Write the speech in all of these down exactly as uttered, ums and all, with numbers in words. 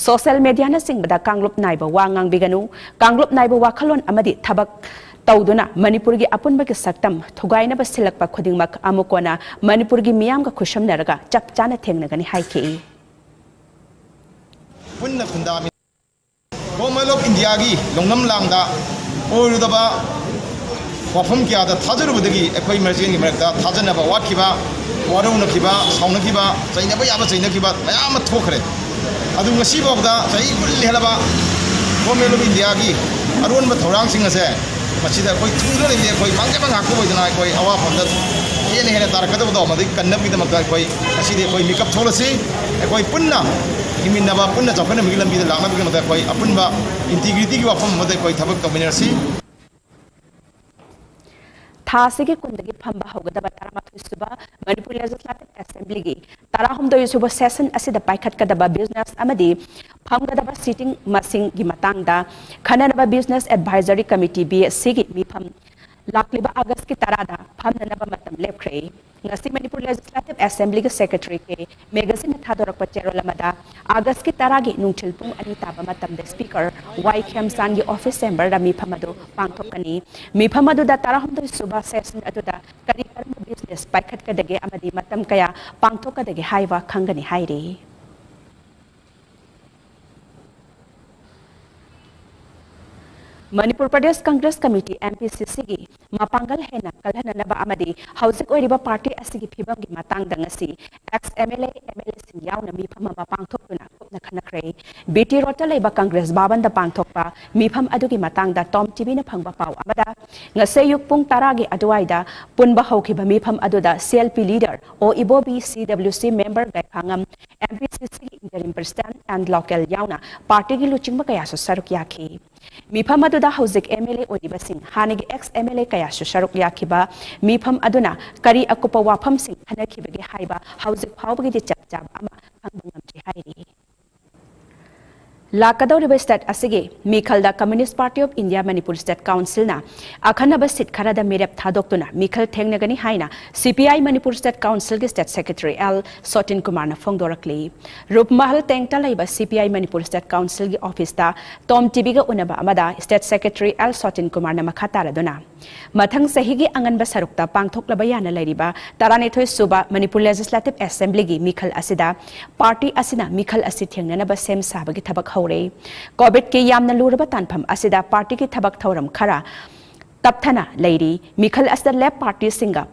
Social ꯃꯦꯗꯤꯌꯥꯅꯆꯤꯡꯕꯗ ꯀꯥꯡꯂꯨꯞ ꯅꯥꯏꯕ ꯋꯥ ꯉꯥꯡꯕꯤꯒꯅꯨ, ꯀꯥꯡꯂꯨꯞ ꯅꯥꯏꯕ ꯋꯥꯈꯜꯂꯣꯟ ꯑꯃꯗꯤ ꯊꯕꯛ ꯇꯧꯗꯨꯅ ꯃꯅꯤꯄꯨꯔꯒꯤ ꯑꯄꯨꯟꯕꯒꯤ ꯁꯛꯇꯝ ꯊꯨꯒꯥꯏꯅꯕ ꯁꯤꯜꯂꯛꯄ ꯈꯨꯗꯤꯡꯃꯛ ꯑꯃꯨꯛ ꯀꯣꯟꯅ ꯃꯅꯤꯄꯨꯔꯒꯤ ꯃꯤꯌꯥꯝꯒ ꯈꯨꯠꯁꯝꯅꯔꯒ ꯆꯞ ꯆꯥꯅ ꯊꯦꯡꯅꯒꯅꯤ ꯍꯥꯏꯈꯤ꯫ ꯄꯨꯟꯅ ꯈꯨꯟꯗꯥꯃꯤ꯫ ꯒꯣꯚꯔꯟꯃꯦꯟꯠ ꯑꯣꯐ ꯏꯟꯗꯤꯌꯥꯒꯤ ꯂꯧꯅꯝ ꯂꯥꯡꯗ ꯑꯣꯏꯔꯨꯗꯕ ꯋꯥꯐꯝ ꯀꯌꯥꯗ ꯊꯥꯖꯔꯨꯕꯗꯒꯤ ꯑꯩꯈꯣꯏ ꯃꯁꯦꯟꯒꯤ ꯃꯔꯛꯇ ꯊꯥꯖꯅꯕ ꯋꯥꯠꯈꯤꯕ, ꯋꯥꯔꯧꯅꯈꯤꯕ, ꯁꯥꯎꯅꯈꯤꯕ, ꯆꯩꯅꯕ ꯌꯥꯕ ꯆꯩꯅꯈꯤꯕ ꯃꯌꯥꯝ ꯑꯃ ꯊꯣꯛꯈ꯭ꯔꯦ꯫ ꯑꯗꯨ ꯉꯁꯤꯐꯥꯎꯗ ꯆꯍꯤ ꯀꯨꯟ ꯍꯦꯜꯂꯕ ꯒꯣꯚꯔꯟꯃꯦꯟꯠ ꯑꯣꯐ ꯏꯟꯗꯤꯌꯥꯒꯤ ꯑꯔꯣꯟꯕ ꯊꯧꯔꯥꯡꯁꯤꯡ ꯑꯁꯦ ꯃꯁꯤꯗ ꯑꯩꯈꯣꯏ ꯊꯨꯡꯗꯨꯅ ꯂꯩꯔꯤ꯫ ꯑꯩꯈꯣꯏ ꯃꯥꯡꯖꯕ ꯉꯥꯛꯄ ꯑꯣꯏꯗꯅ ꯑꯩꯈꯣꯏ ꯑꯋꯥꯐꯝꯗ ꯍꯦꯟꯅ ꯍꯦꯟꯅ ꯇꯥꯔꯛꯀꯗꯕꯗꯣ ꯃꯗꯨꯒꯤ ꯀꯟꯅꯕꯒꯤꯗꯃꯛꯇ ꯑꯩꯈꯣꯏ ꯉꯁꯤꯗꯤ ꯑꯩꯈꯣꯏ ꯃꯤꯀꯞ ꯊꯣꯛꯂꯁꯤ꯫ ꯑꯩꯈꯣꯏ ꯄꯨꯟꯅ ꯍꯤꯡꯃꯤꯟꯅꯕ, ꯄꯨꯟꯅ ꯆꯥꯎꯈꯠꯅꯕꯒꯤ ꯂꯝꯕꯤꯗ ꯂꯥꯛꯅꯕꯒꯤꯗꯃꯛꯇ ꯑꯩꯈꯣꯏ ꯑꯄꯨꯟꯕ ꯏꯟꯇꯤꯒ꯭ꯔꯤꯇꯤꯒꯤ ꯋꯥꯐꯝ ꯑꯃꯗ ꯑꯩꯈꯣꯏ ꯊꯕꯛ ꯇꯧꯃꯤꯟꯅꯔꯁꯤ꯫ ꯊꯥ ꯑꯁꯤꯒꯤ ꯀꯨꯟꯗꯒꯤ ꯐꯝꯕ ꯍꯧꯒꯗꯕ ꯇꯔꯥꯃꯥꯊꯣꯏ ꯁꯨꯕ ꯃꯅꯤꯄꯨꯔ ꯂꯦꯖꯤꯁꯂꯦꯇꯤꯚ ꯑꯦꯁꯦꯝꯕ꯭ꯂꯤꯒꯤ ꯇꯔꯥꯍꯨꯝꯗꯣꯏ ꯁꯨꯕ ꯁꯦꯁꯟ ꯑꯁꯤꯗ ꯄꯥꯏꯈꯠꯀꯗꯕ ꯕꯤꯖꯤꯅꯦꯁ ꯑꯃꯗꯤ ꯐꯝꯒꯗꯕ ꯁꯤꯇꯤꯡ ꯃꯁꯤꯡꯒꯤ ꯃꯇꯥꯡꯗ ꯈꯟꯅꯅꯕ ꯕꯤꯖꯤꯅꯦꯁ ꯑꯦꯗꯚꯥꯏꯖꯔꯤ ꯀꯃꯤꯇꯤ, ꯕꯤ ꯑꯦꯁ ꯁꯤꯒꯤ ꯃꯤꯐꯝ ꯂꯥꯛꯂꯤꯕ ꯑꯥꯒꯁꯀꯤ ꯇꯔꯥꯗ ꯐꯝꯅꯅꯕ ꯃꯇꯝ ꯂꯦꯞꯈ꯭ꯔꯦ꯫ ꯉꯁꯤ ꯃꯅꯤꯄꯨꯔ ꯂꯦꯖꯤꯁꯂꯦꯇꯤꯚ ꯑꯦꯁꯦꯝꯕ꯭ꯂꯤꯒꯤ ꯁꯦꯀ꯭ꯔꯦꯇꯔꯤ ꯀꯦ ꯃꯦꯒꯥꯖꯤꯟꯅ ꯊꯥꯗꯣꯔꯛꯄ ꯆꯦꯔꯣꯜ ꯑꯃꯗ ꯑꯥꯒꯁꯀꯤ ꯇꯔꯥꯒꯤ ꯅꯨꯡꯊꯤꯜ ꯄꯨꯡ ꯑꯅꯤ ꯇꯥꯕ ꯃꯇꯝꯗ ꯁ꯭ꯄꯤꯀꯔ ꯋꯥꯏ ꯈꯦꯝꯆꯥꯟꯒꯤ ꯑꯣꯐꯤꯁ ꯆꯦꯝꯕꯔꯗ ꯃꯤꯐꯝ ꯑꯗꯨ ꯄꯥꯡꯊꯣꯛꯀꯅꯤ꯫ ꯃꯤꯐꯝ ꯑꯗꯨꯗ ꯇꯔꯥꯍꯨꯝꯗꯣꯏ ꯁꯨꯕ ꯁꯦꯁꯟ ꯑꯗꯨꯗ ꯀꯔꯤ ꯀꯔꯝꯕ ꯕꯤꯖꯤꯅꯦꯁ ꯄꯥꯏꯈꯠꯀꯗꯒꯦ ꯑꯃꯗꯤ ꯃꯇꯝ ꯀꯌꯥ ꯄꯥꯡꯊꯣꯛꯀꯗꯒꯦ ꯍꯥꯏꯕ ꯈꯪꯒꯅꯤ ꯍꯥꯏꯔꯤ꯫ Manipur Pradesh Congress committee, M P ꯁꯤ ꯁꯤꯒꯤ ꯃꯄꯥꯡꯒꯜ ꯍꯦꯟꯅ ꯀꯜꯍꯟꯅꯅꯕ ꯑꯃꯗꯤ ꯍꯧꯖꯤꯛ ꯑꯣꯏꯔꯤꯕ ꯄꯥꯔꯇꯤ ꯑꯁꯤꯒꯤ ꯐꯤꯕꯝꯒꯤ ꯃꯇꯥꯡꯗ ꯉꯁꯤ X M L A, M L ꯑꯦꯁꯤꯡ ꯌꯥꯎꯅ ꯃꯤꯐꯝ ꯑꯃ ꯄꯥꯡꯊꯣꯛꯇꯨꯅ ꯀꯨꯞꯅ ꯈꯟꯅꯈ꯭ꯔꯦ꯫ ꯕꯤ ꯇꯤ ꯔꯣꯗꯇ ꯂꯩꯕ ꯀꯪꯒ꯭ꯔꯦꯁ ꯚꯕꯟꯗ ꯄꯥꯡꯊꯣꯛꯄ ꯃꯤꯐꯝ ꯑꯗꯨꯒꯤ ꯃꯇꯥꯡꯗ ꯇꯣꯝ ꯇꯤꯚꯤꯅ ꯐꯪꯕ ꯄꯥꯎ ꯑꯃꯗ, ꯉꯁꯤ ꯑꯌꯨꯛ ꯄꯨꯡ ꯇꯔꯥꯒꯤ ꯑꯗꯨꯋꯥꯏꯗ ꯄꯨꯟꯕ ꯍꯧꯈꯤꯕ ꯃꯤꯐꯝ ꯑꯗꯨꯗ ꯁꯤ ꯑꯦꯜ ꯄꯤ ꯂꯤꯗꯔ ꯑꯣ ꯏꯕꯣꯕꯤ, ꯁꯤ ꯗꯕ꯭ꯂꯤꯎ ꯁꯤ ꯃꯦꯝꯕꯔ ꯒꯥꯏꯈꯥꯉꯝ, ꯑꯦꯝ ꯄꯤ ꯁꯤ ꯁꯤꯒꯤ ꯏꯟꯇꯔꯤꯝ ꯄ꯭ꯔꯁꯤꯗꯦꯟꯠ ꯑꯦꯟ ꯂꯣꯀꯦꯜ ꯌꯥꯎꯅ ꯄꯥꯔꯇꯤꯒꯤ ꯂꯨꯆꯤꯡꯕ ꯀꯌꯥꯁꯨ ꯁꯔꯨꯛ ꯌꯥꯈꯤ꯫ ꯃꯤꯐꯝ ꯑꯗꯨꯗ ꯍꯧꯖꯤꯛ ꯑꯦꯝ ꯑꯦꯜ ꯑꯦ ꯑꯣꯏꯔꯤꯕꯁꯤꯡ, ꯍꯥꯟꯅꯒꯤ ꯑꯦꯛꯁ ꯑꯦꯝ ꯑꯦꯜ ꯑꯦ ꯀꯌꯥꯁꯨ ꯁꯔꯨꯛ ꯌꯥꯈꯤꯕ ꯃꯤꯐꯝ ꯑꯗꯨꯅ ꯀꯔꯤ ꯑꯀꯨꯞꯄ ꯋꯥꯐꯝꯁꯤꯡ ꯈꯟꯅꯈꯤꯕꯒꯦ ꯍꯥꯏꯕ ꯍꯧꯖꯤꯛ ꯐꯥꯎꯕꯒꯤꯗꯤ ꯆꯞ ꯆꯥꯕ ꯑꯃ ꯈꯪꯕ ꯉꯝꯗ꯭ꯔꯤ ꯍꯥꯏꯔꯤ꯫ ꯂꯥꯛꯀꯗꯧꯔꯤꯕ ꯁ꯭ꯇꯦꯠ ꯑꯁꯤꯒꯤ ꯃꯤꯈꯜꯗ Communist Party of India Manipur State Councilꯅ ꯑꯈꯟꯅꯕ ꯁꯤꯠ ꯈꯔꯗ ꯃꯤꯔꯦꯞ ꯊꯥꯗꯣꯛꯇꯨꯅ ꯃꯤꯈꯜ ꯊꯦꯡꯅꯒꯅꯤ ꯍꯥꯏꯅ C P I Manipur State Councilꯒꯤ State Secretary L ꯁꯣꯇꯤꯟ ꯀꯨꯃꯥꯔꯅ ꯐꯣꯡꯗꯣꯔꯛꯂꯤ꯫ ꯔꯨꯞꯃꯍꯜ ꯇꯦꯡꯇ ꯂꯩꯕ C P I Manipur State Councilꯒꯤ officeꯇ Tom TVꯒ ꯎꯅꯕ ꯑꯃꯗ State Secretary L ꯁꯣꯇꯤꯟ ꯀꯨꯃꯥꯔꯅ ꯃꯈꯥ ꯇꯥꯔꯗꯨꯅ, ꯃꯊꯪ ꯆꯍꯤꯒꯤ ꯑꯉꯟꯕ ꯁꯔꯨꯛꯇ ꯄꯥꯡꯊꯣꯛꯂꯕ ꯌꯥꯅ ꯂꯩꯔꯤꯕ ꯇꯔꯥꯅꯤꯊꯣꯏ ꯁꯨꯕ Manipur Legislative Assemblyꯒꯤ ꯃꯤꯈꯜ ꯑꯁꯤꯗ party ꯑꯁꯤꯅ ꯃꯤꯈꯜ ꯑꯁꯤ ꯊꯦꯡꯅꯅꯕ ꯁꯦꯝ ꯁꯥꯕꯒꯤ ꯊꯕꯛ ꯍꯧꯔꯦ꯫ COVIDꯀꯤ ꯌꯥꯝꯅ ꯂꯨꯔꯕ ꯇꯥꯟꯐꯝ ꯑꯁꯤꯗ partyꯒꯤ ꯊꯕꯛ ꯊꯧꯔꯝ ꯈꯔ ꯇꯞꯊꯅ ꯂꯩꯔꯤ꯫ ꯃꯤꯈꯜ ꯑꯁꯤꯗ ꯂꯦꯞ partyꯁꯤꯡꯒ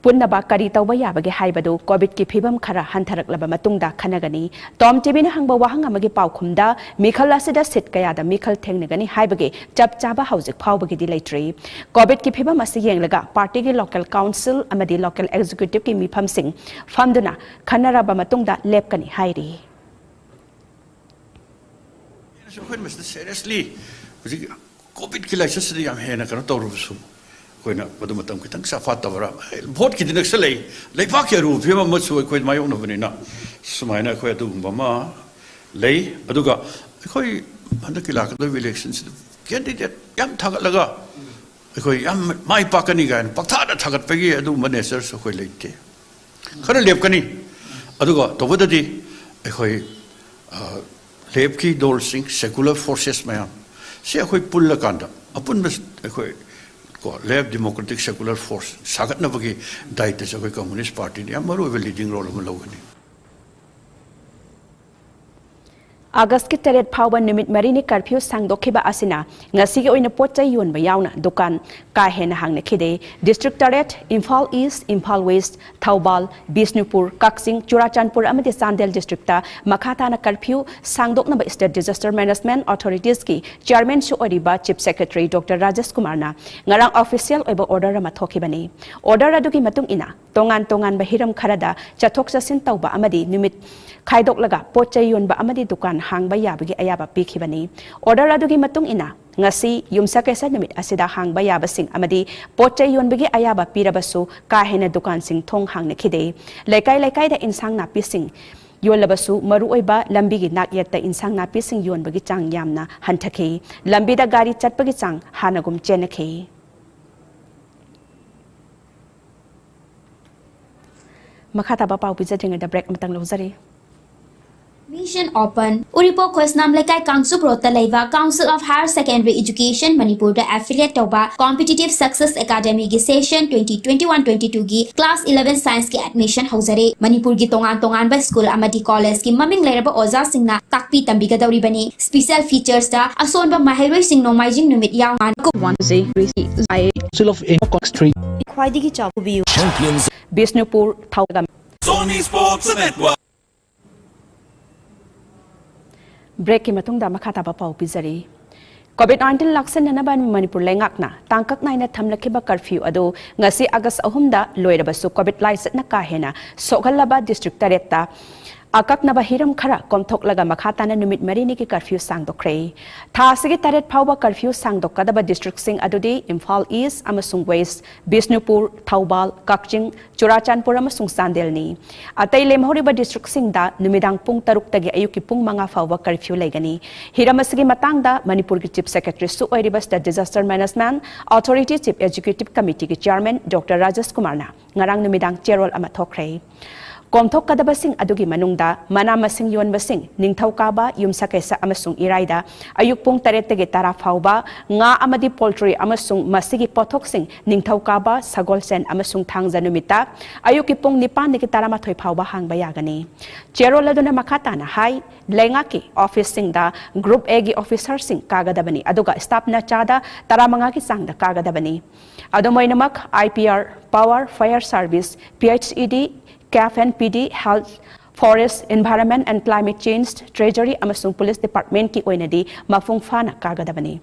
ꯄꯨꯟꯅꯕ ꯀꯔꯤ ꯇꯧꯕ ꯌꯥꯕꯒꯦ ꯍꯥꯏꯕꯗꯨ COVIDꯀꯤ ꯐꯤꯕꯝ ꯈꯔ ꯍꯟꯊꯔꯛꯂꯕ ꯃꯇꯨꯡꯗ ꯈꯟꯅꯒꯅꯤ꯫ Tom TVꯅ ꯍꯪꯕ ꯋꯥꯍꯪ ꯑꯃꯒꯤ ꯄꯥꯎꯈꯨꯝꯗ, ꯃꯤꯈꯜ ꯑꯁꯤꯗ ꯁꯤꯠ ꯀꯌꯥꯗ ꯃꯤꯈꯜ ꯊꯦꯡꯅꯒꯅꯤ ꯍꯥꯏꯕꯒꯤ ꯆꯞ ꯆꯥꯕ ꯍꯧꯖꯤꯛ ꯐꯥꯎꯕꯒꯤꯗꯤ ꯂꯩꯇ꯭ꯔꯤ꯫ COVIDꯀꯤ ꯐꯤꯕꯝ ꯑꯁꯤ ꯌꯦꯡꯂꯒ partyꯒꯤ local council ꯑꯃꯗꯤ local executiveꯀꯤ ꯃꯤꯐꯝꯁꯤꯡ ꯐꯝꯗꯨꯅ ꯈꯟꯅꯔꯕ ꯃꯇꯨꯡꯗ ꯂꯦꯞꯀꯅꯤ ꯍꯥꯏꯔꯤ꯫ ꯑꯩꯈꯣꯏꯅ ꯃꯁꯤꯗ seriously ꯍꯧꯖꯤꯛ COVIDꯀꯤ ꯂꯥꯏꯆꯠꯁꯤꯗ ꯌꯥꯝ ꯍꯦꯟꯅ ꯀꯩꯅꯣ ꯇꯧꯔꯕꯁꯨ, ꯑꯩꯈꯣꯏꯅ ꯃꯗꯨ ꯃꯇꯝ ꯈꯤꯇꯪ ꯆꯥꯐꯥꯠꯇꯕ꯭ꯔꯥ? ꯚꯣꯠꯀꯤꯗꯤ ꯅꯛꯁꯜꯂꯛꯏ, ꯂꯩꯕꯥꯛꯀꯤ ꯑꯔꯨꯕ ꯐꯤꯕꯝ ꯑꯃꯁꯨ ꯑꯩꯈꯣꯏ ꯃꯥꯌꯣꯛꯅꯕꯅꯤꯅ, ꯁꯨꯃꯥꯏꯅ ꯑꯩꯈꯣꯏ ꯑꯗꯨꯒꯨꯝꯕ ꯑꯃ ꯂꯩ꯫ ꯑꯗꯨꯒ ꯑꯩꯈꯣꯏ ꯍꯟꯗꯛꯀꯤ ꯂꯥꯛꯀꯗꯧꯔꯤꯕ electionꯁꯤꯗ candidate ꯌꯥꯝ ꯊꯥꯒꯠꯂꯒ ꯑꯩꯈꯣꯏ ꯌꯥꯝ ꯃꯥꯏ ꯄꯥꯛꯀꯅꯤ ꯀꯥꯏꯅ ꯄꯪꯊꯥꯗ ꯊꯥꯒꯠꯄꯒꯤ ꯑꯗꯨꯒꯨꯝꯕ natureꯁꯨ ꯑꯩꯈꯣꯏ ꯂꯩꯇꯦ꯫ ꯈꯔ ꯂꯦꯞꯀꯅꯤ, ꯑꯗꯨꯒ ꯇꯧꯕꯗꯗꯤ ꯑꯩꯈꯣꯏ, ꯑ, ꯂꯦꯞꯀꯤ ꯗꯣꯜꯁꯤꯡ, secular forces ꯃꯌꯥꯝ, ꯁꯤ ꯑꯩꯈꯣꯏ ꯄꯨꯜꯂꯀꯥꯟꯗ ꯑꯄꯨꯟꯕ ꯑꯩꯈꯣꯏ ꯀꯣ, left democratic secular force ꯁꯥꯒꯠꯅꯕꯒꯤ ꯗꯥꯏꯇꯁꯦ ꯑꯩꯈꯣꯏ Communist Partyꯅ ꯌꯥꯝ ꯃꯔꯨꯑꯣꯏꯕ leading role ꯑꯃ ꯂꯧꯒꯅꯤ꯫ ꯑꯥꯒꯁꯀꯤ ꯇꯔꯦꯠ ꯐꯥꯎꯕ ꯅꯨꯃꯤꯠ ꯃꯔꯤꯅꯤ curfew ꯁꯥꯡꯗꯣꯛꯈꯤꯕ ꯑꯁꯤꯅ ꯉꯁꯤꯒꯤ ꯑꯣꯏꯅ ꯄꯣꯠ ꯆꯩ ꯌꯣꯟꯕ ꯌꯥꯎꯅ ꯗꯨꯀꯥꯟ ꯀꯥ ꯍꯦꯟꯅ ꯍꯥꯡꯅꯈꯤꯗꯦ꯫ District ꯇꯔꯦꯠ, ꯏꯝꯐꯥꯜ East, ꯏꯝꯐꯥꯜ West, ꯊꯧꯕꯥꯜ, ꯕꯤꯁꯅꯨꯄꯨꯔ, ꯀꯛꯆꯤꯡ, ꯆꯨꯔꯥꯆꯥꯟꯄꯨꯔ ꯑꯃꯗꯤ ꯆꯥꯟꯗꯦꯜ districtꯇ ꯃꯈꯥ ꯇꯥꯅ curfew ꯁꯥꯡꯗꯣꯛꯅꯕ State Disaster Management Authoritiesꯀꯤ chairmanꯁꯨ ꯑꯣꯏꯔꯤꯕ Chief Secretary Doctor ꯔꯥꯖꯦꯁ ꯀꯨꯃꯥꯔꯅ ꯉꯔꯥꯡ official ꯑꯣꯏꯕ order ꯑꯃ ꯊꯣꯛꯈꯤꯕꯅꯤ꯫ Order ꯑꯗꯨꯒꯤ ꯃꯇꯨꯡ ꯏꯟꯅ ꯇꯣꯉꯥꯟ ꯇꯣꯉꯥꯟꯕ ꯍꯤꯔꯝ ꯈꯔꯗ ꯆꯠꯊꯣꯛ ꯆꯠꯁꯤꯟ ꯇꯧꯕ ꯑꯃꯗꯤ ꯅꯨꯃꯤꯠ ꯈꯥꯏꯗꯣꯛꯂꯒ ꯄꯣꯠ ꯆꯩ ꯌꯣꯟꯕ ꯑꯃꯗꯤ ꯗꯨꯀꯥꯟ ꯍꯥꯡꯕ ꯌꯥꯕꯒꯤ ꯑꯌꯥꯕ ꯄꯤꯈꯤꯕꯅꯤ꯫ Order ꯑꯗꯨꯒꯤ ꯃꯇꯨꯡ ꯏꯟꯅ ꯉꯁꯤ ꯌꯨꯝꯁꯀꯩꯁ ꯅꯨꯃꯤꯠ ꯑꯁꯤꯗ ꯍꯥꯡꯕ ꯌꯥꯕꯁꯤꯡ ꯑꯃꯗꯤ ꯄꯣꯠ ꯆꯩ ꯌꯣꯟꯕꯒꯤ ꯑꯌꯥꯕ ꯄꯤꯔꯕꯁꯨ ꯀꯥ ꯍꯦꯟꯅ ꯗꯨꯀꯥꯟꯁꯤꯡ ꯊꯣꯡ ꯍꯥꯡꯅꯈꯤꯗꯦ꯫ ꯂꯩꯀꯥꯏ ꯂꯩꯀꯥꯏꯗ ꯏꯟꯁꯥꯡ ꯅꯥꯄꯤꯁꯤꯡ ꯌꯣꯜꯂꯕꯁꯨ ꯃꯔꯨꯑꯣꯏꯕ ꯂꯝꯕꯤꯒꯤ ꯅꯥꯛꯌꯦꯠꯇ ꯏꯟꯁꯥꯡ ꯅꯥꯄꯤꯁꯤꯡ ꯌꯣꯟꯕꯒꯤ ꯆꯥꯡ ꯌꯥꯝꯅ ꯍꯟꯊꯈꯤ꯫ ꯂꯝꯕꯤꯗ ꯒꯥꯔꯤ ꯆꯠꯄꯒꯤ ꯆꯥꯡ ꯍꯥꯟꯅꯒꯨꯝ ꯆꯦꯟꯅꯈꯤ꯫ ꯃꯈꯥ ꯇꯥꯕ ꯄꯥꯎ ꯄꯤꯖꯗ꯭ꯔꯤꯉꯩꯗ break ꯑꯃꯇꯪ ꯂꯧꯖꯔꯤ꯫ Admission open. ꯎꯔꯤꯄꯣꯛ ꯈꯣꯏꯁꯅꯥꯝ ꯂꯩꯀꯥꯏ ꯀꯥꯡꯆꯨꯞ ꯔꯣꯗꯇ ꯂꯩꯕ Council of Higher Secondary Education ꯃꯅꯤꯄꯨꯔꯗ affiliate ꯇꯧꯕ Competitive Success Academyꯒꯤ session twenty twenty-one twenty-twoꯒꯤ class eleven scienceꯀꯤ admission ꯍꯧꯖꯔꯦ꯫ ꯃꯅꯤꯄꯨꯔꯒꯤ ꯇꯣꯉꯥꯟ ꯇꯣꯉꯥꯟꯕ school ꯑꯃꯗꯤ collegeꯀꯤ ꯃꯃꯤꯡ ꯂꯩꯔꯕ ꯑꯣꯖꯥꯁꯤꯡꯅ ꯇꯥꯛꯄꯤ ꯇꯝꯕꯤꯒꯗꯧꯔꯤꯕꯅꯤ꯫ Special featuresꯇ ꯑꯁꯣꯟꯕ ꯃꯍꯩꯔꯣꯏꯁꯤꯡ ꯅꯣꯡꯃꯥꯏꯖꯤꯡ ꯅꯨꯃꯤꯠ ꯌꯥꯎꯅ Council of Industry. ꯈ꯭ꯋꯥꯏꯗꯒꯤ ꯆꯥꯎꯕ view꯫ Champions. Bishnupur, ꯊꯧꯒꯝ꯫ Sony Sports Network. Breakꯀꯤ ꯃꯇꯨꯡꯗ ꯃꯈꯥ ꯇꯥꯕ ꯄꯥꯎ ꯄꯤꯖꯔꯤ꯫ COVID nineteen ꯂꯥꯛꯁꯤꯟꯅꯅꯕ ꯃꯅꯤꯄꯨꯔ ꯂꯩꯉꯥꯛꯅ ꯇꯥꯡꯀꯛ ꯅꯥꯏꯅ ꯊꯝꯂꯛꯈꯤꯕ curfew ꯑꯗꯨ ꯉꯁꯤ August ꯑꯍꯨꯝꯗ ꯂꯣꯏꯔꯕꯁꯨ COVID ꯂꯥꯏꯆꯠꯅ ꯀꯥ ꯍꯦꯟꯅ ꯁꯣꯛꯍꯜꯂꯕ district ꯇꯔꯦꯠꯇ ꯑꯀꯛꯅꯕ ꯍꯤꯔꯝ ꯈꯔ ꯀꯣꯝꯊꯣꯛꯂꯒ ꯃꯈꯥ ꯇꯥꯅ ꯅꯨꯃꯤꯠ ꯃꯔꯤꯅꯤꯒꯤ curfew ꯁꯥꯡꯗꯣꯛꯈ꯭ꯔꯦ꯫ ꯊꯥ ꯑꯁꯤꯒꯤ ꯇꯔꯦꯠ ꯐꯥꯎꯕ curfew ꯁꯥꯡꯗꯣꯛꯀꯗꯕ districtꯁꯤꯡ ꯑꯗꯨꯗꯤ ꯏꯝꯐꯥꯜ East ꯑꯃꯁꯨꯡ West, ꯕꯤꯁꯅꯨꯄꯨꯔ, ꯊꯧꯕꯥꯜ, ꯀꯛꯆꯤꯡ, ꯆꯨꯔꯥꯆꯥꯟꯄꯨꯔ ꯑꯃꯁꯨꯡ ꯆꯥꯟꯗꯦꯜꯅꯤ꯫ ꯑꯇꯩ ꯂꯦꯝꯍꯧꯔꯤꯕ districtꯁꯤꯡꯗ ꯅꯨꯃꯤꯗꯥꯡ ꯄꯨꯡ ꯇꯔꯨꯛꯇꯒꯤ ꯑꯌꯨꯛꯀꯤ ꯄꯨꯡ ꯃꯉꯥ ꯐꯥꯎꯕ curfew ꯂꯩꯒꯅꯤ꯫ ꯍꯤꯔꯝ ꯑꯁꯤꯒꯤ ꯃꯇꯥꯡꯗ ꯃꯅꯤꯄꯨꯔꯒꯤ Chief Secretaryꯁꯨ ꯑꯣꯏꯔꯤꯕ State Disaster Management Authority Chief Executive Committeeꯒꯤ Chairman Doctor Rajesh ꯀꯨꯃꯥꯔꯅ ꯉꯔꯥꯡ ꯅꯨꯃꯤꯗꯥꯡ ꯆꯦꯔꯣꯜ ꯑꯃ ꯊꯣꯛꯈ꯭ꯔꯦ꯫ ꯀꯣꯝꯊꯣꯛꯀꯗꯕꯁꯤꯡ ꯑꯗꯨꯒꯤ ꯃꯅꯨꯡꯗ ꯃꯅꯥ ꯃꯁꯤꯡ ꯌꯣꯟꯕꯁꯤꯡ ꯅꯤꯡꯊꯧꯀꯥꯕ, ꯌꯨꯝꯁꯀꯩꯁ ꯑꯃꯁꯨꯡ ꯏꯔꯥꯏꯗ ꯑꯌꯨꯛ ꯄꯨꯡ ꯇꯔꯦꯠꯇꯒꯤ ꯇꯔꯥ ꯐꯥꯎꯕ, ꯉꯥ ꯑꯃꯗꯤ poultry ꯑꯃꯁꯨꯡ ꯃꯁꯤꯒꯤ ꯄꯣꯠꯊꯣꯛꯁꯤꯡ ꯅꯤꯡꯊꯧꯀꯥꯕ, ꯁꯒꯣꯜꯁꯦꯟ ꯑꯃꯁꯨꯡ ꯊꯥꯡꯖ ꯅꯨꯃꯤꯠꯇ ꯑꯌꯨꯛꯀꯤ ꯄꯨꯡ ꯅꯤꯄꯥꯟꯗꯒꯤ ꯇꯔꯥꯃꯥꯊꯣꯏ ꯐꯥꯎꯕ ꯍꯥꯡꯕ ꯌꯥꯒꯅꯤ꯫ ꯆꯦꯔꯣꯜ ꯑꯗꯨꯅ ꯃꯈꯥ ꯇꯥꯅ ꯍꯥꯏ, ꯂꯩꯉꯥꯛꯀꯤ officeꯁꯤꯡꯗ Group Aꯒꯤ officerꯁꯤꯡ ꯀꯥꯒꯗꯕꯅꯤ, ꯑꯗꯨꯒ staffꯅ ꯆꯥꯗ ꯇꯔꯥꯃꯉꯥꯒꯤ ꯆꯥꯡꯗ ꯀꯥꯒꯗꯕꯅꯤ꯫ ꯑꯗꯨꯝ ꯑꯣꯏꯅꯃꯛ, IPR, Power, Fire Service, PHED, CAF and PD, Health, Forest, Environment and Climate Change, Treasury ꯑꯃꯁꯨꯡ Police Departmentꯀꯤ ꯑꯣꯏꯅꯗꯤ ꯃꯄꯨꯡ ꯐꯥꯅ ꯀꯥꯒꯗꯕꯅꯤ꯫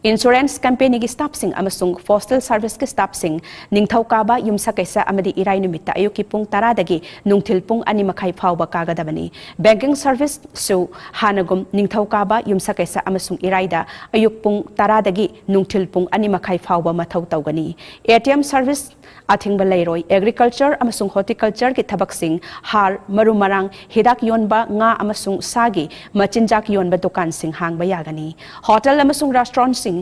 Insurance companyꯒꯤ staffꯁꯤꯡ ꯑꯃꯁꯨꯡ postal serviceꯀꯤ staffꯁꯤꯡ ꯅꯤꯡꯊꯧꯀꯥꯕ, ꯌꯨꯝꯁꯀꯩꯁ ꯑꯃꯗꯤ ꯏꯔꯥꯏ ꯅꯨꯃꯤꯠꯇ ꯑꯌꯨꯛꯀꯤ ꯄꯨꯡ ꯇꯔꯥꯗꯒꯤ ꯅꯨꯡꯊꯤꯜ ꯄꯨꯡ ꯑꯅꯤ ꯃꯈꯥꯏ ꯐꯥꯎꯕ ꯀꯥꯒꯗꯕꯅꯤ꯫ Banking serviceꯁꯨ ꯍꯥꯟꯅꯒꯨꯝ ꯅꯤꯡꯊꯧꯀꯥꯕ, ꯌꯨꯝꯁꯀꯩꯁ ꯑꯃꯁꯨꯡ ꯏꯔꯥꯏꯗ ꯑꯌꯨꯛ ꯄꯨꯡ ꯇꯔꯥꯗꯒꯤ ꯅꯨꯡꯊꯤꯜ ꯄꯨꯡ ꯑꯅꯤ ꯃꯈꯥꯏ ꯐꯥꯎꯕ ꯃꯊꯧ ꯇꯧꯒꯅꯤ꯫ ATM service ꯑꯊꯤꯡꯕ ꯂꯩꯔꯣꯏ꯫ Agriculture ꯑꯃꯁꯨꯡ horticultureꯒꯤ ꯊꯕꯛꯁꯤꯡ, ꯍꯥꯔ, ꯃꯔꯨ ꯃꯔꯥꯡ, ꯍꯤꯗꯥꯛ ꯌꯣꯟꯕ, ꯉꯥ ꯑꯃꯁꯨꯡ ꯁꯥꯒꯤ ꯃꯆꯤꯟꯖꯥꯛ ꯌꯣꯟꯕ ꯗꯨꯀꯥꯟꯁꯤꯡ ꯍꯥꯡꯕ ꯌꯥꯒꯅꯤ꯫ Hotel ꯑꯃꯁꯨꯡ restaurantꯁꯤꯡ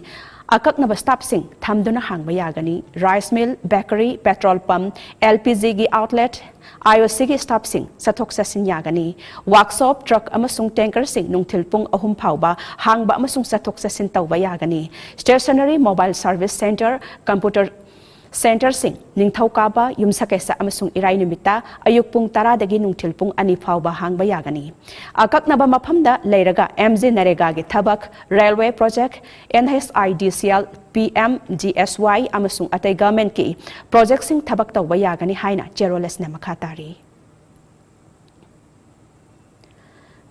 ꯑꯀꯛꯅꯕ staffꯁꯤꯡ ꯊꯝꯗꯨꯅ ꯍꯥꯡꯕ ꯌꯥꯒꯅꯤ꯫ Rice mill, bakery, petrol pump, LPGꯒꯤ outlet, IOCꯒꯤ staffꯁꯤꯡ ꯆꯠꯊꯣꯛ ꯆꯠꯁꯤꯟ ꯌꯥꯒꯅꯤ꯫ Workshop, truck ꯑꯃꯁꯨꯡ tankerꯁꯤꯡ ꯅꯨꯡꯊꯤꯜ ꯄꯨꯡ ꯑꯍꯨꯝ ꯐꯥꯎꯕ ꯍꯥꯡꯕ ꯑꯃꯁꯨꯡ ꯆꯠꯊꯣꯛ ꯆꯠꯁꯤꯟ ꯇꯧꯕ ꯌꯥꯒꯅꯤ꯫ Stationery, mobile service centre, computer centreꯁꯤꯡ ꯅꯤꯡꯊꯧꯀꯥꯕ, ꯌꯨꯝꯁꯀꯩꯁ ꯑꯃꯁꯨꯡ ꯏꯔꯥꯏ ꯅꯨꯃꯤꯠꯇ ꯑꯌꯨꯛ ꯄꯨꯡ ꯇꯔꯥꯗꯒꯤ ꯅꯨꯡꯊꯤꯜ ꯄꯨꯡ ꯑꯅꯤ ꯐꯥꯎꯕ ꯍꯥꯡꯕ ꯌꯥꯒꯅꯤ꯫ ꯑꯀꯛꯅꯕ ꯃꯐꯝꯗ ꯂꯩꯔꯒ MGNREGAꯒꯤ ꯊꯕꯛ, railway project, NHIDCL, PMGSY ꯑꯃꯁꯨꯡ ꯑꯇꯩ governmentꯀꯤ projectꯁꯤꯡ ꯊꯕꯛ ꯇꯧꯕ ꯌꯥꯒꯅꯤ ꯍꯥꯏꯅ ꯆꯦꯔꯣꯂꯦꯁꯅ ꯃꯈꯥ ꯇꯥꯔꯤ꯫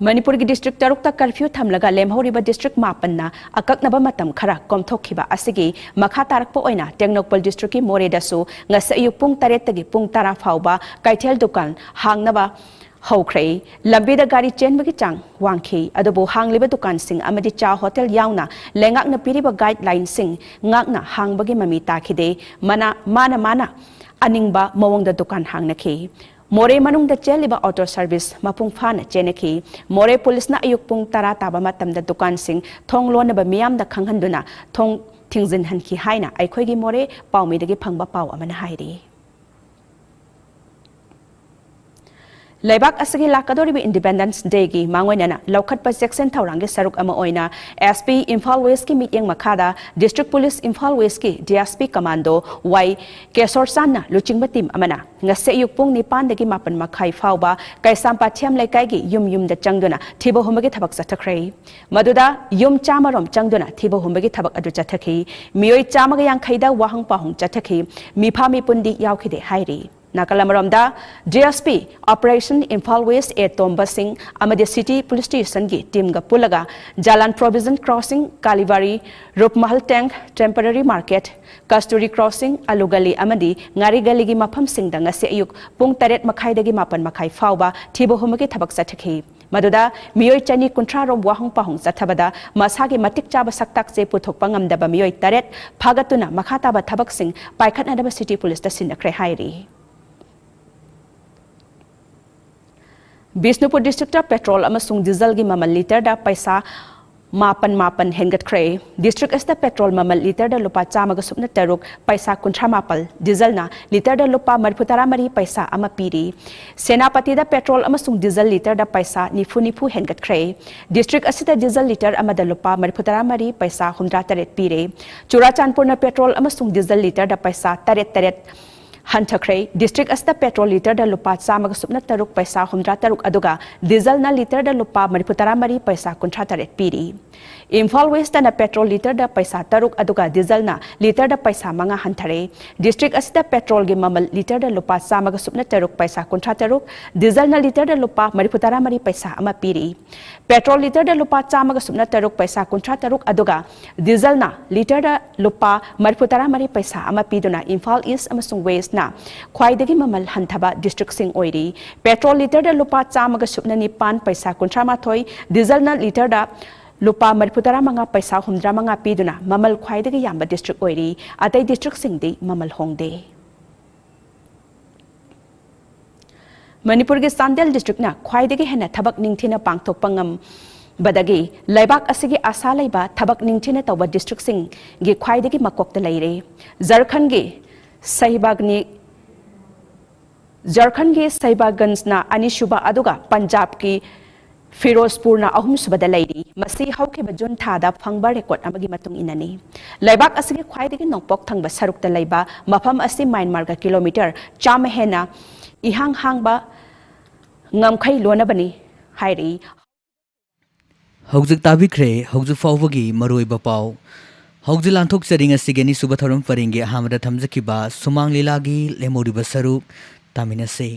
ꯃꯅꯤꯄꯨꯔꯒꯤ district ꯇꯔꯨꯛꯇ curfew ꯊꯝꯂꯒ ꯂꯦꯝꯍꯧꯔꯤꯕ district ꯃꯥꯄꯟꯅ ꯑꯀꯛꯅꯕ ꯃꯇꯝ ꯈꯔ ꯀꯣꯝꯊꯣꯛꯈꯤꯕ ꯑꯁꯤꯒꯤ ꯃꯈꯥ ꯇꯥꯔꯛꯄ ꯑꯣꯏꯅ ꯇꯦꯡꯅꯧꯄꯜ districtꯀꯤ ꯃꯣꯔꯦꯗꯁꯨ ꯉꯁꯤ ꯑꯌꯨꯛ ꯄꯨꯡ ꯇꯔꯦꯠꯇꯒꯤ ꯄꯨꯡ ꯇꯔꯥ ꯐꯥꯎꯕ ꯀꯩꯊꯦꯜ ꯗꯨꯀꯥꯟ ꯍꯥꯡꯅꯕ ꯍꯧꯈ꯭ꯔꯦ꯫ ꯂꯝꯕꯤꯗ ꯒꯥꯔꯤ ꯆꯦꯟꯕꯒꯤ ꯆꯥꯡ ꯋꯥꯡꯈꯤ, ꯑꯗꯨꯕꯨ ꯍꯥꯡꯂꯤꯕ ꯗꯨꯀꯥꯟꯁꯤꯡ ꯑꯃꯗꯤ ꯆꯥ ꯍꯣꯇꯦꯜ ꯌꯥꯎꯅ ꯂꯩꯉꯥꯛꯅ ꯄꯤꯔꯤꯕ guidelinesꯁꯤꯡ ꯉꯥꯛꯅ ꯍꯥꯡꯕꯒꯤ ꯃꯃꯤ ꯇꯥꯈꯤꯗꯦ꯫ ꯃꯅꯥ-, ꯃꯥꯅ ꯃꯥꯅ ꯑꯅꯤꯡꯕ ꯃꯑꯣꯡꯗ ꯗꯨꯀꯥꯟ ꯍꯥꯡꯅꯈꯤ꯫ ꯃꯣꯔꯦ ꯃꯅꯨꯡꯗ ꯆꯦꯜꯂꯤꯕ auto service ꯃꯄꯨꯡ ꯐꯥꯅ ꯆꯦꯟꯅꯈꯤ꯫ ꯃꯣꯔꯦ ꯄꯨꯂꯤꯁꯅ ꯑꯌꯨꯛ ꯄꯨꯡ ꯇꯔꯥ ꯇꯥꯕ ꯃꯇꯝꯗ ꯗꯨꯀꯥꯟꯁꯤꯡ ꯊꯣꯡ ꯂꯣꯟꯅꯕ ꯃꯤꯌꯥꯝꯗ ꯈꯪꯍꯟꯗꯨꯅ ꯊꯣꯡ ꯊꯤꯡꯖꯤꯟꯍꯟꯈꯤ ꯍꯥꯏꯅ ꯑꯩꯈꯣꯏꯒꯤ ꯃꯣꯔꯦ ꯄꯥꯎꯃꯤꯗꯒꯤ ꯐꯪꯕ ꯄꯥꯎ ꯑꯃꯅ ꯍꯥꯏꯔꯤ꯫ ꯂꯩꯕꯥꯛ ꯑꯁꯤꯒꯤ ꯂꯥꯛꯀꯗꯧꯔꯤꯕ Independence Dayꯒꯤ ꯃꯥꯡꯑꯣꯏꯅꯅ ꯂꯧꯈꯠꯄ ꯆꯦꯛꯁꯤꯟ ꯊꯧꯔꯥꯡꯒꯤ ꯁꯔꯨꯛ ꯑꯃ ꯑꯣꯏꯅ SP ꯏꯝꯐꯥꯜ Westꯀꯤ ꯃꯤꯠꯌꯦꯡ ꯃꯈꯥꯗ District Police Imphal Westꯀꯤ DSP Commando ꯋꯥꯏ ꯀꯦꯁꯣꯔꯆꯥꯟꯅ ꯂꯨꯆꯤꯡꯕ team ꯑꯃꯅ ꯉꯁꯤ ꯑꯌꯨꯛ ꯄꯨꯡ ꯅꯤꯄꯥꯟꯗꯒꯤ ꯃꯥꯄꯟ ꯃꯈꯥꯏ ꯐꯥꯎꯕ ꯀꯩꯁꯥꯝꯄꯥꯠ ꯊꯤꯌꯥꯝ ꯂꯩꯀꯥꯏꯒꯤ ꯌꯨꯝ ꯌꯨꯝꯗ ꯆꯪꯗꯨꯅ ꯊꯤꯕ ꯍꯨꯝꯕꯒꯤ ꯊꯕꯛ ꯆꯠꯊꯈ꯭ꯔꯦ꯫ ꯃꯗꯨꯗ ꯌꯨꯝ ꯆꯥꯝꯃ ꯔꯣꯝ ꯆꯪꯗꯨꯅ ꯊꯤꯕ ꯍꯨꯝꯕꯒꯤ ꯊꯕꯛ ꯑꯗꯨ ꯆꯠꯊꯈꯤ꯫ ꯃꯤꯑꯣꯏ ꯆꯥꯝꯃꯒ ꯌꯥꯡꯈꯩꯗ ꯋꯥꯍꯪ ꯄꯥꯎꯍꯪ ꯆꯠꯊꯈꯤ꯫ ꯃꯤꯐꯥ ꯃꯤꯄꯨꯟꯗꯤ ꯌꯥꯎꯈꯤꯗꯦ ꯍꯥꯏꯔꯤ꯫ ꯅꯥꯀꯜ ꯑꯃꯔꯣꯝꯗ, D S P operation Imphal west A Tomba Singh ꯑꯃꯗꯤ ꯁꯤꯇꯤ ꯄꯨꯂꯤꯁ ꯁ꯭ꯇꯦꯁꯟꯒꯤ ꯇꯤꯝꯒ ꯄꯨꯜꯂꯒ Jalan provision crossing, Kalibari, Rupmahal tank, temporary market, Kasturi crossing, Alu Gali ꯑꯃꯗꯤ ꯉꯥꯔꯤ ꯒꯂꯤꯒꯤ ꯃꯐꯝꯁꯤꯡꯗ ꯉꯁꯤ ꯑꯌꯨꯛ ꯄꯨꯡ ꯇꯔꯦꯠ ꯃꯈꯥꯏꯗꯒꯤ ꯃꯥꯄꯟ ꯃꯈꯥꯏ ꯐꯥꯎꯕ ꯊꯤꯕ ꯍꯨꯝꯕꯒꯤ ꯊꯕꯛ ꯆꯠꯊꯈꯤ꯫ ꯃꯗꯨꯗ ꯃꯤꯑꯣꯏ ꯆꯅꯤ ꯀꯨꯟꯊ꯭ꯔꯥ ꯔꯣꯝ ꯋꯥꯍꯪ ꯄꯥꯎꯍꯪ ꯆꯠꯊꯕꯗ ꯃꯁꯥꯒꯤ ꯃꯇꯤꯛ ꯆꯥꯕ ꯁꯛꯇꯥꯛ ꯆꯦ ꯄꯨꯊꯣꯛꯄ ꯉꯝꯗꯕ ꯃꯤꯑꯣꯏ ꯇꯔꯦꯠ ꯐꯥꯒꯠꯇꯨꯅ ꯃꯈꯥ ꯇꯥꯕ ꯊꯕꯛꯁꯤꯡ ꯄꯥꯏꯈꯠꯅꯅꯕ ꯁꯤꯇꯤ ꯄꯨꯂꯤꯁꯇ ꯁꯤꯟꯅꯈ꯭ꯔꯦ ꯍꯥꯏꯔꯤ꯫ ꯕꯤꯁꯅꯨꯄꯨꯔ ꯗꯤꯁꯇ꯭ꯔꯤꯛꯇ ꯄꯦꯇ꯭ꯔꯣꯜ ꯑꯃꯁꯨꯡ ꯗꯤꯖꯜꯒꯤ ꯃꯃꯜ ꯂꯤꯇꯔꯗ ꯄꯩꯁꯥ ꯃꯥꯄꯟ ꯃꯥꯄꯟ ꯍꯦꯟꯒꯠꯈ꯭ꯔꯦ꯫ ꯗꯤꯁꯇ꯭ꯔꯤꯛ ꯑꯁꯤꯗ ꯄꯦꯇ꯭ꯔꯣꯜ ꯃꯃꯜ ꯂꯤꯇꯔꯗ ꯂꯨꯄꯥ ꯆꯥꯝꯃꯒ ꯁꯨꯞꯅ ꯇꯔꯨꯛ ꯄꯩꯁꯥ ꯀꯨꯟꯊ꯭ꯔꯥ ꯃꯥꯄꯜ, ꯗꯤꯖꯜꯅ ꯂꯤꯇꯔꯗ ꯂꯨꯄꯥ ꯃꯔꯤꯐꯨ ꯇꯔꯥ ꯃꯔꯤ ꯄꯩꯁꯥ ꯑꯃ ꯄꯤꯔꯤ꯫ ꯁꯦꯅꯥꯄꯇꯤꯗ ꯄꯦꯇ꯭ꯔꯣꯜ ꯑꯃꯁꯨꯡ ꯗꯤꯖꯜ ꯂꯤꯇꯔꯗ ꯄꯩꯁꯥ ꯅꯤꯐꯨ ꯅꯤꯐꯨ ꯍꯦꯟꯒꯠꯈ꯭ꯔꯦ꯫ ꯗꯤꯁꯇ꯭ꯔꯤꯛ ꯑꯁꯤꯗ ꯗꯤꯖꯜ ꯂꯤꯇꯔ ꯑꯃꯗ ꯂꯨꯄꯥ ꯃꯔꯤꯐꯨ ꯇꯔꯥ ꯃꯔꯤ ꯄꯩꯁꯥ ꯍꯨꯝꯗ꯭ꯔꯥ ꯇꯔꯦꯠ ꯄꯤꯔꯦ꯫ ꯆꯨꯔꯥꯆꯥꯟꯄꯨꯔꯅ ꯄꯦꯇ꯭ꯔꯣꯜ ꯑꯃꯁꯨꯡ ꯗꯤꯖꯜ ꯂꯤꯇꯔꯗ ꯄꯩꯁꯥ ꯇꯔꯦꯠ ꯇꯔꯦꯠ ꯍꯟꯊꯈ꯭ꯔꯦ꯫ ꯗꯤꯁꯇ꯭ꯔꯤꯛ ꯑꯁꯤꯗ ꯄꯦꯇ꯭ꯔꯣꯜ ꯂꯤꯇꯔꯗ ꯂꯨꯄꯥ ꯆꯥꯝꯃꯒ ꯁꯨꯞꯅ ꯇꯔꯨꯛ ꯄꯩꯁꯥ ꯍꯨꯝꯗ꯭ꯔꯥ ꯇꯔꯨꯛ, ꯑꯗꯨꯒ ꯗꯤꯖꯜꯅ ꯂꯤꯇꯔꯗ ꯂꯨꯄꯥ ꯃꯔꯤꯐꯨ ꯇꯔꯥ ꯃꯔꯤ ꯄꯩꯁꯥ ꯀꯨꯟꯊ꯭ꯔꯥ ꯇꯔꯦꯠ ꯄꯤꯔꯤ꯫ ꯏꯝꯐꯥꯜ ꯋꯦꯁꯇꯅ ꯄꯦꯇ꯭ꯔꯣꯜ ꯂꯤꯇꯔꯗ ꯄꯩꯁꯥ ꯇꯔꯨꯛ, ꯑꯗꯨꯒ ꯗꯤꯖꯜꯅ ꯂꯤꯇꯔꯗ ꯄꯩꯁꯥ ꯃꯉꯥ ꯍꯟꯊꯔꯦ꯫ ꯗꯤꯁꯇ꯭ꯔꯤꯛ ꯑꯁꯤꯗ ꯄꯦꯇ꯭ꯔꯣꯜꯒꯤ ꯃꯃꯜ ꯂꯤꯇꯔꯗ ꯂꯨꯄꯥ ꯆꯥꯝꯃꯒ ꯁꯨꯞꯅ ꯇꯔꯨꯛ ꯄꯩꯁꯥ ꯀꯨꯟꯊ꯭ꯔꯥ ꯇꯔꯨꯛ, ꯗꯤꯖꯜꯅ ꯂꯤꯇꯔꯗ ꯂꯨꯄꯥ ꯃꯔꯤꯐꯨ ꯇꯔꯥ ꯃꯔꯤ ꯄꯩꯁꯥ ꯑꯃ ꯄꯤꯔꯤ꯫ ꯄꯦꯇ꯭ꯔꯣꯜ ꯂꯤꯇꯔꯗ ꯂꯨꯄꯥ ꯆꯥꯝꯃꯒ ꯁꯨꯞꯅ ꯇꯔꯨꯛ ꯄꯩꯁꯥ ꯀꯨꯟꯊ꯭ꯔꯥ ꯇꯔꯨꯛ, ꯑꯗꯨꯒ ꯗꯤꯖꯜꯅ ꯂꯤꯇꯔꯗ ꯂꯨꯄꯥ ꯃꯔꯤꯐꯨ ꯇꯔꯥ ꯃꯔꯤ ꯄꯩꯁꯥ ꯑꯃ ꯄꯤꯗꯨꯅ ꯏꯝꯐꯥꯜ ꯏꯁ ꯑꯃꯁꯨꯡ ꯋꯦꯁꯅ ꯈ꯭ꯋꯥꯏꯗꯒꯤ ꯃꯃꯜ ꯍꯟꯊꯕ ꯗꯤꯁꯇ꯭ꯔꯤꯛꯁꯤꯡ ꯑꯣꯏꯔꯤ꯫ ꯄꯦꯇ꯭ꯔꯣꯜ ꯂꯤꯇꯔꯗ ꯂꯨꯄꯥ ꯆꯥꯝꯃꯒ ꯁꯨꯞꯅ ꯅꯤꯄꯥꯟ ꯄꯩꯁꯥ ꯀꯨꯟꯊ꯭ꯔꯥ ꯃꯥꯊꯣꯏ, ꯗꯤꯖꯜꯅ ꯂꯤꯇꯔꯗ ꯂꯨꯄꯥ ꯃꯔꯤꯐꯨ ꯇꯔꯥ ꯃꯉꯥ ꯄꯩꯁꯥ ꯍꯨꯝꯗ꯭ꯔꯥ ꯃꯉꯥ ꯄꯤꯗꯨꯅ ꯃꯃꯜ ꯈ꯭ꯋꯥꯏꯗꯒꯤ ꯌꯥꯝꯕ ꯗꯤꯁꯇ꯭ꯔꯤꯛ ꯑꯣꯏꯔꯤ꯫ ꯑꯇꯩ ꯗꯤꯁꯇ꯭ꯔꯤꯛꯁꯤꯡꯗꯤ ꯃꯃꯜ ꯍꯣꯡꯗꯦ꯫ ꯃꯅꯤꯄꯨꯔꯒꯤ ꯆꯥꯟꯗꯦꯜ ꯗꯤꯁꯇ꯭ꯔꯤꯛꯅ ꯈ꯭ꯋꯥꯏꯗꯒꯤ ꯍꯦꯟꯅ ꯊꯕꯛ ꯅꯤꯡꯊꯤꯅ ꯄꯥꯡꯊꯣꯛꯄ ꯉꯝꯕꯗꯒꯤ ꯂꯩꯕꯥꯛ ꯑꯁꯤꯒꯤ ꯑꯁꯥ ꯂꯩꯕ ꯊꯕꯛ ꯅꯤꯡꯊꯤꯅ ꯇꯧꯕ ꯗꯤꯁꯇ꯭ꯔꯤꯛꯁꯤꯡꯒꯤ ꯈ꯭ꯋꯥꯏꯗꯒꯤ ꯃꯀꯣꯛꯇ ꯂꯩꯔꯦ꯫ ꯖꯔꯈꯟꯒꯤ ꯁꯍꯤꯕꯥꯒꯅꯤ, ꯖꯔꯈꯟꯒꯤ ꯁꯍꯤꯕꯥꯒꯟꯖꯅ ꯑꯅꯤꯁꯨꯕ, ꯑꯗꯨꯒ ꯄꯟꯖꯥꯕꯀꯤ ꯐꯤꯔꯣꯖꯄꯨꯔꯅ ꯑꯍꯨꯝꯁꯨꯕꯗ ꯂꯩꯔꯤ꯫ ꯃꯁꯤ ꯍꯧꯈꯤꯕ ꯖꯨꯟ ꯊꯥꯗ ꯐꯪꯕ ꯔꯦꯀꯣꯔꯗ ꯑꯃꯒꯤ ꯃꯇꯨꯡ ꯏꯟꯅꯅꯤ꯫ ꯂꯩꯕꯥꯛ ꯑꯁꯤꯒꯤ ꯈ꯭ꯋꯥꯏꯗꯒꯤ ꯅꯣꯡꯄꯣꯛ ꯊꯪꯕ ꯁꯔꯨꯛꯇ ꯂꯩꯕ ꯃꯐꯝ ꯑꯁꯤ ꯃ꯭ꯌꯥꯟꯃꯥꯔꯒ ꯀꯤꯂꯣꯃꯤꯇꯔ ꯆꯥꯝꯃ ꯍꯦꯟꯅ ꯏꯍꯥꯡ ꯍꯥꯡꯕ ꯉꯝꯈꯩ ꯂꯣꯟꯅꯕꯅꯤ ꯍꯥꯏꯔꯤ꯫ ꯍꯧꯖꯤꯛ ꯇꯥꯕꯤꯈ꯭ꯔꯦ ꯍꯧꯖꯤꯛ ꯐꯥꯎꯕꯒꯤ ꯃꯔꯨꯑꯣꯏꯕ ꯄꯥꯎ꯫ ꯍꯧꯖꯤꯛ ꯂꯥꯟꯊꯣꯛꯆꯔꯤ ꯉꯁꯤꯒꯤ ꯑꯅꯤꯁꯨꯕ ꯊꯧꯔꯝ ꯄꯔꯦꯡꯒꯤ ꯑꯍꯥꯟꯕꯗ ꯊꯝꯖꯈꯤꯕ ꯁꯨꯃꯥꯡ ꯂꯤꯂꯥꯒꯤ ꯂꯦꯝꯍꯧꯔꯤꯕ ꯁꯔꯨꯛ ꯇꯥꯃꯤꯟꯅꯁꯤ꯫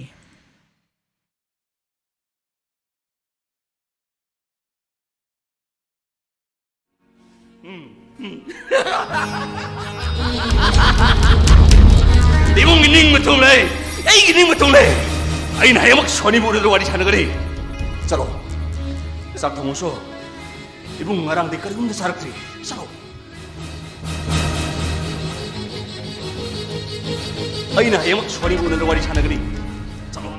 ꯏꯕꯨꯡꯒꯤ ꯅꯤꯡꯕ ꯊꯨꯡꯂꯦ, ꯑꯩꯒꯤ ꯅꯤꯡꯕ ꯊꯨꯡꯂꯦ꯫ ꯑꯩꯅ ꯍꯌꯦꯡꯃꯛ ꯁꯣꯅꯤꯕꯨ ꯎꯅꯗꯨꯅ ꯋꯥꯔꯤ ꯁꯥꯟꯅꯒꯅꯤ꯫ ꯆꯠꯂꯣ, ꯆꯥꯛ ꯊꯣꯡꯉꯨꯁꯣ꯫ ꯏꯕꯨꯡ ꯉꯔꯥꯡꯗꯤ ꯀꯔꯤꯒꯨꯝꯗ ꯆꯥꯔꯛꯇ꯭ꯔꯤ꯫ ꯆꯠꯂꯣ꯫ ꯑꯩꯅ ꯍꯌꯦꯡꯃꯛ ꯁꯣꯅꯤꯕꯨ ꯎꯅꯗꯨꯅ ꯋꯥꯔꯤ ꯁꯥꯟꯅꯒꯅꯤ꯫ ꯆꯠꯂꯣ꯫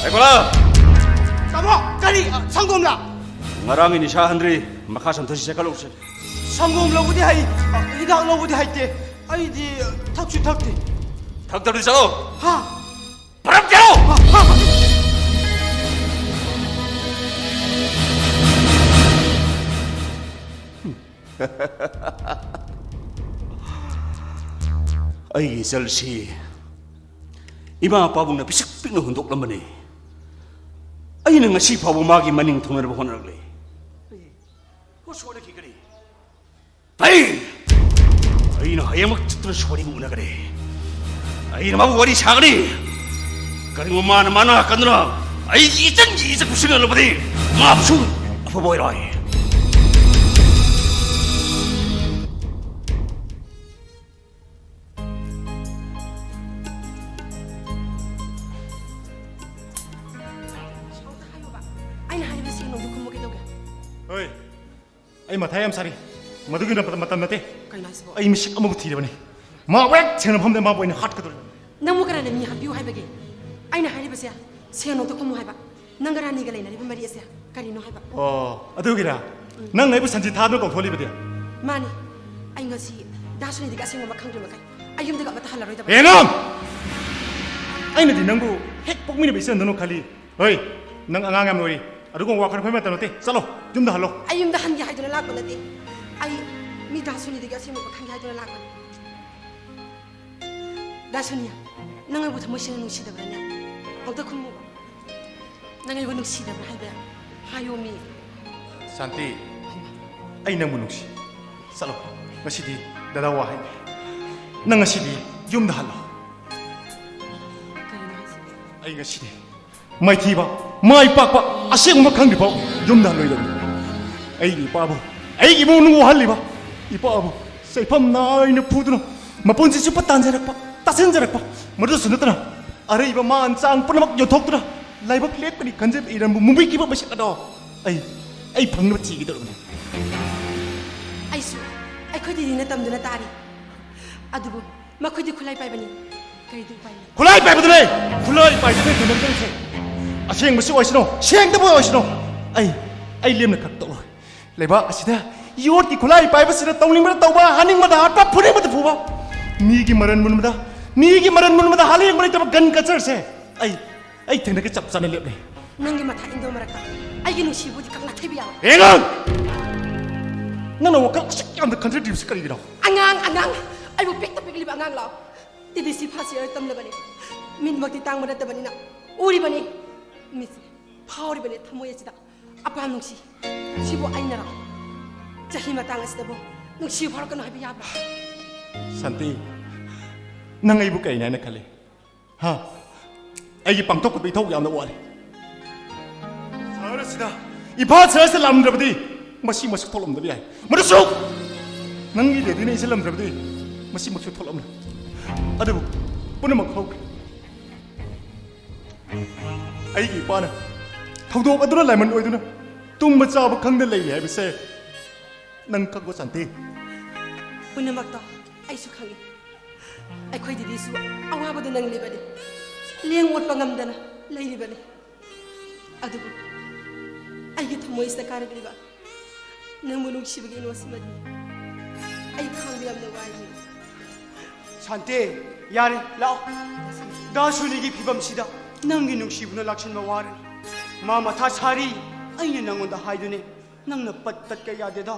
ꯍꯩꯀꯣꯂꯥ! ꯇꯥꯃꯣ, ꯀꯔꯤ? ꯑ, ꯁꯪꯒꯣꯝꯂ? ꯉꯔꯥꯡꯒꯤ ꯅꯤꯁꯥ ꯍꯟꯗ꯭ꯔꯤ, ꯃꯈꯥ ꯆꯝꯊꯁꯤ ꯆꯦꯛꯀꯠꯂꯧꯁꯤ꯫ ꯁꯪꯒꯣꯝ ꯂꯧꯕꯗꯤ ꯍꯩ, ꯑ, ꯍꯤꯗꯥꯛ ꯂꯧꯕꯗꯤ ꯍꯩꯇꯦ꯫ ꯑꯩꯗꯤ ꯊꯛꯁꯨ ꯊꯛꯇꯦ꯫ ꯊꯛꯇꯕꯗꯤ ꯆꯠꯂꯣ꯫ ꯍꯥ? ꯄꯔꯞ ꯆꯠꯂꯣ! ꯍꯥ, ꯍꯥ, ꯍꯥ꯫ ꯑꯩꯒꯤ ꯏꯆꯜꯁꯤ ꯏꯃꯥ ꯄꯥꯕꯨꯡꯅ ꯄꯤꯁꯛ ꯄꯤꯛꯅ ꯍꯨꯟꯗꯣꯛꯂꯝꯕꯅꯤ꯫ ꯑꯩꯅ ꯉꯁꯤ ꯐꯥꯎꯕ ꯃꯥꯒꯤ ꯃꯅꯤꯡ ꯊꯨꯡꯅꯅꯕ ꯍꯣꯠꯅꯔꯛꯂꯤ꯫ ꯍꯣ, ꯁꯣꯏꯔꯛꯈꯤꯒꯅꯤ꯫ ꯑꯩ, ꯑꯩꯅ ꯍꯌꯦꯡꯃꯛ ꯆꯠꯇꯨꯅ ꯁꯣꯅꯤꯕꯨ ꯎꯅꯒꯅꯤ꯫ ꯑꯩꯅ ꯃꯥꯕꯨ ꯋꯥꯔꯤ ꯁꯥꯒꯅꯤ꯫ ꯀꯔꯤꯒꯨꯝꯕ ꯃꯥꯅ ꯃꯥꯅ ꯀꯟꯗꯨꯅ ꯑꯩꯒꯤ ꯏꯆꯟꯒꯤ ꯏꯖꯠ ꯄꯨꯁꯤꯟꯅꯔꯕꯗꯤ ꯃꯥꯕꯨꯁꯨ ꯑꯐꯕ ꯑꯣꯏꯔꯣꯏ꯫ ꯑꯩꯅ ꯍꯥꯏꯔꯤꯕ ꯁꯦꯡꯅ ꯑꯝꯇ ꯈꯨꯝꯃꯨ ꯀꯩꯗꯧꯒꯦ? ꯍꯣꯏ, ꯑꯩ ꯃꯊꯥ ꯌꯥꯝ ꯁꯥꯔꯤ꯫ ꯃꯗꯨꯒꯤ ꯃꯇꯝ, ꯃꯇꯝ ꯅꯠꯇꯦ꯫ ꯀꯩꯅꯣ ꯍꯥꯏꯁꯤꯕꯣ? ꯑꯩ ꯃꯤꯁꯛ ꯑꯃꯕꯨ ꯊꯤꯔꯕꯅꯤ꯫ ꯃꯥꯕꯨ ꯍꯦꯛ ꯊꯦꯡꯅꯐꯝꯗ ꯃꯥꯕꯨ ꯑꯩꯅ ꯍꯥꯠꯀꯗꯧꯔꯤꯕꯅꯤ꯫ ꯅꯪꯕꯨ ꯀꯅꯥꯅ ꯃꯤ ꯍꯥꯠꯄꯤꯌꯨ ꯍꯥꯏꯕꯒꯦ? ꯑꯩꯅ ꯍꯥꯏꯔꯤꯕꯁꯦ ꯁꯦꯡꯅ ꯑꯝꯇ ꯈꯨꯝꯃꯨ ꯍꯥꯏꯕ꯫ ꯅꯪꯒ ꯔꯥꯅꯤꯒ ꯂꯩꯅꯔꯤꯕ ꯃꯔꯤ ꯑꯁꯦ ꯀꯔꯤꯅꯣ ꯍꯥꯏꯕ? ꯑꯣ, ꯑꯗꯨꯒꯤꯔꯥ? ꯎꯝ꯫ ꯅꯪ ꯑꯩꯕꯨ ꯁꯟꯖꯤ ꯊꯥꯗꯨꯅ ꯀꯧꯊꯣꯛꯂꯤꯕꯗꯤ? ꯃꯥꯅꯤ꯫ ꯑꯩ ꯉꯁꯤ ꯗꯥ ꯁꯨꯅꯤꯗꯒꯤ ꯑꯁꯦꯡꯕ ꯑꯃ ꯈꯪꯗ꯭ꯔꯤ ꯃꯈꯩ ꯑꯩ ꯌꯨꯝꯗꯒ ꯑꯃꯠꯇ ꯍꯜꯂꯔꯣꯏꯗꯕ꯫ ꯑꯦ, ꯅꯣ! ꯑꯩꯅꯗꯤ ꯅꯪꯕꯨ ꯍꯦꯛ ꯄꯣꯛꯃꯤꯟꯅꯕ ꯏꯆꯟꯗꯧꯅ ꯈꯜꯂꯤ꯫ ꯍꯣꯏ, ꯅꯪ ꯑꯉꯥꯡ ꯌꯥꯝ ꯑꯣꯏꯔꯤ꯫ ꯑꯗꯨꯒꯨꯝꯕ ꯋꯥꯈꯜ ꯈꯟꯕ ꯃꯇꯝ ꯅꯠꯇꯦ꯫ ꯆꯠꯂꯣ, ꯌꯨꯝꯗ ꯍꯜꯂꯣ꯫ ꯑꯩ ꯌꯨꯝꯗ ꯍꯟꯒꯦ ꯍꯥꯏꯗꯨꯅ ꯂꯥꯛꯄ ꯅꯠꯇꯦ꯫ ꯑꯩ ꯃꯤ ꯗꯥ ꯁꯨꯅꯤꯗꯒꯤ ꯑꯁꯦꯡꯕ ꯈꯪꯒꯦ ꯍꯥꯏꯗꯨꯅ ꯂꯥꯛꯄꯅꯤ꯫ ꯗꯥ ꯁꯨꯅꯤꯌꯥ, ꯅꯪ ꯑꯩꯕꯨ ꯊꯃꯣꯏ ꯁꯦꯡꯅ ꯅꯨꯡꯁꯤꯗꯕ꯭ꯔꯥꯅꯦ? ꯑꯝꯇ ꯈꯨꯝꯃꯨꯕ꯫ ꯅꯪ ꯑꯩꯕꯨ ꯅꯨꯡꯁꯤꯗꯕ꯭ꯔꯥ ꯍꯥꯏꯕ? ꯍꯥꯏꯌꯣꯃꯤ꯫ ꯁꯥꯟꯇꯤ, ꯑꯩ ꯅꯪꯕꯨ ꯅꯨꯡꯁꯤ꯫ ꯆꯠꯂꯣ꯫ ꯉꯁꯤꯗꯤ ꯗꯗꯥ ꯋꯥ ꯍꯥꯏꯒꯦ꯫ ꯅꯪ ꯉꯁꯤꯗꯤ ꯌꯨꯝꯗ ꯍꯜꯂꯣ꯫ ꯀꯩꯅꯣ ꯍꯥꯏꯁꯤꯕꯣ? ꯑꯩ ꯉꯁꯤꯗꯤ ꯃꯥꯏꯊꯤꯕ, ꯃꯥꯏ ꯄꯥꯛꯄ, ꯑꯁꯦꯡꯕ ꯈꯪꯗ꯭ꯔꯤꯐꯥꯎ ꯌꯨꯝꯗ ꯍꯜꯂꯣꯏꯗꯕꯅꯤ꯫ ꯑꯩꯒꯤ ꯏꯄꯥꯕꯨ, ꯑꯩꯒꯤ ꯏꯃꯨꯡ ꯃꯅꯨꯡ ꯋꯥꯍꯜꯂꯤꯕ ꯏꯄꯥꯕꯨ ꯆꯩꯐꯝ ꯅꯥꯏꯅ ꯐꯨꯗꯨꯅ ꯃꯄꯨꯟꯁꯤ ꯆꯨꯞꯄ ꯇꯥꯟꯖꯔꯛꯄ, ꯇꯥꯁꯤꯟꯖꯔꯛꯄ, ꯃꯗꯨꯁꯨ ꯅꯠꯇꯅ ꯑꯔꯩꯕ ꯃꯥꯟ ꯆꯥꯡ ꯄꯨꯝꯅꯃꯛ ꯌꯣꯟꯊꯣꯛꯇꯨꯅ ꯂꯥꯏꯕꯛ ꯂꯦꯞꯀꯅꯤ ꯈꯟꯖꯕ ꯏꯔꯝꯕꯨ ꯃꯨꯝꯕꯤꯈꯤꯕ ꯃꯁꯛ ꯑꯗꯣ ꯑꯩ, ꯑꯩ ꯐꯪꯅꯕ ꯊꯤꯒꯗꯧꯔꯕꯅꯤ꯫ ꯑꯩꯁꯨ ꯑꯩꯈꯣꯏ ꯗꯤꯗꯤꯅ ꯇꯝꯗꯨꯅ ꯇꯥꯔꯤ꯫ ꯑꯗꯨꯕꯨ ꯃꯈꯣꯏꯗꯤ ꯈꯨꯠꯂꯥꯏ ꯄꯥꯏꯕꯅꯤ꯫ ꯀꯔꯤꯗꯤ ꯎꯄꯥꯏ ꯂꯩ? ꯈꯨꯠꯂꯥꯏ ꯄꯥꯏꯕꯗꯨꯅꯦ! ꯈꯨꯠꯂꯥꯏ ꯄꯥꯏꯗꯨꯅꯦ ꯊꯦꯡꯅꯔꯛꯇꯣꯏꯁꯦ꯫ ꯑꯁꯦꯡꯕꯁꯨ ꯑꯣꯏꯁꯅꯨ, ꯁꯦꯡꯗꯕ ꯑꯣꯏꯁꯅꯨ, ꯑꯩ, ꯑꯩ ꯂꯦꯝꯅ ꯈꯛ ꯇꯣꯛꯂꯣꯏ꯫ ꯂꯩꯕꯥꯛ ꯑꯁꯤꯗ ꯌꯣꯠꯀꯤ ꯈꯨꯠꯂꯥꯏ ꯄꯥꯏꯕꯁꯤꯅ ꯇꯧꯅꯤꯡꯕꯗ ꯇꯧꯕ, ꯍꯥꯠꯅꯤꯡꯕꯗ ꯍꯥꯠꯄ, ꯐꯨꯅꯤꯡꯕꯗ ꯐꯨꯕ, ꯃꯤꯒꯤ ꯃꯔꯟ ꯃꯨꯟꯕꯗ, ꯃꯤꯒꯤ ꯃꯔꯟ ꯃꯨꯟꯕꯗ ꯍꯥꯂꯦꯡꯕ ꯂꯩꯇꯕ gun culture ꯁꯦ ꯑꯩ, ꯑꯩ ꯊꯦꯡꯅꯒ ꯆꯞ ꯆꯥꯅ ꯂꯦꯞꯂꯦ꯫ ꯅꯪꯒꯤ ꯃꯊꯥ ꯏꯟꯗꯣ ꯃꯔꯛꯇ ꯑꯩꯒꯤ ꯅꯨꯡꯁꯤꯕꯨꯗꯤ ꯀꯪꯅ ꯊꯩꯕ ꯌꯥꯔꯣꯏ꯫ ꯌꯦꯡꯉꯣ! ꯅꯪꯅ ꯋꯥꯈꯜ ꯑꯁꯨꯛ ꯌꯥꯝꯅ ꯈꯟꯖꯗ꯭ꯔꯤꯕꯁꯤ ꯀꯔꯤꯒꯤꯅꯣ? ꯑꯉꯥꯡ, ꯑꯉꯥꯡ! ꯑꯩꯕꯨ ꯄꯤꯛꯇ ꯄꯤꯛꯂꯤꯕ ꯑꯉꯥꯡ ꯂꯥꯎ꯫ ꯇꯤ ꯗꯤ ꯁꯤ ꯐꯥꯁ ꯌꯥꯔ ꯇꯝꯂꯕꯅꯤ꯫ ꯃꯤꯠꯃꯛꯇꯤ ꯇꯥꯡꯕ ꯅꯠꯇꯕꯅꯤꯅ ꯎꯔꯤꯕꯅꯤ꯫ ꯃꯤꯠꯁꯦ ꯐꯥꯎꯔꯤꯕꯅꯤ ꯊꯃꯣꯏ ꯑꯁꯤꯗ꯫ ꯑꯄꯥꯝ ꯅꯨꯡꯁꯤ, ꯁꯤꯕꯨ ꯑꯩꯅꯔꯣ? ꯆꯍꯤ ꯃꯇꯥꯡ ꯑꯁꯤꯗꯕꯨ ꯅꯨꯡꯁꯤꯕ ꯐꯥꯎꯔꯛꯀꯅꯨ ꯍꯥꯏꯕ ꯌꯥꯕ꯭ꯔꯥ? ꯁꯥꯟꯇꯤ, ꯅꯪ ꯑꯩꯕꯨ ꯀꯩꯅꯦ ꯍꯥꯏꯅ ꯈꯜꯂꯤ? ꯍꯥ? ꯑꯩꯒꯤ ꯄꯥꯡꯊꯣꯛꯄꯗ ꯏꯊꯧ ꯌꯥꯝꯅ ꯋꯥꯠꯂꯤ꯫ ꯁꯍꯔ ꯑꯁꯤꯗ, ꯏꯝꯐꯥꯜ ꯁꯍꯔ ꯑꯁꯤꯗ ꯂꯥꯛꯂꯝꯗ꯭ꯔꯕꯗꯤ ꯃꯁꯤꯃꯛꯁꯨ ꯊꯣꯛꯂꯝꯗꯕ ꯌꯥꯏ꯫ ꯃꯗꯨꯁꯨ ꯅꯪꯒꯤ ꯗꯦꯗꯤꯅ ꯏꯟꯁꯤꯜꯂꯝꯗ꯭ꯔꯕꯗꯤ ꯃꯁꯤꯃꯛꯁꯨ ꯊꯣꯛꯂꯝꯂꯣꯏ꯫ ꯑꯗꯨꯕꯨ ꯄꯨꯝꯅꯃꯛ ꯍꯧꯈ꯭ꯔꯦ꯫ ꯑꯩꯒꯤ ꯏꯄꯥꯅ ꯊꯧꯗꯣꯛ ꯑꯗꯨꯅ ꯂꯥꯏꯃꯟ ꯑꯣꯏꯗꯨꯅ ꯇꯨꯝꯕ ꯆꯥꯕ ꯈꯪꯗ ꯂꯩꯔꯤ ꯍꯥꯏꯕꯁꯦ ꯅꯪ ꯈꯪꯕ ꯁꯥꯟꯇꯤ? ꯄꯨꯝꯅꯃꯛꯇꯣ ꯑꯩꯁꯨ ꯈꯪꯏ꯫ ꯑꯩꯈꯣꯏ ꯗꯤꯗꯤꯁꯨ ꯑꯋꯥꯕꯗꯨ ꯅꯪꯂꯤꯕꯅꯤ꯫ ꯂꯦꯡ ꯑꯣꯠꯄ ꯉꯝꯗꯅ ꯂꯩꯔꯤꯕꯅꯤ꯫ ꯑꯗꯨꯕꯨ ꯑꯩꯒꯤ ꯊꯃꯣꯏꯁꯤꯗ ꯀꯥꯔꯛꯂꯤꯕ ꯅꯪꯕꯨ ꯅꯨꯡꯁꯤꯕꯒꯤ ꯏꯅꯣꯠꯁꯤꯃꯗꯤ ꯑꯩ ꯈꯥꯡꯕ ꯌꯥꯝꯅ ꯋꯥꯏ꯫ ꯁꯥꯟꯇꯤ, ꯌꯥꯔꯦ, ꯂꯥꯛꯑꯣ꯫ ꯗꯥ ꯁꯨꯅꯤꯒꯤ ꯐꯤꯕꯝꯁꯤꯗ ꯅꯪꯒꯤ ꯅꯨꯡꯁꯤꯕꯅ ꯂꯥꯛꯁꯤꯟꯕ ꯋꯥꯔꯅꯤ꯫ ꯃꯥ ꯃꯊꯥ ꯁꯥꯔꯤ꯫ ꯑꯩꯅ ꯅꯪꯉꯣꯟꯗ ꯍꯥꯏꯗꯨꯅꯦ, ꯅꯪꯅ ꯄꯠ ꯇꯠꯀ ꯌꯥꯗꯦꯗꯣ꯫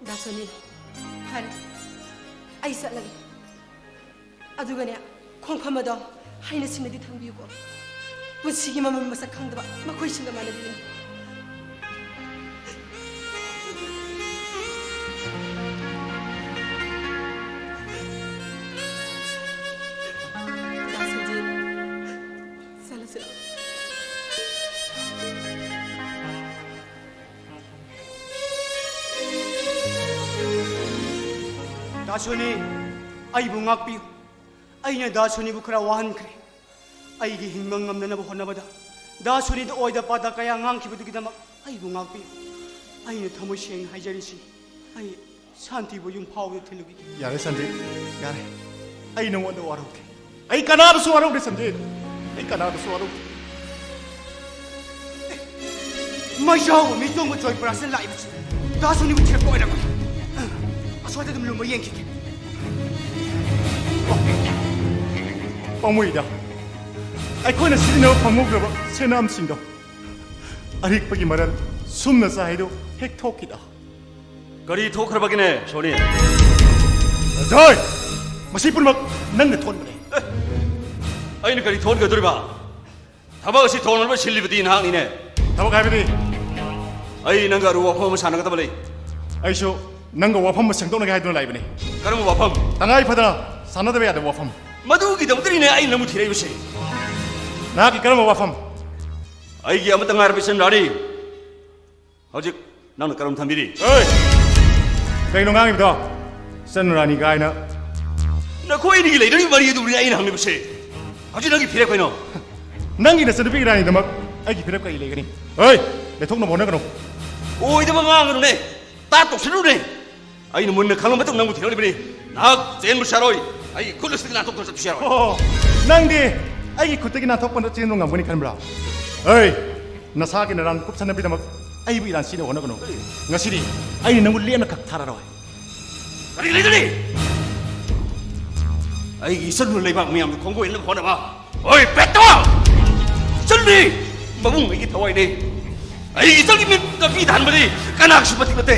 ꯗꯥ ꯁꯣꯅꯤ, ꯐꯔꯦ, ꯑꯩ ꯆꯠꯂꯒꯦ꯫ ꯑꯗꯨꯒꯅꯦ, ꯈꯣꯡꯐꯝ ꯑꯗꯣ ꯍꯩꯅ ꯁꯤꯡꯅꯗꯤ ꯊꯝꯕꯤꯌꯨꯀꯣ꯫ ꯄꯨꯟꯁꯤꯒꯤ ꯃꯃꯜ ꯃꯁꯛ ꯈꯪꯗꯕ ꯃꯈꯣꯏꯁꯤꯡꯒ ꯃꯥꯟꯅꯕꯤꯒꯅꯨ꯫ ꯗꯥ ꯁꯟꯖꯤꯠ, ꯆꯠꯂꯁꯤꯔꯣ? ꯗꯥ ꯁꯣꯅꯤ, ꯑꯩꯕꯨ ꯉꯥꯛꯄꯤꯌꯨ꯫ ꯑꯩꯅ ꯗꯥ ꯁꯣꯅꯤꯕꯨ ꯈꯔ ꯋꯥꯍꯟꯈ꯭ꯔꯦ꯫ ꯑꯩꯒꯤ ꯍꯤꯡꯕ ꯉꯝꯅꯅꯕ ꯍꯣꯠꯅꯕꯗ ꯗꯥ ꯁꯣꯅꯤꯗ ꯑꯣꯏꯗ ꯄꯥꯗ ꯀꯌꯥ ꯉꯥꯡꯈꯤꯕꯗꯨꯒꯤꯗꯃꯛ ꯑꯩꯕꯨ ꯉꯥꯛꯄꯤꯌꯨ꯫ ꯑꯩꯅ ꯊꯃꯣꯏ ꯁꯦꯡꯅ ꯍꯥꯏꯖꯔꯤꯁꯤ, ꯑꯩ ꯁꯥꯟꯇꯤꯕꯨ ꯌꯨꯝ ꯐꯥꯎꯕꯗ ꯊꯤꯜꯂꯨꯈꯤꯒꯦ꯫ ꯌꯥꯔꯦ ꯁꯟꯖꯤꯠ, ꯌꯥꯔꯦ꯫ ꯑꯩ ꯅꯉꯣꯟꯗ ꯋꯥꯔꯧꯗꯦ꯫ ꯑꯩ ꯀꯅꯥꯗꯁꯨ ꯋꯥꯔꯧꯗꯦ ꯁꯟꯖꯤꯠ꯫ ꯑꯩ ꯀꯅꯥꯗꯁꯨ ꯋꯥꯔꯧꯗꯦ꯫ ꯃꯩꯖꯥꯎꯕ ꯃꯤꯇꯣꯡꯕ ꯖꯣꯏꯄꯨꯔꯥꯁꯤꯗ ꯂꯥꯛꯏꯕꯁꯤ ꯗꯥ ꯁꯣꯅꯤꯕꯨ ꯊꯤꯔꯛꯄ ꯑꯣꯏꯔꯝꯒꯅꯤ꯫ ꯑꯁ꯭ꯋꯥꯏꯗ ꯑꯗꯨꯝ ꯂꯨꯝꯕ ꯌꯦꯡꯈꯤꯒꯦ꯫ ꯄꯥꯝꯃꯨꯏꯗ, ꯑꯩꯈꯣꯏꯅ ꯁꯤꯖꯤꯟꯅꯕ ꯐꯪꯍꯧꯗ꯭ꯔꯕ ꯁꯦꯟꯅꯝꯁꯤꯡꯗꯣ ꯑꯔꯤꯛꯄꯒꯤ ꯃꯔꯜ ꯁꯨꯝꯅ ꯆꯥꯏꯗꯣ ꯍꯦꯛ ꯊꯣꯛꯈꯤꯗ꯫ ꯀꯔꯤ ꯊꯣꯛꯈ꯭ꯔꯕꯒꯤꯅꯦ, ꯁꯣꯅꯤ? ꯑꯖꯣꯏ! ꯃꯁꯤ ꯄꯨꯝꯅꯃꯛ ꯅꯪꯅ ꯊꯣꯛꯍꯟꯕꯅꯦ꯫ ꯑꯦ, ꯑꯩꯅ ꯀꯔꯤ ꯊꯣꯛꯍꯟꯒꯗꯧꯔꯤꯕ? ꯊꯕꯛ ꯑꯁꯤ ꯊꯣꯡꯅꯕ ꯁꯤꯜꯂꯤꯕꯗꯤ ꯅꯍꯥꯛꯅꯤꯅꯦ꯫ ꯊꯕꯛ ꯍꯥꯏꯕꯗꯤ? ꯑꯩ ꯅꯪꯒ ꯑꯔꯨꯕ ꯋꯥꯐꯝ ꯑꯃ ꯁꯥꯟꯅꯒꯗꯕ ꯂꯩ꯫ ꯑꯩꯁꯨ ꯅꯪꯒ ꯋꯥꯐꯝ ꯑꯃ ꯁꯦꯡꯗꯣꯛꯅꯒꯦ ꯍꯥꯏꯗꯨꯅ ꯂꯥꯛꯏꯕꯅꯦ꯫ ꯀꯔꯝꯕ ꯋꯥꯐꯝ? ꯇꯉꯥꯏ ꯐꯗꯅ ꯁꯥꯟꯅꯗꯕ ꯌꯥꯗꯕ ꯋꯥꯐꯝ꯫ ꯃꯗꯨꯒꯤꯗꯃꯛꯇꯅꯤꯅꯦ ꯑꯩ ꯅꯪꯕꯨ ꯊꯤꯔꯛꯏꯕꯁꯦ꯫ ꯅꯍꯥꯛꯀꯤ ꯀꯔꯝꯕ ꯋꯥꯐꯝ? ꯑꯩꯒꯤ ꯑꯃꯠꯇ ꯉꯥꯏꯔꯕ ꯏꯆꯟ ꯔꯥꯅꯤ ꯍꯧꯖꯤꯛ ꯅꯪꯅ ꯀꯔꯝ ꯊꯝꯕꯤꯔꯤ? ꯑꯦ! ꯀꯩꯅꯣ ꯉꯥꯡꯉꯤꯕꯗꯣ? ꯏꯆꯟ ꯔꯥꯅꯤ ꯀꯥꯏꯅ꯫ ꯅꯈꯣꯏ ꯑꯅꯤꯒꯤ ꯂꯩꯅꯔꯤꯕ ꯃꯔꯤ ꯑꯗꯨꯕꯨꯅꯤ ꯑꯩꯅ ꯍꯪꯂꯤꯕꯁꯦ꯫ ꯍꯧꯖꯤꯛ ꯅꯪꯒꯤ ꯐꯤꯔꯦꯞ ꯀꯩꯅꯣ? ꯅꯪꯒꯤ ꯅꯆꯟꯅꯨꯄꯤꯒꯤ ꯔꯥꯅꯤꯗꯃꯛ ꯑꯩꯒꯤ ꯐꯤꯔꯦꯞ ꯀꯔꯤ ꯂꯩꯒꯅꯤ? ꯍꯣꯏ! ꯂꯦꯞꯊꯣꯛꯅꯕ ꯍꯣꯠꯅꯒꯅꯨ꯫ ꯑꯣꯏꯗꯕ ꯉꯥꯡꯒꯅꯨꯅꯦ꯫ ꯇꯥ ꯇꯧꯁꯤꯜꯂꯨꯅꯦ꯫ ꯑꯩꯅ ꯃꯨꯟꯅ ꯈꯪꯂꯕ ꯃꯇꯨꯡ ꯅꯪꯕꯨ ꯊꯤꯔꯛꯂꯤꯕꯅꯤ꯫ ꯅꯍꯥꯛ ꯆꯦꯟꯕꯁꯨ ꯌꯥꯔꯣꯏ꯫ ꯑꯩꯒꯤ ꯈꯨꯠ ꯑꯁꯤꯗꯒꯤ ꯅꯥꯟꯊꯣꯛꯇꯨꯅ ꯆꯠꯄꯁꯨ ꯌꯥꯔꯣꯏ꯫ ꯑꯣ, ꯅꯪꯗꯤ ꯑꯩꯒꯤ ꯈꯨꯠꯇꯒꯤ ꯅꯥꯟꯊꯣꯛꯄ ꯆꯦꯟꯕ ꯉꯝꯒꯅꯤ ꯈꯟꯕ꯭ꯔꯥ? ꯍꯩ, ꯅꯁꯥꯒꯤ ꯅꯔꯥꯟ ꯀꯨꯞꯁꯟꯅꯕꯒꯤꯗꯃꯛ ꯑꯩꯕꯨ ꯏꯔꯥꯟ ꯁꯤꯅ ꯍꯣꯠꯅꯒꯅꯨ꯫ ꯉꯁꯤꯗꯤ ꯑꯩꯅ ꯅꯪꯕꯨ ꯂꯦꯝꯅ ꯈꯛ ꯊꯥꯔꯔꯣꯏ꯫ ꯀꯔꯤ ꯂꯩꯗꯅꯤ? ꯑꯩꯒꯤ ꯏꯆꯟꯕꯨ ꯂꯩꯕꯥꯛ ꯃꯤꯌꯥꯝꯗ ꯈꯣꯡꯒꯣꯏꯅꯕ ꯍꯣꯠꯅꯕ꯫ ꯍꯣꯏ, ꯄꯦꯠꯇꯣ! ꯏꯆꯟꯅꯤ! ꯃꯕꯨꯡ ꯑꯩꯒꯤ ꯊꯋꯥꯏꯅꯤ꯫ ꯑꯩꯒꯤ ꯏꯆꯟꯒꯤ ꯃꯤꯠ ꯂꯝꯕꯤ ꯊꯥꯍꯟꯕꯗꯤ ꯀꯅꯥꯒꯤꯁꯨ ꯃꯇꯤꯛ ꯅꯠꯇꯦ꯫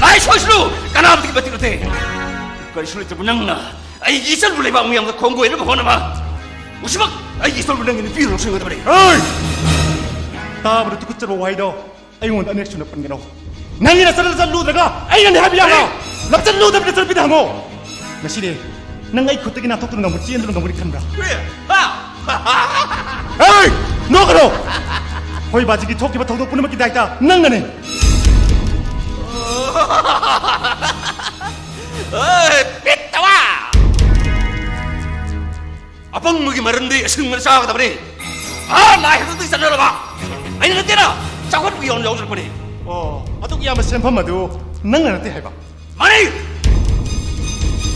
ꯂꯥꯏ ꯁꯣꯏꯁꯅꯨ, ꯀꯅꯥ ꯃꯇꯤꯛ ꯃꯇꯤꯛ ꯅꯠꯇꯦ꯫ ꯀꯔꯤꯁꯨ ꯂꯩꯇ꯭ꯔꯕ ꯅꯪꯅ ꯑꯩꯒꯤ ꯏꯆꯟꯕꯨ ꯂꯩꯕꯥꯛ ꯃꯤꯌꯥꯝꯗ ꯈꯣꯡꯒꯣꯏꯅꯕ ꯍꯣꯠꯅꯕ꯫ ꯃꯁꯤꯃꯛ ꯑꯩꯒꯤ ꯏꯆꯜꯕꯨ ꯅꯪꯒꯤ ꯅꯨꯄꯤꯅ ꯂꯧꯁꯤꯟꯒꯗꯕꯅꯤ꯫ ꯍꯣꯏ! ꯇꯥꯕꯗ ꯇꯨꯀꯠꯆꯕ ꯋꯥꯍꯩꯗꯣ ꯑꯩꯉꯣꯟꯗ ꯑꯅꯤꯔꯛ ꯁꯨꯅ ꯄꯟꯒꯅꯨ꯫ ꯅꯪꯒꯤ ꯅꯆꯜ ꯂꯝꯆꯠꯂꯨꯗ꯭ꯔꯒ ꯑꯩꯅꯅꯦ ꯍꯥꯏꯕ ꯌꯥꯕ꯭ꯔꯣ? ꯀꯔꯤ? ꯂꯝꯆꯠꯂꯨꯗꯕ ꯅꯆꯜꯅꯨꯄꯤꯗ ꯍꯪꯉꯣ꯫ ꯉꯁꯤꯗꯤ ꯅꯪ ꯑꯩ ꯈꯨꯠꯇꯒꯤ ꯅꯥꯟꯊꯣꯛꯇꯨꯅ ꯉꯝꯒꯅꯤ, ꯆꯦꯟꯗꯨꯅ ꯉꯝꯒꯅꯤ ꯈꯟꯕ꯭ꯔꯥ? ꯀꯔꯤ? ꯍꯥ? ꯍꯦ! ꯅꯣꯛꯀꯅꯨ! ꯑꯩꯈꯣꯏ ꯕꯥꯖꯤꯒꯤ ꯊꯣꯛꯈꯤꯕ ꯊꯧꯗꯣꯛ ꯄꯨꯝꯅꯃꯛꯀꯤ ꯗꯥꯏꯇ ꯅꯪꯅꯅꯦ꯫ ꯑꯦ, ꯄꯤꯠꯇꯋꯥ! ꯑꯄꯪꯕꯒꯤ ꯃꯔꯟꯗꯤ ꯑꯁꯤꯡꯕꯅ ꯆꯥꯒꯗꯕꯅꯤ꯫ ꯑꯥ, ꯂꯥꯏ ꯍꯥꯛꯇꯛꯇꯒꯤ ꯆꯠꯅꯔꯕ ꯑꯩꯅ ꯅꯠꯇꯦꯅ, ꯆꯥꯎꯈꯠꯄꯒꯤ ꯌꯥꯝ ꯌꯥꯎꯖꯔꯛꯄꯅꯤ꯫ ꯑꯣ, ꯑꯗꯨꯛ ꯌꯥꯝꯕ ꯁꯦꯟꯐꯝ ꯑꯗꯨ ꯅꯪꯅ ꯅꯠꯇꯦ ꯍꯥꯏꯕ? ꯃꯥꯅꯤ!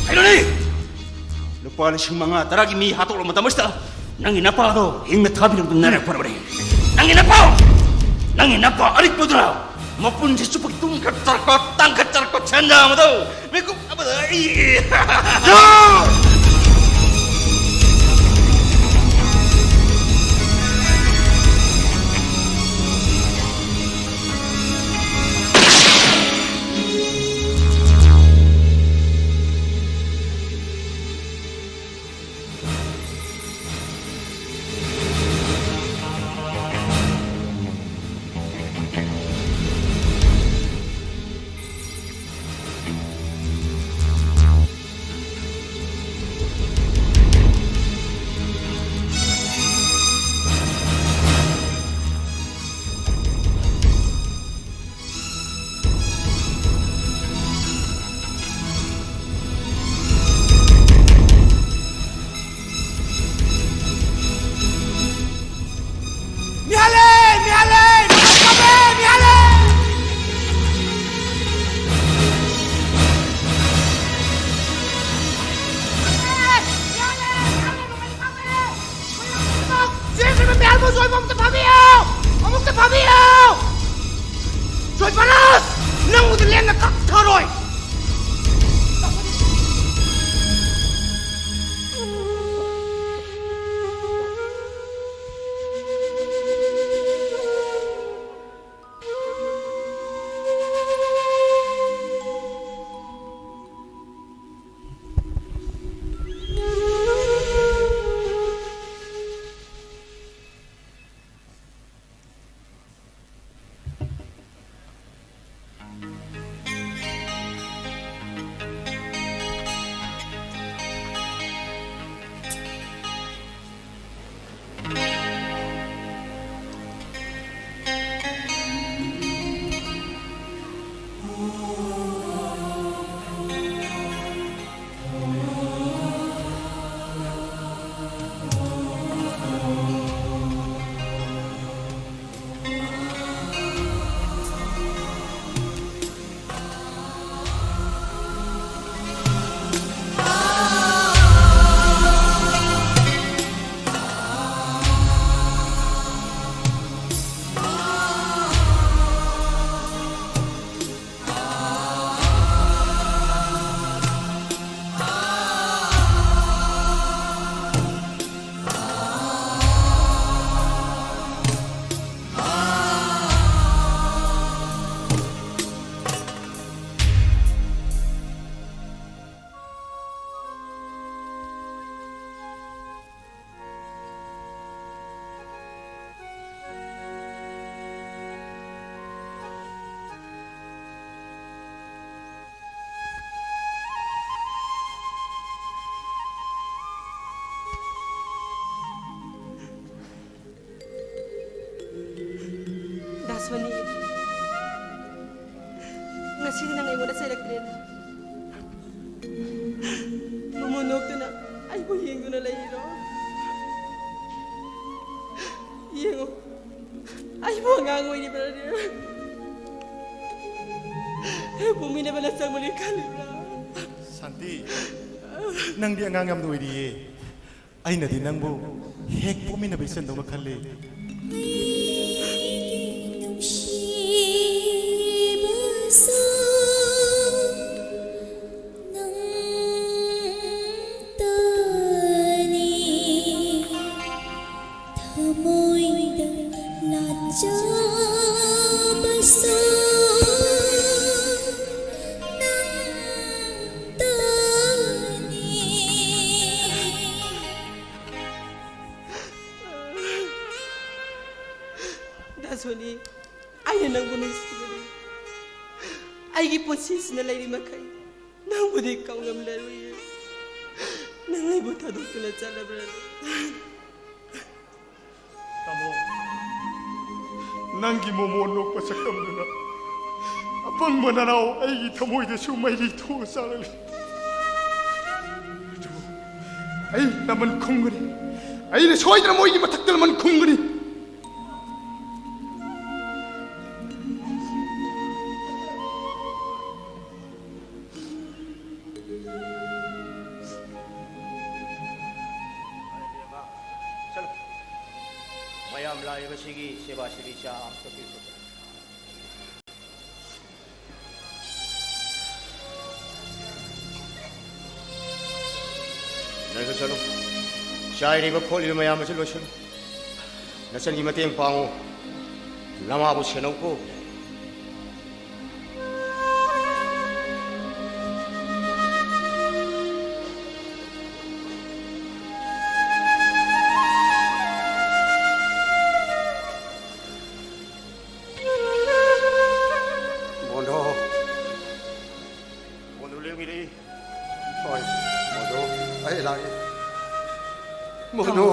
ꯀꯩꯅꯣꯅꯦ? ꯂꯨꯄꯥ ꯂꯤꯁꯤꯡ ꯃꯉꯥ ꯇꯔꯥꯒꯤ ꯃꯤ ꯍꯥꯠꯇꯣꯛꯂꯕ ꯃꯇꯝ ꯑꯁꯤꯗ ꯅꯪꯒꯤ ꯅꯄꯥꯗꯣ ꯍꯤꯡꯅ ꯊꯥꯕꯤꯔꯝꯗꯨꯅ ꯅꯥꯏꯔꯛꯄ꯭ꯔꯕꯅꯦ? ꯅꯪꯒꯤ ꯅꯄꯥ! ꯅꯪꯒꯤ ꯅꯄꯥ ꯑꯔꯤꯛꯄꯗꯨꯅ ꯃꯄꯨꯟꯁꯤ ꯆꯨꯞꯄꯒꯤ ꯇꯨꯡ ꯈꯔ ꯆꯔꯛꯄ, ꯇꯥꯡ ꯈꯔ ꯆꯔꯛꯄ ꯁꯦꯟꯖꯥ ꯑꯃꯗꯣ ꯃꯤꯀꯨꯞ ꯑꯃꯗ ꯑꯩ ꯃꯤꯍꯥꯂꯦ! ꯃꯤꯍꯥꯂꯦ! ꯃꯃꯛ ꯀꯥꯞꯄꯦ! ꯃꯤꯍꯥꯂꯦ! ꯃꯤꯍꯥꯂꯦ! ꯃꯤꯍꯥꯂꯦ! ꯃꯃꯛ ꯀꯥꯞꯄꯦ! ꯆꯦꯟꯈ꯭ꯔꯕ ꯃꯤꯍꯥꯜꯕꯨ ꯖꯣꯏꯕꯨ ꯑꯃꯨꯛꯇ ꯐꯥꯕꯤꯌꯨ! ꯑꯃꯨꯛꯇ ꯐꯥꯕꯤꯌꯨ! ꯖꯣꯏꯄꯔꯥꯁ! ꯅꯪꯕꯨꯗꯤ ꯂꯦꯝꯅ ꯀꯛꯊꯔꯣꯏ! ꯉꯁꯤꯗꯤ ꯅꯪ ꯑꯩꯉꯣꯟꯗ ꯆꯩꯔꯛꯇ꯭ꯔꯦꯅ꯫ ꯃꯣꯃꯣꯟ ꯅꯣꯛꯇꯨꯅ ꯑꯩꯕꯨ ꯌꯦꯡꯗꯨꯅ ꯂꯩꯔꯤꯔꯣ? ꯌꯦꯡꯉꯣ, ꯑꯩꯕꯨ ꯑꯉꯥꯡ ꯑꯣꯏꯔꯤꯕ꯭ꯔꯥ? ꯄꯣꯛꯃꯤꯟꯅꯕꯅ ꯆꯪꯕꯅꯤ ꯈꯜꯂꯤꯕ꯭ꯔꯥ? ꯁꯥꯟꯇꯤ, ꯅꯪꯗꯤ ꯑꯉꯥꯡ ꯌꯥꯝꯅ ꯑꯣꯏꯔꯤꯌꯦ꯫ ꯑꯩꯅꯗꯤ ꯅꯪꯕꯨ ꯍꯦꯛ ꯄꯣꯛꯃꯤꯟꯅꯕ ꯏꯆꯟꯗꯧꯅ ꯈꯜꯂꯤ꯫ ꯑꯩꯒꯤ ꯅꯨꯡꯁꯤꯕꯁꯨ ꯅꯪꯇꯅꯤ꯫ ꯊꯃꯣꯏꯗ ꯂꯥꯠꯆꯕꯁꯨ ꯅꯪꯇꯅꯤ꯫ ꯗꯥ ꯁꯣꯅꯤ, ꯑꯩꯅ ꯅꯪꯕꯨ ꯅꯨꯡꯁꯤꯕꯅꯤ꯫ ꯑꯩꯒꯤ ꯄꯨꯟꯁꯤꯁꯤꯅ ꯂꯩꯔꯤ ꯃꯈꯩ ꯅꯪꯕꯨꯗꯤ ꯀꯥꯎꯉꯝꯂꯔꯣꯏꯌꯦ꯫ ꯅꯪ ꯑꯩꯕꯨ ꯊꯥꯗꯣꯛꯇꯨꯅ ꯆꯠꯂꯕ꯭ꯔꯥ? ꯇꯥꯃꯣ, ꯅꯪꯒꯤ ꯃꯣꯃꯣꯟ ꯅꯣꯛꯄ ꯁꯛꯇꯝꯗꯨꯅ ꯑꯄꯪꯕ ꯅꯅꯥꯎ ꯑꯩꯒꯤ ꯊꯃꯣꯏꯗꯁꯨ ꯃꯩꯔꯤ ꯊꯣꯛꯑ ꯆꯥꯛꯂꯛꯂꯤ꯫ ꯑꯗꯨꯕꯨ ꯑꯩ ꯂꯃꯟ ꯈꯨꯝꯒꯅꯤ꯫ ꯑꯩꯅ ꯁꯣꯏꯗꯅ ꯃꯣꯏꯒꯤ ꯃꯊꯛꯇ ꯂꯃꯟ ꯈꯨꯝꯒꯅꯤ꯫ ꯆꯠꯂꯨ꯫ ꯃꯌꯥꯝ ꯂꯥꯛꯏꯕꯁꯤꯒꯤ ꯁꯦꯕꯥ ꯁꯦꯕꯤ ꯆꯥ ꯑꯝꯇ ꯄꯤꯈꯣ꯫ ꯅꯪꯁꯨ ꯆꯠꯂꯨ꯫ ꯆꯥꯏꯔꯤꯕ ꯈꯣꯠꯂꯤꯕ ꯃꯌꯥꯝ ꯑꯁꯤ ꯂꯣꯏꯁꯤꯜꯂꯨ꯫ ꯅꯆꯟꯒꯤ ꯃꯇꯦꯡ ꯄꯥꯡꯉꯨ꯫ ꯅꯃꯥꯕꯨ ꯁꯦꯟꯅꯧꯀꯣ꯫ ꯃꯣꯅꯣ꯫ ꯃꯣꯅꯣ ꯂꯦꯡꯉꯤꯔꯦ꯫ ꯍꯣꯏ, ꯃꯣꯅꯣ, ꯑꯩ ꯂꯥꯛꯑꯦ꯫ ꯃꯣꯅꯣ, ꯇꯥꯃꯣ꯫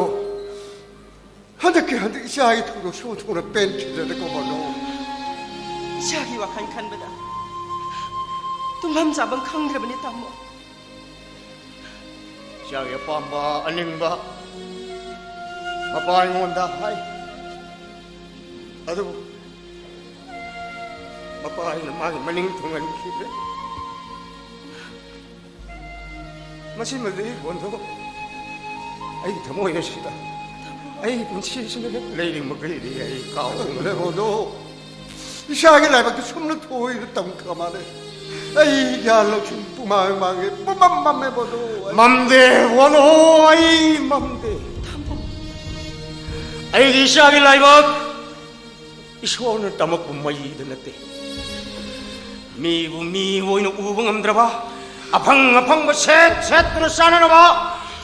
ꯍꯟꯗꯛꯀꯤ ꯍꯟꯗꯛ ꯏꯆꯥꯒꯤ ꯊꯧꯗꯣꯛꯁꯨ ꯑꯣꯟꯊꯣꯛꯅ ꯄꯦꯟꯈꯤꯗ꯭ꯔꯦꯗꯀꯣ, ꯃꯣꯅꯣ꯫ ꯏꯆꯥꯒꯤ ꯋꯥꯈꯜ ꯈꯟꯕꯗ ꯇꯨꯝꯐꯝ ꯆꯥꯐꯝ ꯈꯪꯗ꯭ꯔꯕꯅꯤ, ꯇꯥꯃꯣ꯫ ꯏꯆꯥꯒꯤ ꯑꯄꯥꯝꯕ ꯑꯅꯤꯡꯕ ꯃꯄꯥ ꯑꯩꯉꯣꯟꯗ ꯍꯥꯏ꯫ ꯑꯗꯨꯕꯨ ꯃꯄꯥ ꯑꯩꯅ ꯃꯥꯒꯤ ꯃꯅꯤꯡ ꯊꯨꯡꯍꯟꯈꯤꯗ꯭ꯔꯦ꯫ ꯃꯁꯤꯃꯗꯤ ꯕꯣꯟꯗꯣ, ꯑꯩꯒꯤ ꯊꯃꯣꯏ ꯑꯁꯤꯗ, ꯑꯩꯒꯤ ꯄꯨꯟꯁꯤꯁꯤꯅ ꯍꯦꯛ ꯂꯩꯔꯤ ꯃꯈꯩꯗꯤ ꯑꯩ ꯀꯥꯎꯕ ꯉꯝꯂꯦ ꯕꯣꯟꯗꯣ꯫ ꯏꯁꯥꯒꯤ ꯂꯥꯏꯕꯛꯇ ꯁꯨꯝꯅ ꯊꯣꯛꯏꯗ ꯇꯝꯈ꯭ꯔ ꯃꯥꯜꯂꯦ꯫ ꯑꯩ ꯒ꯭ꯌꯥꯟ ꯂꯧꯁꯤꯡ ꯄꯨꯃꯥꯡ ꯃꯥꯡꯉꯦ, ꯄꯨꯃꯝ ꯃꯝꯃꯦ ꯕꯣꯟꯗꯣ꯫ ꯃꯝꯗꯦ ꯕꯣꯟꯗꯣ, ꯑꯩ ꯃꯝꯗꯦ꯫ ꯑꯩꯒꯤ ꯏꯁꯥꯒꯤ ꯂꯥꯏꯕꯛ ꯏꯁꯣꯔꯅ ꯇꯝꯃꯛꯄ ꯃꯩꯗ ꯅꯠꯇꯦ꯫ ꯃꯤꯕꯨ ꯃꯤ ꯑꯣꯏꯅ ꯎꯕ ꯉꯝꯗ꯭ꯔꯕ, ꯑꯐꯪ ꯑꯐꯪꯕ ꯁꯦꯠ ꯁꯦꯠꯇꯨꯅ ꯆꯥꯅꯅꯕ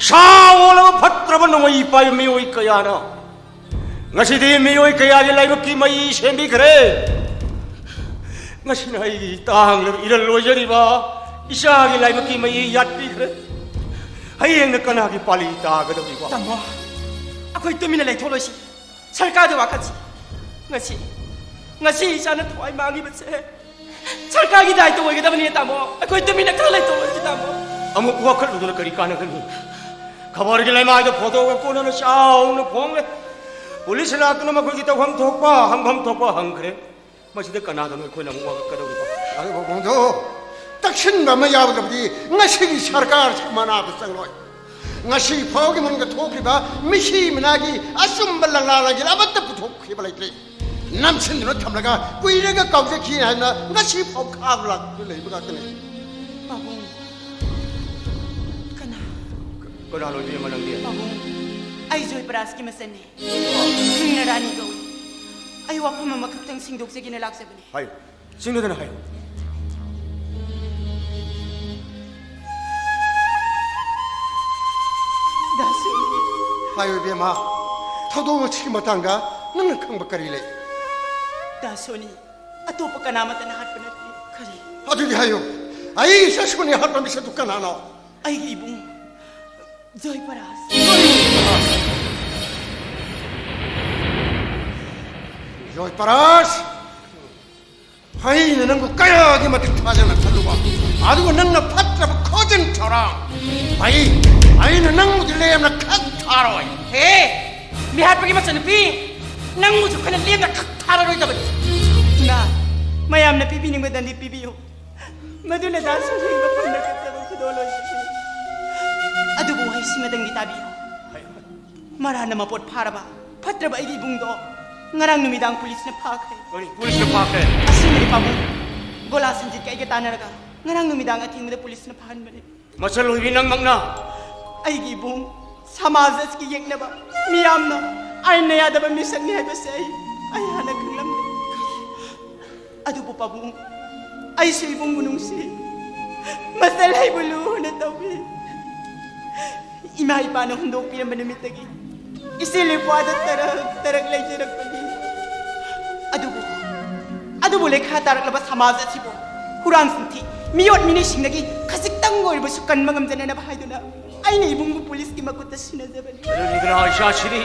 ꯁꯥ ꯑꯣꯜꯂꯕ ꯐꯠꯇ꯭ꯔꯕ ꯅꯣꯡꯃꯩ ꯄꯥꯏꯕ ꯃꯤꯑꯣꯏ ꯀꯌꯥꯅ ꯉꯁꯤꯗꯤ ꯃꯤꯑꯣꯏ ꯀꯌꯥꯒꯤ ꯂꯥꯏꯕꯛꯀꯤ ꯃꯩ ꯁꯦꯝꯕꯤꯈ꯭ꯔꯦ꯫ ꯉꯁꯤꯅ ꯑꯩꯒꯤ ꯇꯥꯡꯂꯕ ꯏꯔꯜ ꯑꯣꯏꯖꯔꯤꯕ ꯏꯆꯥꯒꯤ ꯂꯥꯏꯕꯛꯀꯤ ꯃꯩ ꯌꯥꯠꯄꯤꯈ꯭ꯔꯦ꯫ ꯍꯌꯦꯡꯅ ꯀꯅꯥꯒꯤ ꯄꯥꯂꯤ ꯇꯥꯒꯗꯧꯔꯤꯕ? ꯇꯥꯃꯣ, ꯑꯩꯈꯣꯏ ꯇꯨꯃꯤꯟꯅ ꯂꯩꯊꯣꯛꯂꯣꯏꯁꯤ꯫ ꯁꯔꯀꯥꯔꯗ ꯋꯥꯀꯠꯁꯤ꯫ ꯉꯁꯤ, ꯉꯁꯤ ꯏꯆꯥꯅ ꯊꯋꯥꯏ ꯃꯥꯡꯉꯤꯕꯁꯦ ꯁꯔꯀꯥꯔꯒꯤ ꯗꯥꯏꯇ ꯑꯣꯏꯒꯗꯕꯅꯤ, ꯇꯥꯃꯣ꯫ ꯑꯩꯈꯣꯏ ꯇꯨꯃꯤꯟꯅ ꯈꯔ ꯂꯩꯊꯣꯛꯂꯣꯏꯁꯤ, ꯇꯥꯃꯣ꯫ ꯑꯃꯨꯛ ꯋꯥꯀꯠꯂꯨꯗꯨꯅ ꯀꯔꯤ ꯀꯥꯟꯅꯒꯅꯤ? ꯈꯕꯔꯒꯤ ꯂꯩꯃꯥꯏꯗ ꯐꯣꯇꯣꯒ ꯀꯣꯟꯅꯅ ꯆꯥꯎꯅ ꯐꯣꯡꯂꯦ꯫ ꯄꯨꯂꯤꯁ ꯂꯥꯛꯇꯨꯅ ꯃꯈꯣꯏꯒꯤ ꯇꯧꯐꯝ ꯊꯣꯛꯄ, ꯍꯪꯐꯝ ꯊꯣꯛꯄ ꯍꯪꯈ꯭ꯔꯦ꯫ ꯃꯁꯤꯗ ꯀꯅꯥꯗꯅꯣ ꯑꯩꯈꯣꯏꯅ ꯑꯃꯨꯛ ꯋꯥꯀꯠꯀꯗꯧꯔꯤꯕ? ꯑꯗꯨꯕꯨ ꯕꯣꯟꯗꯣ, ꯇꯛꯁꯤꯟꯕ ꯑꯃ ꯌꯥꯎꯗ꯭ꯔꯕꯗꯤ ꯉꯁꯤꯒꯤ ꯁꯔꯀꯥꯔꯁꯤ ꯃꯅꯥꯗ ꯆꯪꯂꯣꯏ꯫ ꯉꯁꯤ ꯐꯥꯎꯒꯤ ꯃꯅꯨꯡꯗ ꯊꯣꯛꯈ꯭ꯔꯤꯕ ꯃꯤꯁꯤ ꯃꯤꯅꯥꯒꯤ ꯑꯆꯨꯝꯕ ꯂꯪꯂꯥ ꯂꯥꯡꯖꯦꯜ ꯑꯃꯠꯇ ꯄꯨꯊꯣꯛꯈꯤꯕ ꯂꯩꯇ꯭ꯔꯤ꯫ ꯅꯝꯁꯤꯟꯗꯨꯅ ꯊꯝꯂꯒ ꯀꯨꯏꯔꯒ ꯀꯥꯎꯖꯈꯤ ꯍꯥꯏꯅ ꯉꯁꯤ ꯐꯥꯎ ꯈꯥꯕ ꯂꯥꯛꯇꯨꯅ ꯂꯩꯕ ꯉꯥꯛꯇꯅꯤ꯫ ꯄꯥꯕꯨꯡ, ꯀꯅꯥ? ꯀꯅꯥꯅꯣ ꯏꯕꯦꯝꯃ ꯅꯪꯗꯤ? ꯄꯥꯕꯨꯡ, ꯑꯩ ꯖꯣꯏꯄ꯭ꯔꯥꯖꯀꯤ ꯃꯆꯟꯅꯤ꯫ ꯃꯤꯡꯅ ꯔꯥꯅꯤ ꯀꯧꯏ꯫ ꯑꯩ ꯋꯥꯐꯝ ꯑꯃꯈꯛꯇꯪ ꯁꯤꯡꯗꯣꯛꯆꯒꯦꯅ ꯂꯥꯛꯆꯕꯅꯤ꯫ ꯍꯥꯏꯌꯨ꯫ ꯁꯤꯡꯗꯨꯗꯅ ꯍꯥꯏꯌꯨ꯫ ꯗꯥꯁꯨ꯫ ꯍꯥꯏꯌꯨ ꯏꯕꯦꯝꯃ, ꯊꯧꯗꯣꯛ ꯑꯁꯤꯒꯤ ꯃꯇꯥꯡꯗ ꯅꯪꯅ ꯈꯪꯕ ꯀꯔꯤ ꯂꯩ? ꯗꯥꯁꯣꯅꯤ, ꯑꯇꯣꯞꯄ ꯀꯅꯥꯃꯠꯇꯅ ꯍꯥꯠꯄ ꯅꯠꯇꯦ꯫ ꯀꯔꯤ? ꯑꯗꯨꯗꯤ ꯍꯥꯏꯌꯨ, ꯑꯩ ꯏꯆꯥꯁꯣꯅꯤ ꯍꯥꯠꯄ ꯃꯤꯁꯛꯇꯨ ꯀꯅꯥꯅꯣ? ꯑꯩꯒꯤ ꯏꯕꯨꯡ ꯖꯣꯏꯄꯔꯥꯖ꯫ ꯖꯣꯏꯄꯔꯥꯖ! ꯑꯩꯅ ꯅꯪꯕꯨ ꯀꯌꯥꯒꯤ ꯃꯇꯤꯛ ꯊꯥꯖꯅ ꯈꯜꯂꯨꯕ, ꯑꯗꯨꯒ ꯅꯪꯅ ꯐꯠꯇ꯭ꯔꯕ ꯈꯣꯟꯖꯦꯜ ꯊꯧꯔꯥꯡ꯫ ꯑꯩ ꯑꯩꯅ ꯅꯪꯕꯨꯗꯤ ꯂꯦꯝꯅ ꯈꯛ ꯊꯥꯔꯣꯏ꯫ ꯍꯦ, ꯃꯤꯍꯥꯠꯄꯒꯤ ꯃꯆꯟꯅꯨꯄꯤ, ꯅꯪꯕꯨꯁꯨ ꯑꯩꯈꯣꯏꯅ ꯂꯦꯝꯅ ꯈꯛ ꯊꯥꯔꯔꯣꯏꯗꯕꯅꯤ꯫ ꯏꯃꯥ, ꯃꯌꯥꯝꯅ ꯄꯤꯕꯤꯅꯤꯡꯕꯗꯗꯤ ꯄꯤꯕꯤꯌꯨ, ꯃꯗꯨꯅ ꯗꯥ ꯁꯨꯝꯊꯦꯡꯕ ꯐꯪꯅ ꯀꯠꯆꯕ ꯈꯨꯗꯣꯜ ꯑꯣꯏꯖꯒꯅꯤ꯫ ꯑꯗꯨꯕꯨ ꯋꯥꯍꯩꯁꯤꯃꯗꯪꯗꯤ ꯇꯥꯕꯤꯌꯨ꯫ ꯃꯔꯥꯟꯅ ꯃꯄꯣꯠ ꯐꯥꯔꯕ ꯐꯠꯇ꯭ꯔꯕ ꯑꯩꯒꯤ ꯏꯕꯨꯡꯗꯣ ꯉꯔꯥꯡ ꯅꯨꯃꯤꯗꯥꯡ ꯄꯨꯂꯤꯁꯅ ꯐꯥꯈ꯭ꯔꯦ꯫ ꯀꯔꯤ? ꯄꯨꯂꯤꯁꯅ ꯐꯥꯈ꯭ꯔꯦ? ꯑꯁꯦꯡꯕꯅꯤ ꯄꯥꯕꯨꯡ꯫ ꯒꯣꯂꯥ ꯁꯟꯖꯤꯠꯀ ꯑꯩꯒ ꯇꯥꯟꯅꯔꯒ ꯉꯔꯥꯡ ꯅꯨꯃꯤꯗꯥꯡ ꯑꯊꯦꯡꯕꯗ ꯄꯨꯂꯤꯁꯅ ꯐꯥꯍꯟꯕꯅꯦ꯫ ꯃꯆꯜ ꯑꯣꯏꯕꯤ ꯅꯪꯃꯛꯅ? ꯑꯩꯒꯤ ꯏꯕꯨꯡ, ꯁꯃꯥꯖ ꯑꯁꯤꯒꯤ ꯌꯦꯛꯅꯕ ꯃꯤꯌꯥꯝꯅ ꯑꯥꯏꯟꯅ ꯌꯥꯗꯕ ꯃꯤꯁꯛꯅꯤ ꯍꯥꯏꯕꯁꯦ ꯑꯩ, ꯑꯩ ꯍꯥꯟꯅ ꯈꯪꯂꯝꯗꯦ꯫ ꯑꯗꯨꯕꯨ ꯄꯥꯕꯨꯡ, ꯑꯩꯁꯨ ꯏꯕꯨꯡꯕꯨ ꯅꯨꯡꯁꯤ, ꯃꯆꯜ ꯑꯩꯕꯨ ꯂꯨꯅ ꯇꯧꯏ꯫ ꯏꯃꯥ ꯏꯄꯥꯅ ꯍꯨꯟꯗꯣꯛꯄꯤꯔꯝꯕ ꯅꯨꯃꯤꯠꯇꯒꯤ ꯏꯆꯦ ꯂꯨꯄꯥꯗ ꯇꯔꯛ ꯇꯔꯛ ꯂꯩꯖꯔꯛꯄꯅꯤ꯫ ꯑꯗꯨꯕꯨ, ꯑꯗꯨꯕꯨ ꯂꯩꯈꯥ ꯇꯥꯔꯛꯂꯕ ꯁꯃꯥꯖ ꯑꯁꯤꯕꯨ ꯍꯨꯔꯥꯟ ꯆꯤꯟꯊꯤ, ꯃꯤꯑꯣꯠ ꯃꯤꯅꯩꯁꯤꯡꯗꯒꯤ ꯈꯖꯤꯛꯇꯪ ꯑꯣꯏꯔꯕꯁꯨ ꯀꯟꯕ ꯉꯝꯖꯅꯅꯕ ꯍꯥꯏꯗꯨꯅ ꯑꯩꯅ ꯏꯕꯨꯡꯕꯨ ꯄꯨꯂꯤꯁꯀꯤ ꯃꯈꯨꯠꯇ ꯁꯤꯟꯅꯖꯕꯅꯤ꯫ ꯑꯗꯨꯅꯤꯗꯅ ꯏꯆꯥꯁꯤꯅꯤ꯫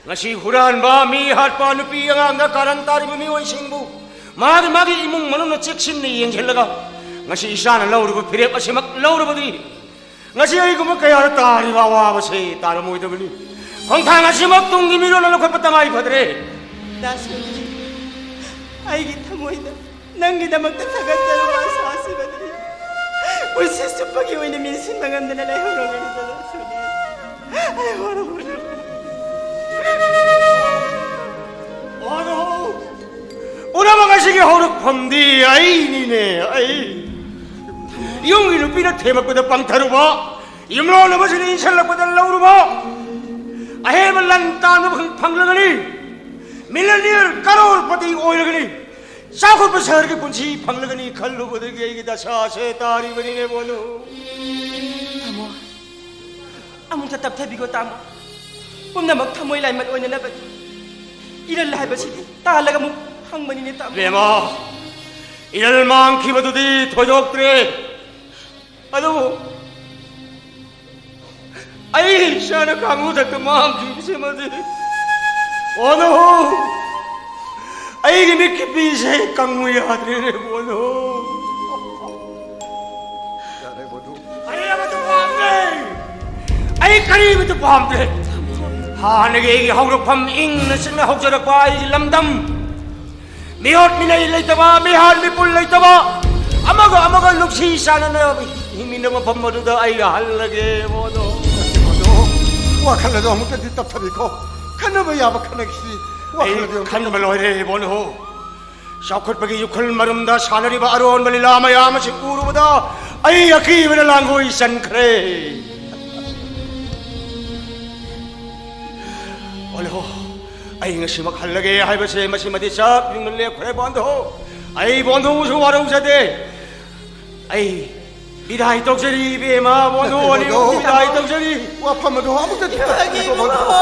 ꯉꯁꯤ ꯍꯨꯔꯥꯟꯕ, ꯃꯤ ꯍꯥꯠꯄ, ꯅꯨꯄꯤ ꯑꯉꯥꯡꯗ ꯀꯥꯔꯟ ꯇꯥꯔꯤꯕ ꯃꯤꯑꯣꯏꯁꯤꯡꯕꯨ ꯃꯥꯒꯤ ꯃꯥꯒꯤ ꯏꯃꯨꯡ ꯃꯅꯨꯡꯅ ꯆꯦꯛꯁꯤꯟꯅ ꯌꯦꯡꯁꯤꯜꯂꯒ ꯉꯁꯤ ꯏꯆꯥꯅ ꯂꯧꯔꯤꯕ ꯐꯤꯔꯦꯞ ꯑꯁꯤꯃꯛ ꯂꯧꯔꯕꯗꯤ ꯉꯁꯤ ꯑꯩꯒꯨꯝꯕ ꯀꯌꯥꯗ ꯇꯥꯔꯤꯕ ꯑꯋꯥꯕꯁꯦ ꯇꯥꯔꯝꯃꯣꯏꯗꯕꯅꯤ꯫ ꯈꯣꯡꯊꯥꯡ ꯑꯁꯤꯃꯛ ꯇꯨꯡꯒꯤ ꯃꯤꯔꯣꯜꯅ ꯂꯧꯈꯠꯄ ꯇꯉꯥꯏ ꯐꯗ꯭ꯔꯦ꯫ ꯗꯥ ꯁꯨꯔꯖꯤꯠ, ꯑꯩꯒꯤ ꯊꯃꯣꯏꯗ ꯅꯪꯒꯤꯗꯃꯛꯇ ꯊꯥꯒꯠꯆꯔꯨꯕ ꯑꯁꯥ ꯑꯁꯤꯃꯗꯤ ꯄꯨꯟꯁꯤ ꯆꯨꯞꯄꯒꯤ ꯑꯣꯏꯅ ꯃꯦꯟꯁꯤꯟꯕ ꯉꯝꯗꯅ ꯂꯩꯍꯧꯔꯒꯅꯤ, ꯗꯥ ꯁꯨꯔꯖꯤꯠ꯫ ꯑꯩ ꯍꯣꯔꯕꯅꯤ꯫ ꯑꯗꯣ ꯄꯨꯝꯅꯃꯛ ꯑꯁꯤꯒꯤ ꯍꯧꯔꯛꯐꯝꯗꯤ ꯑꯩꯅꯤꯅꯦ, ꯑꯩ꯫ ꯌꯨꯝꯒꯤ ꯅꯨꯄꯤꯅ ꯊꯦꯝꯃꯛꯄꯗ ꯄꯪꯊꯔꯨꯕ, ꯌꯨꯝꯂꯣꯟꯅꯕꯁꯤꯡꯅ ꯏꯟꯁꯤꯜꯂꯛꯄꯗ ꯂꯧꯔꯨꯕ, ꯑꯍꯦꯟꯕ ꯂꯟ ꯇꯥꯟꯕ ꯐꯪ-, ꯐꯪꯂꯒꯅꯤ, ꯃꯤꯂꯤꯅꯤꯌꯔ ꯀꯔꯣꯔꯄꯇꯤ ꯑꯣꯏꯔꯒꯅꯤ, ꯆꯥꯎꯈꯠꯄ ꯁꯍꯔꯒꯤ ꯄꯨꯟꯁꯤ ꯐꯪꯂꯒꯅꯤ ꯈꯜꯂꯨꯕꯗꯒꯤ ꯑꯩꯒꯤ ꯗꯁꯥꯁꯦ ꯇꯥꯔꯤꯕꯅꯤꯅꯦ, ꯃꯣꯅꯨ꯫ ꯇꯥꯃꯣ, ꯑꯃꯨꯛꯇ ꯇꯞꯊꯕꯤꯈꯣ, ꯇꯥꯃꯣ꯫ ꯄꯨꯝꯅꯃꯛ ꯊꯃꯣꯏ ꯂꯥꯏꯃꯠ ꯑꯣꯏꯅꯅꯕꯅꯤ꯫ ꯏꯔꯜ ꯍꯥꯏꯕꯁꯤꯗꯤ ꯇꯥꯜꯂꯒ ꯑꯃꯨꯛ ꯐꯪꯕꯅꯤꯅꯦ, ꯇꯥꯃꯣ꯫ ꯕꯦꯝꯃ, ꯏꯔꯜ ꯃꯥꯡꯈꯤꯕꯗꯨꯗꯤ ꯊꯣꯏꯗꯣꯛꯇ꯭ꯔꯦ꯫ ꯑꯗꯨꯕꯨ ꯑꯩ ꯏꯆꯥꯅ ꯀꯥꯡꯕꯨ ꯊꯛꯇ ꯃꯥꯡꯈꯤꯕꯁꯤꯃꯗꯤ, ꯑꯣ ꯅꯣ! ꯑꯩꯒꯤ ꯃꯤꯠꯀꯤ ꯄꯤꯁꯦ ꯀꯪꯉꯨ ꯌꯥꯗ꯭ꯔꯦꯅꯦ ꯕꯣꯟꯗꯣ꯫ ꯌꯥꯔꯦ ꯕꯣꯟꯗꯨ꯫ ꯑꯩ ꯑꯃꯠꯇ ꯄꯥꯝꯗ꯭ꯔꯦ꯫ ꯑꯩ ꯀꯔꯤꯃꯠꯇ ꯄꯥꯝꯗ꯭ꯔꯦ꯫ ꯍꯥꯟꯅꯒꯤ ꯑꯩꯒꯤ ꯍꯧꯔꯛꯐꯝ ꯏꯪꯅ ꯆꯤꯛꯅ ꯍꯧꯖꯔꯛꯄ ꯑꯩꯒꯤ ꯂꯝꯗꯝ, ꯃꯤꯑꯣꯠ ꯃꯤꯅꯩ ꯂꯩꯇꯕ, ꯃꯤꯍꯥꯠ ꯃꯤꯄꯨꯟ ꯂꯩꯇꯕ, ꯑꯃꯒ ꯑꯃꯒ ꯅꯨꯡꯁꯤ ꯆꯥꯟꯅꯅ ꯍꯤꯡꯃꯤꯟꯅꯕ ꯃꯐꯝ ꯑꯗꯨꯗ ꯑꯩ ꯍꯜꯂꯒꯦ ꯕꯣꯟꯗꯣ꯫ ꯕꯣꯟꯗꯨ, ꯋꯥꯈꯜ ꯑꯗꯨ ꯑꯃꯨꯛꯇꯗꯤ ꯇꯞꯊꯕꯤꯈꯣ꯫ ꯈꯟꯅꯕ ꯌꯥꯕ ꯈꯟꯅꯈꯤꯁꯤ꯫ ꯑꯩ ꯋꯥꯈꯜ ꯑꯗꯨ ꯑꯃꯨꯛꯇ ꯈꯟꯕ ꯂꯣꯏꯔꯦ ꯕꯣꯟꯗꯣ꯫ ꯆꯥꯎꯈꯠꯄꯒꯤ ꯏꯈꯨꯜ ꯃꯔꯨꯝꯗ ꯁꯥꯟꯅꯔꯤꯕ ꯑꯔꯣꯟꯕ ꯂꯤꯂꯥ ꯃꯌꯥꯝ ꯑꯁꯤ ꯎꯔꯨꯕꯗ ꯑꯩ ꯑꯀꯤꯕꯅ ꯂꯥꯡꯒꯣꯏ ꯆꯟꯈ꯭ꯔꯦ꯫ ꯑꯣꯂꯣ, ꯑꯩ ꯉꯁꯤꯃꯛ ꯍꯜꯂꯒꯦ ꯍꯥꯏꯕꯁꯦ ꯃꯁꯤꯃꯗꯤ ꯆꯞ ꯌꯨꯡꯅ ꯂꯦꯞꯈ꯭ꯔꯦ ꯕꯣꯟꯗꯣ꯫ ꯑꯩ ꯕꯣꯟꯗꯣꯕꯨꯁꯨ ꯋꯥꯔꯧꯖꯗꯦ꯫ ꯑꯩ ꯕꯤꯗꯥꯏ ꯇꯧꯖꯔꯤ ꯏꯕꯦꯝꯃ, ꯕꯣꯟꯗꯣ ꯅꯠꯇꯦ, ꯑꯅꯤꯃꯛ ꯕꯣꯟꯗꯣ꯫ ꯕꯤꯗꯥꯏ ꯇꯧꯖꯔꯤ꯫ ꯋꯥꯐꯝ ꯑꯗꯣ ꯑꯃꯨꯛꯇꯗꯤ ꯏꯃꯥꯒꯤ ꯇꯠꯄꯤꯈꯣ ꯕꯣꯟꯗꯣ꯫ ꯏꯕꯨꯡꯉꯣ!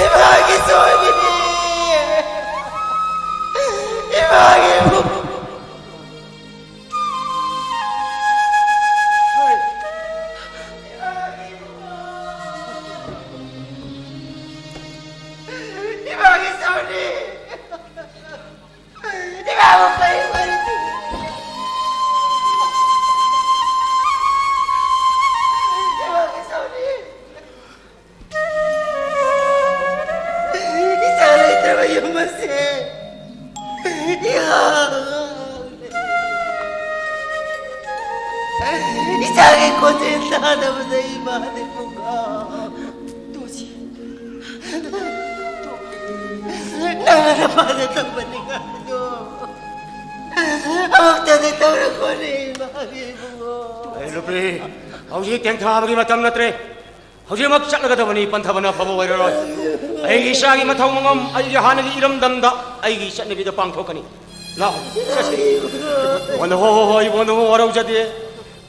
ꯏꯃꯥꯒꯤ ꯁꯣꯏꯕꯅꯤ! ꯏꯃꯥꯒꯤ ꯏꯕꯨꯡꯉꯣ! ꯏꯃꯥꯒꯤ ꯁꯣꯏꯕꯅꯤ! ꯏꯃꯥꯕꯨ ꯀꯔꯤ ꯑꯣꯏꯔꯤꯕꯅꯤ? ꯏꯃꯥꯒꯤ ꯁꯣꯏꯕꯅꯤ! ꯏꯆꯥ ꯂꯩꯇ꯭ꯔꯕ ꯌꯨꯝ ꯑꯁꯦ ꯏꯍꯥꯡ ꯍꯥꯡꯂꯦ꯫ ꯏꯆꯥꯒꯤ ꯈꯣꯟꯖꯦꯜ ꯇꯥꯗꯕꯗ ꯏꯃꯥꯗꯤ ꯄꯨꯡꯉꯥꯎ꯫ ꯇꯣꯁꯤ꯫ ꯅꯪꯅ ꯅꯄꯥꯗ ꯇꯧꯕꯅꯤ ꯍꯥꯏꯗꯣ ꯑꯃꯨꯛꯇꯗꯤ ꯇꯧꯔꯛꯈꯣꯅꯦ ꯏꯃꯥꯒꯤ ꯏꯕꯨꯡꯉꯣ꯫ ꯑꯩ ꯅꯨꯄꯤ, ꯍꯧꯖꯤꯛ ꯇꯦꯡꯊꯥꯕꯒꯤ ꯃꯇꯝ ꯅꯠꯇ꯭ꯔꯦ꯫ ꯍꯧꯖꯤꯛꯃꯛ ꯆꯠꯂꯒꯗꯕꯅꯤ, ꯄꯟꯊꯕꯅ ꯑꯐꯕ ꯑꯣꯏꯔꯔꯣꯏ꯫ ꯑꯩꯒꯤ ꯏꯆꯥꯒꯤ ꯃꯊꯧ ꯃꯉꯝ ꯑꯩꯒꯤ ꯍꯥꯟꯅꯒꯤ ꯏꯔꯝꯗꯝꯗ ꯑꯩꯒꯤ ꯆꯠꯅꯕꯤꯗ ꯄꯥꯡꯊꯣꯛꯀꯅꯤ꯫ ꯂꯥꯛꯑꯣ, ꯆꯠꯁꯤ꯫ ꯕꯣꯟꯗꯣ ꯍꯣ ꯍꯣ ꯍꯣꯏ, ꯕꯣꯟꯗꯣ ꯍꯣ ꯋꯥꯔꯧꯖꯗꯦ꯫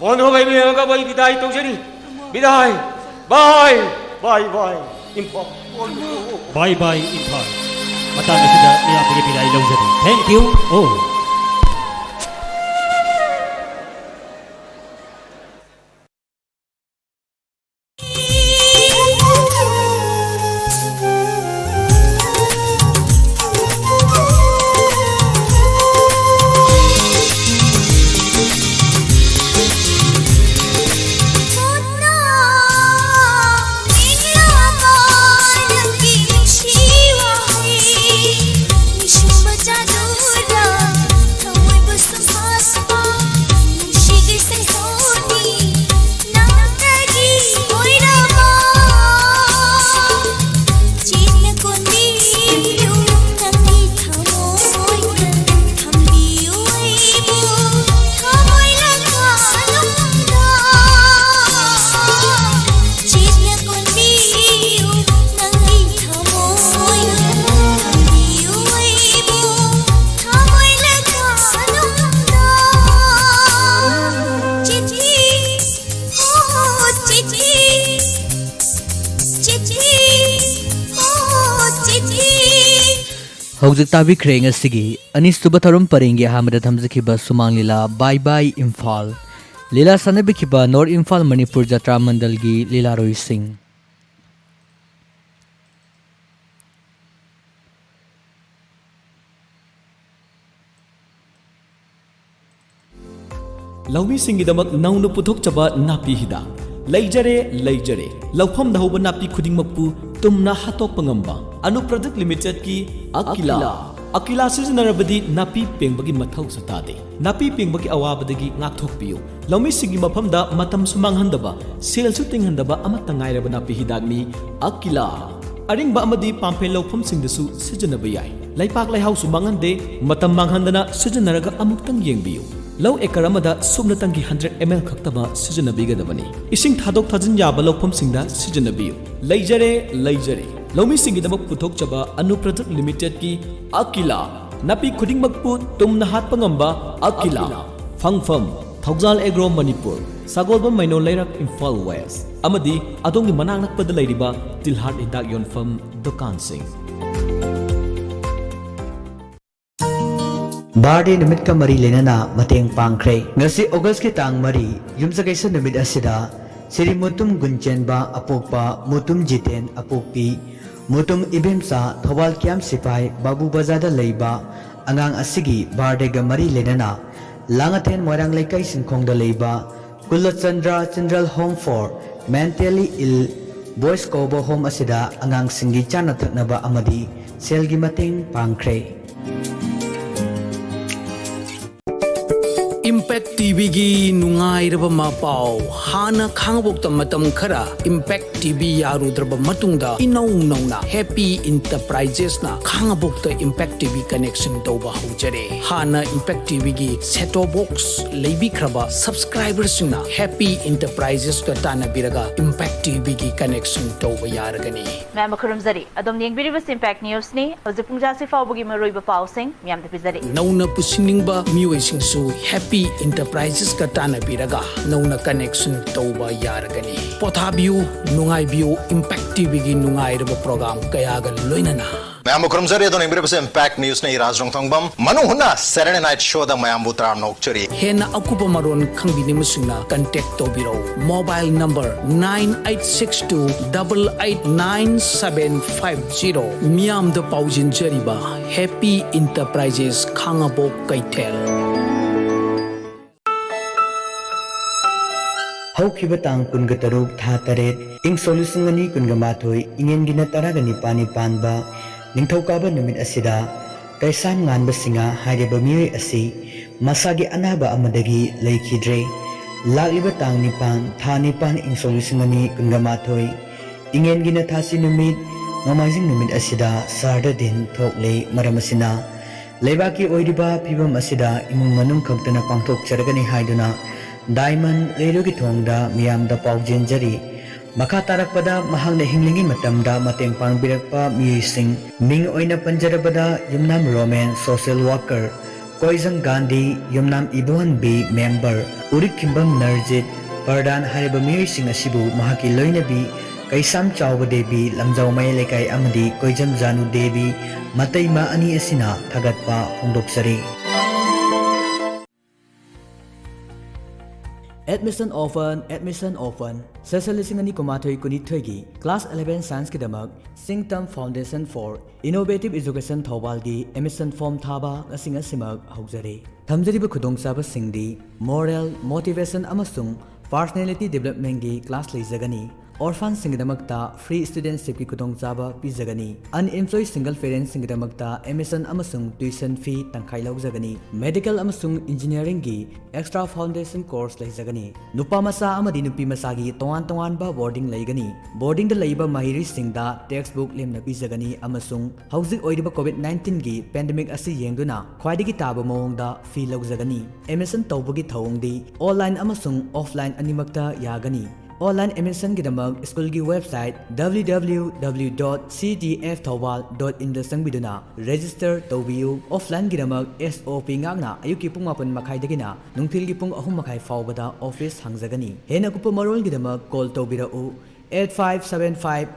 ꯕꯣꯟꯗꯣ ꯍꯣ ꯃꯥꯏꯕꯤꯔꯒ ꯑꯩ ꯕꯤꯗꯥꯏ ꯇꯧꯖꯔꯤ꯫ ꯕꯤꯗꯥꯏ꯫ ꯕꯥꯏ꯫ ꯕꯥꯏ ꯕꯥꯏ꯫ ꯏꯝꯐꯥꯜ꯫ ꯕꯥꯏ ꯕꯥꯏ ꯏꯝꯐꯥꯜ꯫ ꯃꯇꯥꯡ ꯑꯁꯤꯗ ꯃꯤꯌꯥꯝꯗꯒꯤ ꯕꯤꯗꯥꯏ ꯂꯧꯖꯔꯤ꯫ Thank you all꯫ ꯍꯧꯖꯤꯛ ꯇꯥꯕꯤꯈ꯭ꯔꯦ ꯉꯁꯤꯒꯤ ꯑꯅꯤꯁꯨꯕ ꯊꯧꯔꯝ ꯄꯔꯦꯡꯒꯤ ꯑꯍꯥꯟꯕꯗ ꯊꯝꯖꯈꯤꯕ ꯁꯨꯃꯥꯡ ꯂꯤꯂꯥ ꯕꯥꯏ ꯕꯥꯏ ꯏꯝꯐꯥꯜ꯫ ꯂꯤꯂꯥ ꯁꯥꯟꯅꯕꯤꯈꯤꯕ ꯅꯣꯔꯠ ꯏꯝꯐꯥꯜ ꯃꯅꯤꯄꯨꯔ ꯖꯇ꯭ꯔꯥ ꯃꯟꯗꯜꯒꯤ ꯂꯤꯂꯥꯔꯣꯏꯁꯤꯡ꯫ ꯂꯧꯃꯤꯁꯤꯡꯒꯤꯗꯃꯛ ꯅꯧꯅ ꯄꯨꯊꯣꯛꯆꯕ ꯅꯥꯄꯤ ꯍꯤꯗꯥꯛ꯫ ꯂꯩꯖꯔꯦ, ꯂꯩꯖꯔꯦ꯫ ꯂꯧꯐꯝꯗ ꯍꯧꯕ ꯅꯥꯄꯤ ꯈꯨꯗꯤꯡꯃꯛꯄꯨ ꯇꯨꯝꯅ ꯍꯥꯠꯇꯣꯛꯄ ꯉꯝꯕ ꯑꯅꯨ ꯄ꯭ꯔꯗꯛ ꯂꯤꯃꯤꯇꯦꯗꯀꯤ ꯑꯀꯤꯂꯥ꯫ ꯑꯀꯤꯂꯥ ꯁꯤꯖꯤꯟꯅꯔꯕꯗꯤ ꯅꯥꯄꯤ ꯄꯦꯡꯕꯒꯤ ꯃꯊꯧꯁꯨ ꯇꯥꯗꯦ꯫ ꯅꯥꯄꯤ ꯄꯦꯡꯕꯒꯤ ꯑꯋꯥꯕꯗꯒꯤ ꯉꯥꯛꯊꯣꯛꯄꯤꯌꯨ꯫ ꯂꯧꯃꯤꯁꯤꯡꯒꯤ ꯃꯐꯝꯗ ꯃꯇꯝꯁꯨ ꯃꯥꯡꯍꯟꯗꯕ, ꯁꯦꯜꯁꯨ ꯇꯤꯡꯍꯟꯗꯕ ꯑꯃꯠꯇ ꯉꯥꯏꯔꯕ ꯅꯥꯄꯤ ꯍꯤꯗꯥꯛꯅꯤ ꯑꯀꯤꯂꯥ꯫ ꯑꯔꯤꯡꯕ ꯑꯃꯗꯤ ꯄꯥꯝꯐꯦꯜ ꯂꯧꯐꯝꯁꯤꯡꯗꯁꯨ ꯁꯤꯖꯤꯟꯅꯕ ꯌꯥꯏ꯫ ꯂꯩꯄꯥꯛ ꯂꯩꯍꯥꯎꯁꯨ ꯃꯥꯡꯍꯟꯗꯦ꯫ ꯃꯇꯝ ꯃꯥꯡꯍꯟꯗꯅ ꯁꯤꯖꯤꯟꯅꯔꯒ ꯑꯃꯨꯛꯇꯪ ꯌꯦꯡꯕꯤꯌꯨ꯫ ꯂꯧ ꯑꯦꯀꯔ ꯑꯃꯗ ꯁꯨꯞꯅꯇꯪꯒꯤ ꯍꯟꯗ꯭ꯔꯦꯗ ꯑꯦꯝ ꯑꯦꯜ ꯈꯛꯇꯃꯛ ꯁꯤꯖꯤꯟꯅꯕꯤꯒꯗꯕꯅꯤ꯫ ꯏꯁꯤꯡ ꯊꯥꯗꯣꯛ ꯊꯥꯖꯤꯟ ꯌꯥꯕ ꯂꯧꯐꯝꯁꯤꯡꯗ ꯁꯤꯖꯤꯟꯅꯕꯤꯌꯨ꯫ ꯂꯩꯖꯔꯦ, ꯂꯩꯖꯔꯦ꯫ ꯂꯧꯃꯤꯁꯤꯡꯒꯤꯗꯃꯛ ꯄꯨꯊꯣꯛꯆꯕ ꯑꯅꯨ ꯄ꯭ꯔꯗꯛ ꯂꯤꯃꯤꯇꯦꯗꯀꯤ ꯑꯀꯤꯂꯥ꯫ ꯅꯥꯄꯤ ꯈꯨꯗꯤꯡꯃꯛꯄꯨ ꯇꯨꯝꯅ ꯍꯥꯠꯄ ꯉꯝꯕ ꯑꯀꯤꯂꯥ꯫ ꯐꯪꯐꯝ: ꯊꯧꯖꯥꯜ ꯑꯦꯒ꯭ꯔꯣ ꯃꯅꯤꯄꯨꯔ, ꯁꯒꯣꯜꯕꯟ ꯃꯩꯅꯣ ꯂꯩꯔꯛ, ꯏꯝꯐꯥꯜ ꯋꯦꯁ, ꯑꯃꯗꯤ ꯑꯗꯣꯝꯒꯤ ꯃꯅꯥꯛ ꯅꯛꯄꯗ ꯂꯩꯔꯤꯕ ꯇꯤꯜꯍꯥꯠ ꯍꯤꯗꯥꯛ ꯌꯣꯟꯐꯝ ꯗꯨꯀꯥꯟꯁꯤꯡ꯫ ꯕꯥꯔꯗꯦ ꯅꯨꯃꯤꯠꯀ ꯃꯔꯤ ꯂꯩꯅꯅ ꯃꯇꯦꯡ ꯄꯥꯡꯈ꯭ꯔꯦ꯫ ꯉꯁꯤ ꯑꯣꯒꯁꯀꯤ ꯇꯥꯡ ꯃꯔꯤ, ꯌꯨꯝꯖꯀꯩꯁ ꯅꯨꯃꯤꯠ ꯑꯁꯤꯗ ꯁ꯭ꯔꯤ ꯃꯨꯇꯨꯝ ꯒꯨꯟꯆꯦꯟꯕ ꯑꯄꯣꯛꯄ, ꯃꯨꯇꯨꯝ ꯖꯤꯇꯦꯟ ꯑꯄꯣꯛꯄꯤ, ꯃꯨꯇꯨꯝ ꯏꯕꯦꯝꯆꯥ, ꯊꯧꯕꯥꯜ ꯀꯦꯝꯞ ꯁꯤꯄꯥꯏ, ꯕꯥꯕꯨ ꯕꯖꯥꯔꯗ ꯂꯩꯕ ꯑꯉꯥꯡ ꯑꯁꯤꯒꯤ ꯕꯥꯔꯗꯦꯒ ꯃꯔꯤ ꯂꯩꯅꯅ ꯂꯥꯡꯉꯊꯦꯟ ꯃꯣꯏꯔꯥꯡ ꯂꯩꯀꯥꯏ ꯁꯤꯟꯈꯣꯡꯗ ꯂꯩꯕ ꯀꯨꯂꯆꯟꯗ꯭ꯔ Children Home for Mentally Ill Boys ꯀꯧꯕ ꯍꯣꯝ ꯑꯁꯤꯗ ꯑꯉꯥꯡꯁꯤꯡꯒꯤ ꯆꯥꯅ ꯊꯛꯅꯕ ꯑꯃꯗꯤ ꯁꯦꯜꯒꯤ ꯃꯇꯦꯡ ꯄꯥꯡꯈ꯭ꯔꯦ꯫ Impact TVꯒꯤ ꯅꯨꯡꯉꯥꯏꯔꯕ ꯃꯄꯥꯎ꯫ ꯍꯥꯟꯅ ꯈꯥꯡꯉꯕꯣꯛꯇ ꯃꯇꯝ ꯈꯔ Impact TV ꯌꯥꯔꯨꯗ꯭ꯔꯕ ꯃꯇꯨꯡꯗ, ꯏꯅꯧ ꯅꯧꯅ Happy Enterprisesꯅ ꯈꯥꯡꯉꯕꯣꯛꯇ Impact TV connection ꯇꯧꯕ ꯍꯧꯖꯔꯦ꯫ ꯍꯥꯟꯅ Impact TVꯒꯤ set top box ꯂꯩꯕꯤꯈ꯭ꯔꯕ subscriberꯁꯤꯡꯅ Happy Enterprisesꯀ ꯇꯥꯟꯅꯕꯤꯔꯒ Impact TVꯒꯤ connection ꯇꯧꯕ ꯌꯥꯔꯒꯅꯤ꯫ ꯃꯌꯥꯝ ꯈꯨꯔꯨꯝꯖꯔꯤ꯫ ꯑꯗꯣꯝꯅ ꯌꯦꯡꯕꯤꯔꯤꯕꯁꯤ Impact Newsꯅꯤ꯫ ꯍꯧꯖꯤꯛ ꯄꯨꯡ ꯇꯔꯥꯁꯤ ꯐꯥꯎꯕꯒꯤ ꯃꯔꯨꯑꯣꯏꯕ ꯄꯥꯎꯁꯤꯡ ꯃꯌꯥꯝꯗ ꯄꯤꯖꯔꯤ꯫ ꯅꯧꯅ ꯄꯨꯁꯤꯟꯅꯤꯡꯕ ꯃꯤꯑꯣꯏꯁꯤꯡꯁꯨ Happy Enterprisesꯀ ꯇꯥꯟꯅꯕꯤꯔꯒ ꯅꯧꯅ connection ꯇꯧꯕ ꯌꯥꯔꯒꯅꯤ꯫ ꯄꯣꯊꯥꯕꯤꯌꯨ, ꯅꯨꯡꯉꯥꯏꯕꯤꯌꯨ, Impact TVꯒꯤ ꯅꯨꯡꯉꯥꯏꯔꯕ program ꯀꯌꯥꯒ ꯂꯣꯏꯅꯅ꯫ ꯃꯌꯥꯝꯕꯨ ꯈꯨꯔꯨꯝꯖꯔꯤ꯫ ꯑꯗꯣ ꯌꯦꯡꯕꯤꯔꯤꯕꯁꯦ Impact Newsꯅꯤ꯫ ꯏꯔꯥꯖ ꯔꯣꯡꯊꯣꯡꯕꯝ꯫ ꯃꯅꯨꯡ ꯍꯨꯠꯅ Saturday Night Showꯗ ꯃꯌꯥꯝꯕꯨ ꯇꯔꯥꯝꯅ ꯑꯣꯛꯆꯔꯤ꯫ ꯍꯦꯟꯅ ꯑꯀꯨꯞꯄ ꯃꯔꯣꯜ ꯈꯪꯕꯤꯅꯤꯡꯕꯁꯤꯡꯅ contact ꯇꯧꯕꯤꯔꯧ꯫ Mobile number nine eight six two double eight nine seven five zero꯫ ꯃꯤꯌꯥꯝꯗ ꯄꯥꯎꯖꯦꯟꯖꯔꯤꯕ Happy Enterprises, ꯈꯥꯉꯕꯣꯛ, ꯀꯩꯊꯦꯜ꯫ ꯍꯧꯈꯤꯕ ꯇꯥꯡ ꯀꯨꯟꯒ ꯇꯔꯨꯛ, ꯊꯥ ꯇꯔꯦꯠ, ꯏꯪ ꯁꯣꯛ ꯂꯤꯁꯤꯡ ꯑꯅꯤ ꯀꯨꯟꯒ ꯃꯥꯊꯣꯏ, ꯏꯉꯦꯟꯒꯤꯅ ꯇꯔꯥꯒ ꯅꯤꯄꯥꯟꯅꯤ ꯄꯥꯟꯕ ꯅꯤꯡꯊꯧꯀꯥꯕ ꯅꯨꯃꯤꯠ ꯑꯁꯤꯗ ꯀꯩꯁꯥꯝ ꯉꯥꯟꯕ ꯁꯤꯡꯍ ꯍꯥꯏꯔꯤꯕ ꯃꯤꯑꯣꯏ ꯑꯁꯤ ꯃꯁꯥꯒꯤ ꯑꯅꯥꯕ ꯑꯃꯗꯒꯤ ꯂꯩꯈꯤꯗ꯭ꯔꯦ꯫ ꯂꯥꯛꯂꯤꯕ ꯇꯥꯡ ꯅꯤꯄꯥꯟ, ꯊꯥ ꯅꯤꯄꯥꯟ, ꯏꯪ ꯁꯣꯛ ꯂꯤꯁꯤꯡ ꯑꯅꯤ ꯀꯨꯟꯒ ꯃꯥꯊꯣꯏ, ꯏꯉꯦꯟꯒꯤꯅ ꯊꯥꯁꯤ ꯅꯨꯃꯤꯠ, ꯅꯣꯡꯃꯥꯏꯖꯤꯡ ꯅꯨꯃꯤꯠ ꯑꯁꯤꯗ ꯁꯍꯔꯗ ꯗꯤꯟ ꯊꯣꯛꯂꯦ꯫ ꯃꯔꯝ ꯑꯁꯤꯅ, ꯂꯩꯕꯥꯛꯀꯤ ꯑꯣꯏꯔꯤꯕ ꯐꯤꯕꯝ ꯑꯁꯤꯗ ꯏꯃꯨꯡ ꯃꯅꯨꯡ ꯈꯛꯇꯅ ꯄꯥꯡꯊꯣꯛꯆꯔꯒꯅꯤ ꯍꯥꯏꯗꯨꯅ Diamond Radio ꯒꯤ ꯊꯣꯡꯗ ꯃꯤꯌꯥꯝꯗ ꯄꯥꯎ ꯆꯦꯟꯖꯔꯤ꯫ ꯃꯈꯥ ꯇꯥꯔꯛꯄꯗ ꯃꯍꯥꯛꯅ ꯍꯤꯡꯂꯤꯉꯩ ꯃꯇꯝꯗ ꯃꯇꯦꯡ ꯄꯥꯡꯕꯤꯔꯛꯄ ꯃꯤꯑꯣꯏꯁꯤꯡ ꯃꯤꯡ ꯑꯣꯏꯅ ꯄꯟꯖꯔꯕꯗ, ꯌꯨꯝꯅꯥꯝ ꯔꯣꯃꯦꯟ, social worker, ꯀꯣꯏꯖꯝ ꯒꯥꯟꯙꯤ, ꯌꯨꯝꯅꯥꯝ ꯏꯕꯣꯍꯟꯕꯤ, member, ꯎꯔꯤꯛꯈꯤꯝꯕꯝ ꯅꯔꯖꯤꯠ, ꯄ꯭ꯔꯙꯥꯟ ꯍꯥꯏꯔꯤꯕ ꯃꯤꯑꯣꯏꯁꯤꯡ ꯑꯁꯤꯕꯨ ꯃꯍꯥꯛꯀꯤ ꯂꯣꯏꯅꯕꯤ ꯀꯩꯁꯥꯝ ꯆꯥꯎꯕ ꯗꯦꯕꯤ, ꯂꯝꯖꯥꯎ ꯃꯌꯥꯏ ꯂꯩꯀꯥꯏ ꯑꯃꯗꯤ ꯀꯣꯏꯖꯝ ꯖꯥꯅꯨ ꯗꯦꯕꯤ, ꯃꯇꯩꯃ ꯑꯅꯤ ꯑꯁꯤꯅ ꯊꯥꯒꯠꯄ ꯐꯣꯡꯗꯣꯛꯆꯔꯤ꯫ Admission open, admission open꯫ Session ꯂꯤꯁꯤꯡ ꯑꯅꯤ ꯀꯨꯟꯃꯥꯊꯣꯏ ꯀꯨꯟꯅꯤꯊꯣꯏꯒꯤ class eleven science ꯀꯤꯗꯃꯛ Singtam Foundation for Innovative Education ꯊꯧꯕꯥꯜꯒꯤ admission form ꯊꯥꯕ ꯉꯁꯤ ꯉꯁꯤꯃꯛ ꯍꯧꯖꯔꯤ꯫ ꯊꯝꯖꯔꯤꯕ ꯈꯨꯗꯣꯡꯆꯥꯕꯁꯤꯡꯗꯤ moral, motivation ꯑꯃꯁꯨꯡ personality development ꯀꯤ class ꯂꯩꯖꯒꯅꯤ꯫ Orphan ꯁꯤꯡꯒꯤꯗꯃꯛꯇ free studentship ꯀꯤ ꯈꯨꯗꯣꯡꯆꯥꯕ ꯄꯤꯖꯒꯅꯤ꯫ Unemployed single parent ꯁꯤꯡꯒꯤꯗꯃꯛꯇ admission ꯑꯃꯁꯨꯡ tuition fee ꯇꯪꯈꯥꯏ ꯂꯧꯖꯒꯅꯤ꯫ Medical ꯑꯃꯁꯨꯡ engineering ꯒꯤ extra foundation course ꯂꯩꯖꯒꯅꯤ꯫ ꯅꯨꯄꯥ ꯃꯆꯥ ꯑꯃꯗꯤ ꯅꯨꯄꯤ ꯃꯆꯥꯒꯤ ꯇꯣꯉꯥꯟ ꯇꯣꯉꯥꯟꯕ boarding ꯂꯩꯒꯅꯤ꯫ Boarding ꯗ ꯂꯩꯕ ꯃꯍꯩꯔꯣꯏꯁꯤꯡꯗ textbook ꯂꯦꯝꯅ ꯄꯤꯖꯒꯅꯤ ꯑꯃꯁꯨꯡ ꯍꯧꯖꯤꯛ ꯑꯣꯏꯔꯤꯕ COVID nineteen ꯒꯤ pandemic ꯑꯁꯤ ꯌꯦꯡꯗꯨꯅ ꯈ꯭ꯋꯥꯏꯗꯒꯤ ꯇꯥꯕ ꯃꯑꯣꯡꯗ fee ꯂꯧꯖꯒꯅꯤ꯫ Admission ꯇꯧꯕꯒꯤ ꯊꯧꯑꯣꯡꯗꯤ online ꯑꯃꯁꯨꯡ offline ꯑꯅꯤꯃꯛꯇ ꯌꯥꯒꯅꯤ꯫ Online admission ꯒꯤꯗꯃꯛ school ꯒꯤ website W W W dot C D F Thoubal dot in ꯗ ꯆꯪꯕꯤꯗꯨꯅ register ꯇꯧꯕꯤꯌꯨ꯫ Offline ꯒꯤꯗꯃꯛ S O P ꯉꯥꯛꯅ ꯑꯌꯨꯛꯀꯤ ꯄꯨꯡ ꯃꯥꯄꯟ ꯃꯈꯥꯏꯗꯒꯤꯅ ꯅꯨꯡꯊꯤꯜꯒꯤ ꯄꯨꯡ ꯑꯍꯨꯝ ꯃꯈꯥꯏ ꯐꯥꯎꯕꯗ office ꯍꯥꯡꯖꯒꯅꯤ꯫ ꯍꯦꯟꯅ ꯀꯨꯞꯄ ꯃꯔꯣꯜꯒꯤꯗꯃꯛ call ꯇꯧꯕꯤꯔꯛꯎ eight five seven five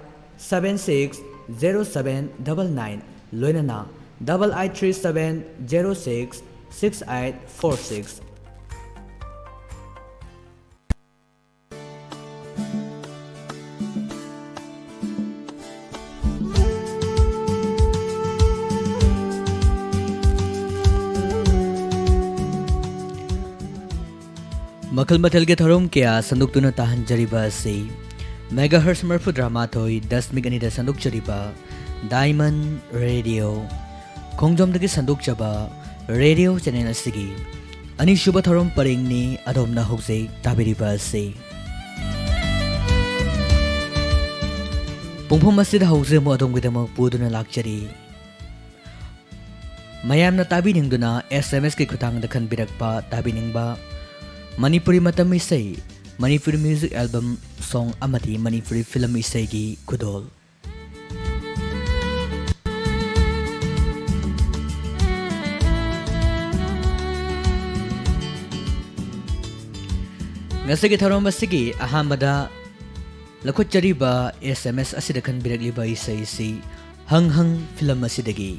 seven six zero seven double nine, ꯂꯣꯏꯅꯅ double eight three seven zero six six eight four six꯫ ꯃꯈꯜ ꯃꯊꯦꯜꯒꯤ ꯊꯧꯔꯝ ꯀꯌꯥ ꯁꯟꯗꯣꯛꯇꯨꯅ ꯇꯥꯍꯟꯖꯔꯤꯕ ꯑꯁꯤ megahertz ꯃꯔꯤꯐꯨꯇꯔꯥ ꯃꯥꯊꯣꯏ ꯗꯁꯃꯤꯛ ꯑꯅꯤꯗ ꯁꯟꯗꯣꯛꯆꯔꯤꯕ Diamond Radio, ꯈꯣꯡꯖꯣꯝꯗꯒꯤ ꯁꯟꯗꯣꯛꯆꯕ ꯔꯦꯗꯤꯑꯣ ꯆꯦꯅꯦꯜ ꯑꯁꯤꯒꯤ ꯑꯅꯤꯁꯨꯕ ꯊꯧꯔꯝ ꯄꯔꯦꯡꯅꯤ ꯑꯗꯣꯝꯅ ꯍꯧꯖꯤꯛ ꯇꯥꯕꯤꯔꯤꯕ ꯑꯁꯤ꯫ ꯄꯨꯡꯐꯝ ꯑꯁꯤꯗ ꯍꯧꯖꯤꯛ ꯑꯃꯨꯛ ꯑꯗꯣꯝꯒꯤꯗꯃꯛ ꯄꯨꯗꯨꯅ ꯂꯥꯛꯆꯔꯤ꯫ ꯃꯌꯥꯝꯅ ꯇꯥꯕꯤꯅꯤꯡꯗꯨꯅ ꯑꯦꯁ ꯑꯦꯝ ꯑꯦꯁꯀꯤ ꯈꯨꯠꯊꯥꯡꯗ ꯈꯟꯕꯤꯔꯛꯄ ꯇꯥꯕꯤꯅꯤꯡꯕ ꯃꯅꯤꯄꯨꯔꯤ ꯃꯇꯝ ꯏꯁꯩ, ꯃꯅꯤꯄꯨꯔꯤ music album song ꯑꯃꯗꯤ ꯃꯅꯤꯄꯨꯔꯤ film ꯏꯁꯩꯒꯤ ꯈꯨꯗꯣꯜ꯫ ꯉꯁꯤꯒꯤ ꯊꯧꯔꯝ ꯑꯁꯤꯒꯤ ꯑꯍꯥꯟꯕꯗ ꯂꯧꯈꯠꯆꯔꯤꯕ ꯑꯦꯁ ꯑꯦꯝ ꯑꯦꯁ ꯑꯁꯤꯗ ꯈꯟꯕꯤꯔꯛꯂꯤꯕ ꯏꯁꯩꯁꯤ ꯍꯪ ꯍꯪ film ꯑꯁꯤꯗꯒꯤ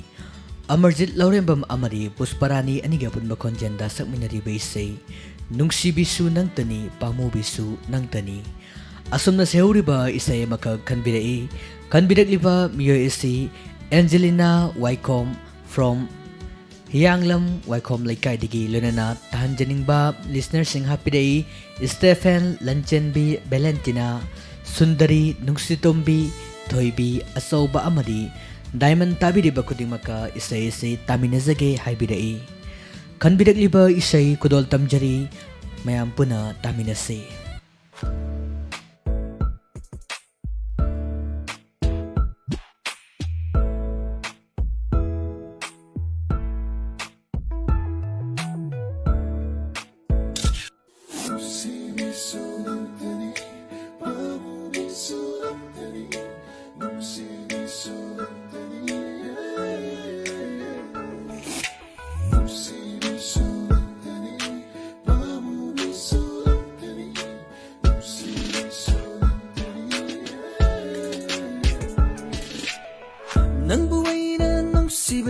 ꯑꯃꯔꯖꯤꯠ ꯂꯧꯔꯦꯝꯕꯝ ꯑꯃꯗꯤ ꯄꯨꯁꯄꯔꯥꯅꯤ ꯑꯅꯤꯒꯤ ꯑꯄꯨꯟꯕ ꯈꯣꯟꯖꯦꯜꯗ ꯁꯛꯃꯤꯟꯅꯔꯤꯕ ꯏꯁꯩ ꯅꯨꯡꯁꯤꯕꯤꯁꯨ ꯅꯪꯇꯅꯤ, ꯄꯥꯝꯃꯨꯕꯤꯁꯨ ꯅꯪꯇꯅꯤ꯫ ꯑꯁꯨꯝꯅ ꯁꯩꯍꯧꯔꯤꯕ ꯏꯁꯩ ꯑꯃꯈꯛ ꯈꯟꯕꯤꯔꯛꯏ꯫ ꯈꯟꯕꯤꯔꯛꯂꯤꯕ ꯃꯤꯑꯣꯏ ꯑꯁꯤ ꯑꯦꯟꯖꯦꯂꯤꯅꯥ ꯋꯥꯏꯈꯣꯝ from ꯍꯤꯌꯥꯡꯂꯝ ꯋꯥꯏꯈꯣꯝ ꯂꯩꯀꯥꯏꯗꯒꯤ, ꯂꯣꯏꯅꯅ ꯇꯥꯍꯟꯖꯅꯤꯡꯕ listenerꯁꯤꯡ ꯍꯥꯞꯄꯤꯔꯛꯏ: ꯁ꯭ꯇꯦꯐꯦꯟ, ꯂꯟꯆꯦꯟꯕꯤ, ꯚꯦꯂꯦꯟꯇꯤꯅꯥ, ꯁꯨꯟꯗꯔꯤ, ꯅꯨꯡꯁꯤꯇꯣꯝꯕꯤ, ꯊꯣꯏꯕꯤ, ꯑꯆꯧꯕ ꯑꯃꯗꯤ Diamond ꯇꯥꯕꯤꯔꯤꯕ ꯈꯨꯗꯤꯡꯃꯛꯀ ꯏꯁꯩ ꯑꯁꯤ ꯇꯥꯃꯤꯟꯅꯖꯒꯦ ꯍꯥꯏꯕꯤꯔꯛꯏ꯫ ꯈꯟꯕꯤꯔꯛꯂꯤꯕ ꯏꯁꯩ ꯈꯨꯗꯣꯜ ꯇꯝꯖꯔꯤ, ꯃꯌꯥꯝ ꯄꯨꯟꯅ ꯇꯥꯃꯤꯟꯅꯁꯤ꯫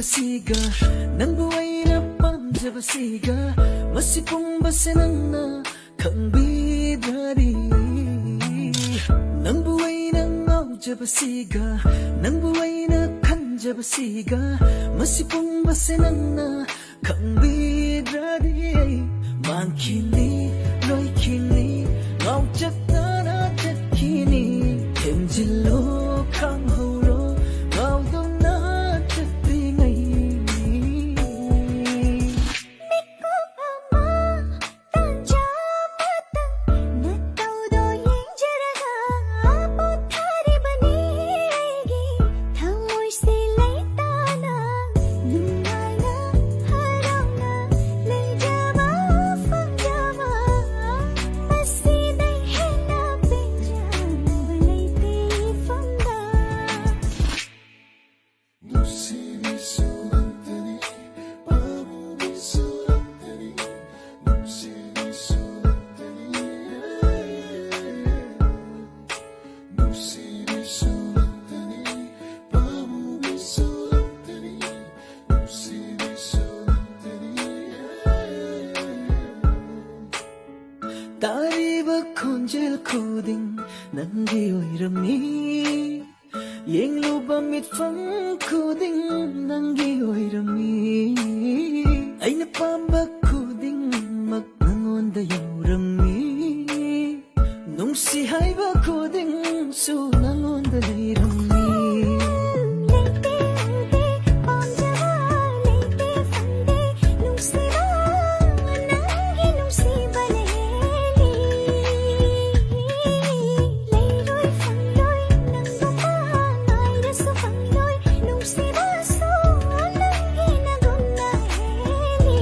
ꯁꯤꯒ, ꯅꯪꯕꯨ ꯑꯩꯅ ꯄꯥꯝꯖꯕꯁꯤꯒ, ꯃꯁꯤ ꯄꯨꯝꯕꯁꯦ ꯅꯪꯅ ꯈꯪꯕꯤꯗ꯭ꯔꯗꯤ, ꯅꯪꯕꯨ ꯑꯩꯅ ꯉꯥꯎꯖꯕꯁꯤꯒ, ꯅꯪꯕꯨ ꯑꯩꯅ ꯈꯟꯖꯕꯁꯤꯒ, ꯃꯁꯤ ꯄꯨꯝꯕꯁꯦ ꯅꯪꯅ ꯈꯪꯕꯤꯗ꯭ꯔꯗꯤ, ꯃꯥꯡꯈꯤꯅꯤ, ꯂꯣꯏꯈꯤꯅꯤ, ꯉꯥꯎꯆꯠꯇꯅ ꯆꯠꯈꯤꯅꯤ꯫ ꯊꯦꯝꯖꯤꯜꯂꯣ, ꯈꯥꯡꯍꯧꯔꯣ, ꯉꯥꯎꯗꯨꯅ ꯆꯠꯇ꯭ꯔꯤꯉꯩ꯫ ꯃꯤꯀꯨꯞ ꯑꯃ, ꯇꯥꯟꯖꯥ ꯑꯃꯇꯪ ꯅꯇꯧꯗꯣ ꯌꯦꯡꯖꯔꯒ, ꯄꯣꯊꯥꯔꯤꯕꯅꯤ ꯑꯩꯒꯤ ꯊꯃꯣꯏꯁꯦ ꯂꯩꯇꯥꯅ꯫ ꯅꯨꯡꯉꯥꯏꯅ ꯍꯔꯥꯎꯅ ꯂꯩꯖꯕ ꯐꯪꯖꯕ, ꯃꯁꯤꯗꯩ ꯍꯦꯟꯅ ꯄꯦꯟꯖꯕ ꯂꯩꯇꯦ ꯏꯐꯝꯗ꯫ ꯅꯨꯡꯁꯤꯕꯤꯁꯨ ꯅꯪꯇꯅꯤ, ꯄꯥꯝꯃꯨꯕꯤꯁꯨ ꯅꯪꯇꯅꯤ, ꯅꯨꯡꯁꯤꯕꯤꯁꯨ ꯅꯪꯇꯅꯤ, ꯅꯨꯡꯁꯤꯕꯤꯁꯨ ꯅꯪꯇꯅꯤ, ꯄꯥꯝꯃꯨꯕꯤꯁꯨ ꯅꯪꯇꯅꯤ, ꯅꯨꯡꯁꯤꯕꯤꯁꯨ ꯅꯪꯇꯅꯤ꯫ ꯇꯥꯔꯤꯕ ꯈꯣꯟꯖꯦꯜ ꯈꯨꯗꯤꯡ ꯅꯪꯒꯤ ꯑꯣꯏꯔꯝꯃꯤ, ꯌꯦꯡꯂꯨꯕ ꯃꯤꯠꯐꯝ ꯈꯨꯗꯤꯡ ꯅꯪꯒꯤ ꯑꯣꯏꯔꯝꯃꯤ, ꯑꯩꯅ ꯄꯥꯝꯕ ꯈꯨꯗꯤꯡꯃꯛ ꯅꯪꯉꯣꯟꯗ ꯌꯧꯔꯝꯃꯤ, ꯅꯨꯡꯁꯤ ꯍꯥꯏꯕ ꯈꯨꯗꯤꯡꯁꯨ ꯅꯪꯉꯣꯟꯗ ꯂꯩꯔꯝꯃꯤ꯫ ꯂꯩꯇꯦ, ꯎꯗꯦ, ꯄꯥꯝꯖꯕ ꯂꯩꯇꯦ, ꯐꯪꯗꯦ, ꯅꯨꯡꯁꯤꯕ, ꯅꯪꯒꯤ ꯅꯨꯡꯁꯤꯕꯅ ꯍꯦꯜꯂꯤ꯫ ꯂꯩꯔꯣꯏ ꯐꯪꯂꯣꯏ, ꯅꯪꯕꯨ ꯉꯥꯏꯔꯁꯨ ꯐꯪꯂꯣꯏ, ꯅꯨꯡꯁꯤꯕꯁꯨ ꯅꯪꯒꯤ ꯅꯒꯨꯝꯅ ꯍꯦꯜꯂꯤ꯫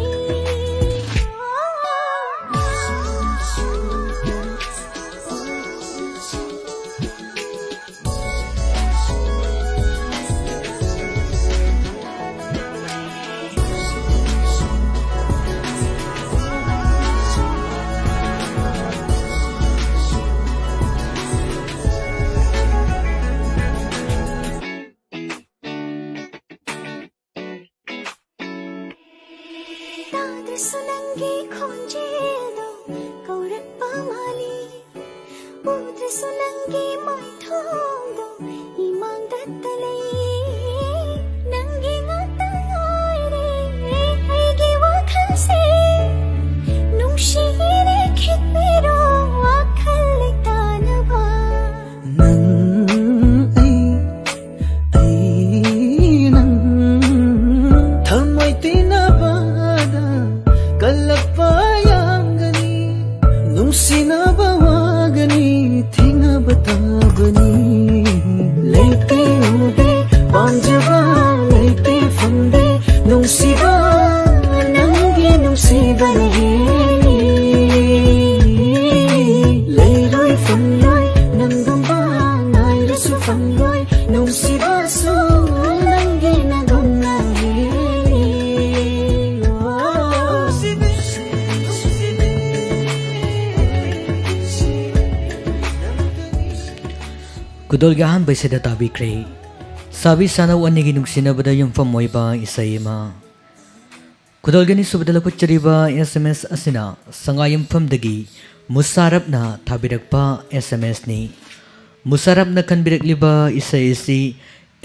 ꯐꯪꯂꯣꯏ ꯅꯨꯡꯁꯤꯕꯁꯨ ꯅꯪꯒꯤ ꯅꯒꯨꯝꯅ ꯍꯦꯜꯂꯤ꯫ ꯈꯨꯗꯣꯜꯒꯤ ꯑꯍꯥꯟꯕ ꯏꯁꯩꯗ ꯇꯥꯕꯤꯈ꯭ꯔꯦ ꯁꯥꯕꯤ ꯁꯥꯅꯧ ꯑꯅꯤꯒꯤ ꯅꯨꯡꯁꯤꯅꯕꯗ ꯌꯨꯝꯐꯝ ꯑꯣꯏꯕ ꯏꯁꯩ ꯑꯃ꯫ ꯈꯨꯗꯣꯜꯒꯤ ꯑꯅꯤꯁꯨꯕꯗ ꯂꯧꯈꯠꯆꯔꯤꯕ S M S ꯑꯁꯤꯅ ꯁꯉꯥꯏꯌꯨꯝꯐꯝꯗꯒꯤ ꯃꯨꯁꯥꯔꯞꯅ ꯊꯥꯕꯤꯔꯛꯄ S M Sꯅꯤ꯫ ꯃꯨꯁꯥꯔꯞꯅ ꯈꯟꯕꯤꯔꯛꯂꯤꯕ ꯏꯁꯩ ꯑꯁꯤ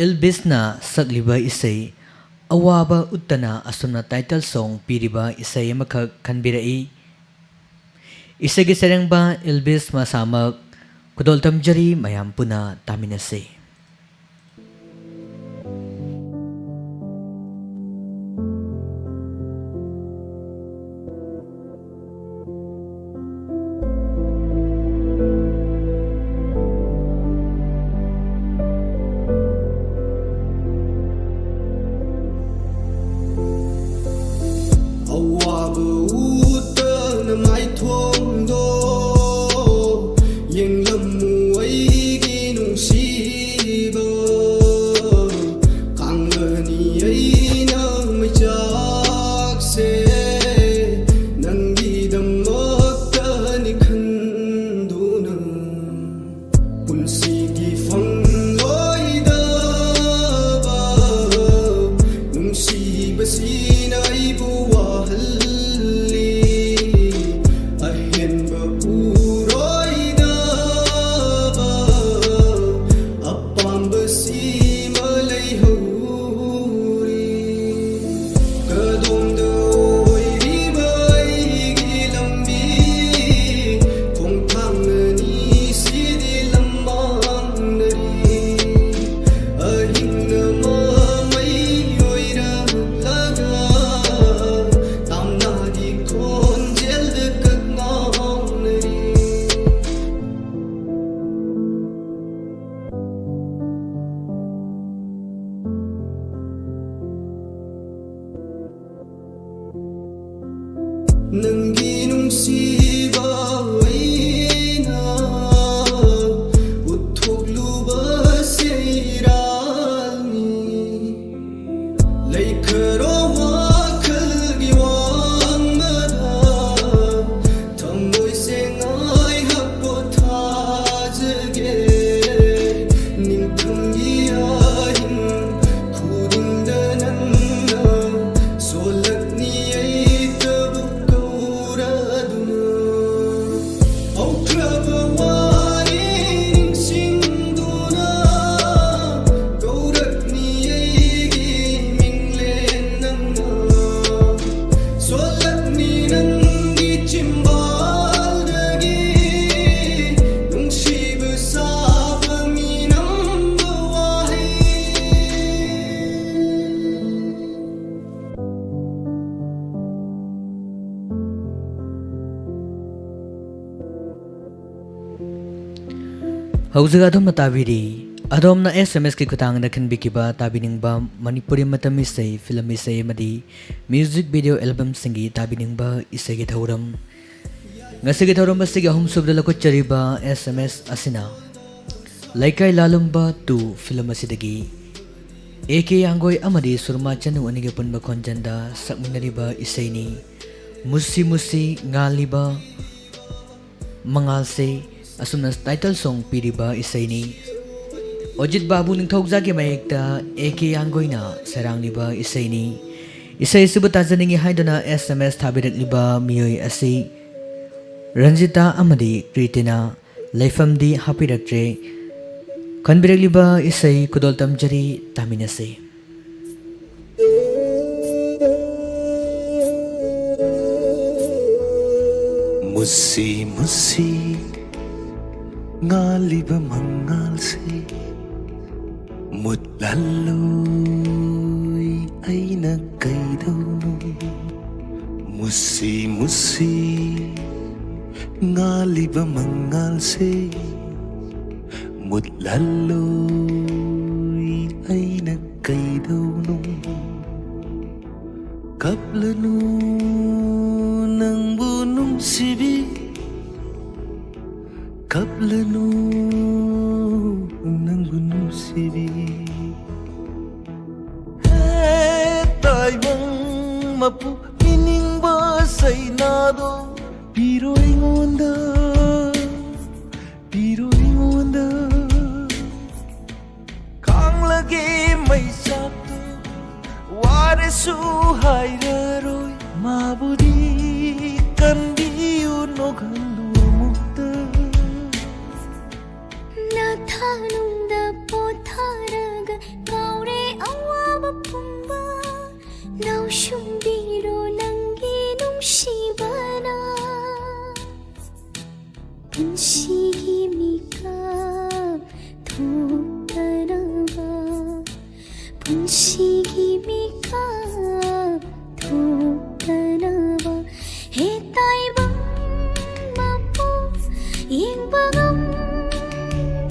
ꯏꯜꯕꯤꯁꯅ ꯁꯛꯂꯤꯕ ꯏꯁꯩ ꯑꯋꯥꯕ ꯎꯠꯇꯅ ꯑꯁꯨꯝꯅ title song ꯄꯤꯔꯤꯕ ꯏꯁꯩ ꯑꯃꯈꯛ ꯈꯟꯕꯤꯔꯛꯏ꯫ ꯏꯁꯩꯒꯤ ꯁꯩꯔꯦꯡꯕ ꯏꯜꯕꯤꯁ ꯃꯁꯥꯃꯛ꯫ ꯈꯨꯗꯣꯜ ꯇꯝꯖꯔꯤ, ꯃꯌꯥꯝ ꯄꯨꯟꯅ ꯇꯥꯃꯤꯟꯅꯁꯤ꯫ ꯑꯋꯥꯕ ꯎꯠꯇꯅ ꯃꯥꯏꯊꯣꯡꯗꯣ ꯌꯦꯡꯂꯝꯃꯨ ꯑꯩꯒꯤ ꯅꯨꯡꯁꯤ꯫ ꯍꯧꯖꯤꯛ ꯑꯗꯣꯝꯅ ꯇꯥꯕꯤꯔꯤ, ꯑꯗꯣꯝꯅ ꯑꯦꯁ ꯑꯦꯝ ꯑꯦꯁꯀꯤ ꯈꯨꯠꯊꯥꯡꯗ ꯈꯟꯕꯤꯈꯤꯕ ꯇꯥꯕꯤꯅꯤꯡꯕ ꯃꯅꯤꯄꯨꯔꯤ ꯃꯇꯝ ꯏꯁꯩ, ꯐꯤꯂꯝ ꯏꯁꯩ ꯑꯃꯗꯤ ꯃ꯭ꯌꯨꯖꯤꯛ ꯚꯤꯗꯤꯑꯣ ꯑꯦꯜꯕꯝꯁꯤꯡꯒꯤ ꯇꯥꯕꯤꯅꯤꯡꯕ ꯏꯁꯩꯒꯤ ꯊꯧꯔꯝ꯫ ꯉꯁꯤꯒꯤ ꯊꯧꯔꯝ ꯑꯁꯤꯒꯤ ꯑꯍꯨꯝꯁꯨꯕꯗ ꯂꯧꯈꯠꯆꯔꯤꯕ ꯑꯦꯁ ꯑꯦꯝ ꯑꯦꯁ ꯑꯁꯤꯅ ꯂꯩꯀꯥꯏ ꯂꯥꯂꯨꯝꯕ ꯇꯨ ꯐꯤꯂꯝ ꯑꯁꯤꯗꯒꯤ ꯑꯦ ꯀꯦ ꯌꯥꯡꯒꯣꯏ ꯑꯃꯗꯤ ꯁꯨꯔꯃꯥ ꯆꯅꯨ ꯑꯅꯤꯒꯤ ꯑꯄꯨꯟꯕ ꯈꯣꯟꯖꯦꯜꯗ ꯁꯛꯃꯤꯟꯅꯔꯤꯕ ꯏꯁꯩꯅꯤ꯫ ꯃꯨꯁꯤ ꯃꯨꯁꯤ ꯉꯥꯜꯂꯤꯕ ꯃꯉꯥꯜꯁꯦ ꯑꯁꯨꯝꯅ ꯇꯥꯏꯇꯜ ꯁꯣꯡ ꯄꯤꯔꯤꯕ ꯏꯁꯩꯅꯤ꯫ ꯑꯣꯖꯤꯠ ꯕꯥꯕꯨ ꯅꯤꯡꯊꯧꯖꯥꯒꯤ ꯃꯌꯦꯛꯇ ꯑꯦ ꯀꯦ ꯌꯥꯡꯒꯣꯏꯅ ꯁꯩꯔꯥꯡꯂꯤꯕ ꯏꯁꯩꯅꯤ꯫ ꯏꯁꯩ ꯑꯁꯤꯕꯨ ꯇꯥꯖꯅꯤꯡꯉꯤ ꯍꯥꯏꯗꯨꯅ ꯑꯦꯁ ꯑꯦꯝ ꯑꯦꯁ ꯊꯥꯕꯤꯔꯛꯂꯤꯕ ꯃꯤꯑꯣꯏ ꯑꯁꯤ ꯔꯟꯖꯤꯇꯥ ꯑꯃꯗꯤ ꯀ꯭ꯔꯤꯇꯤꯅꯥ, ꯂꯩꯐꯝꯗꯤ ꯍꯥꯞꯄꯤꯔꯛꯇ꯭ꯔꯦ꯫ ꯈꯟꯕꯤꯔꯛꯂꯤꯕ ꯏꯁꯩ ꯈꯨꯗꯣꯜ ꯇꯝꯖꯔꯤ, ꯇꯥꯃꯤꯟꯅꯁꯤ꯫ ꯃꯨꯁꯤ ꯃꯨꯁꯤ ꯉꯥꯜꯂꯤꯕ ꯃꯉꯥꯜꯁꯦ ꯃꯨꯠꯍꯜꯂꯣꯏ, ꯑꯩꯅ ꯀꯩꯗꯧꯅꯣ? ꯃꯨꯁꯤ ꯃꯨꯁꯤ ꯉꯥꯜꯂꯤꯕ ꯃꯉꯥꯜꯁꯦ ꯃꯨꯠꯍꯜꯂꯣꯏ, ꯑꯩꯅ ꯀꯩꯗꯧꯅꯣ? ꯀꯞꯂꯅꯨ ꯅꯪꯕꯨ ꯅꯨꯡꯁꯤꯕꯤ, ꯀꯞꯂꯅꯨ ꯅꯪꯕꯨ ꯅꯨꯡꯁꯤꯕꯤ꯫ ꯍꯦ ꯇꯥꯏꯕꯪ ꯃꯄꯨ ꯄꯤꯅꯤꯡꯕ ꯁꯩꯅꯥꯗꯣ ꯄꯤꯔꯣ ꯑꯩꯉꯣꯟꯗ, ꯄꯤꯔꯣ ꯑꯩꯉꯣꯟꯗ꯫ ꯈꯥꯡꯂꯒꯦ ꯃꯩꯁꯥꯛꯇꯨ ꯋꯥꯔꯁꯨ ꯍꯥꯏꯔꯔꯣꯏ, ꯃꯥꯕꯨꯗꯤ ꯀꯟꯕꯤꯌꯨ ꯅꯣꯛꯍꯜꯂꯨ ꯑꯃꯨꯛꯇ꯫ ꯅꯊꯥꯅꯨꯡꯗ ꯄꯣꯊꯥꯔꯒ ꯀꯥꯎꯔꯦ ꯑꯋꯥꯕ ꯄꯨꯝꯕ꯫ ꯅꯥꯎꯁꯨꯝꯕꯤꯔꯣ ꯅꯪꯒꯤ ꯅꯨꯡꯁꯤꯕꯅ꯫ ꯄꯨꯟꯁꯤꯒꯤ ꯃꯤꯀꯞ ꯊꯣꯛꯇꯅꯕ, ꯄꯨꯟꯁꯤꯒꯤ ꯃꯤꯀꯞ ꯊꯣꯛꯇꯅꯕ꯫ ꯍꯦ ꯇꯥꯏꯕꯪ ꯃꯄꯨ, ꯌꯦꯡꯕ ꯉꯝꯗꯕ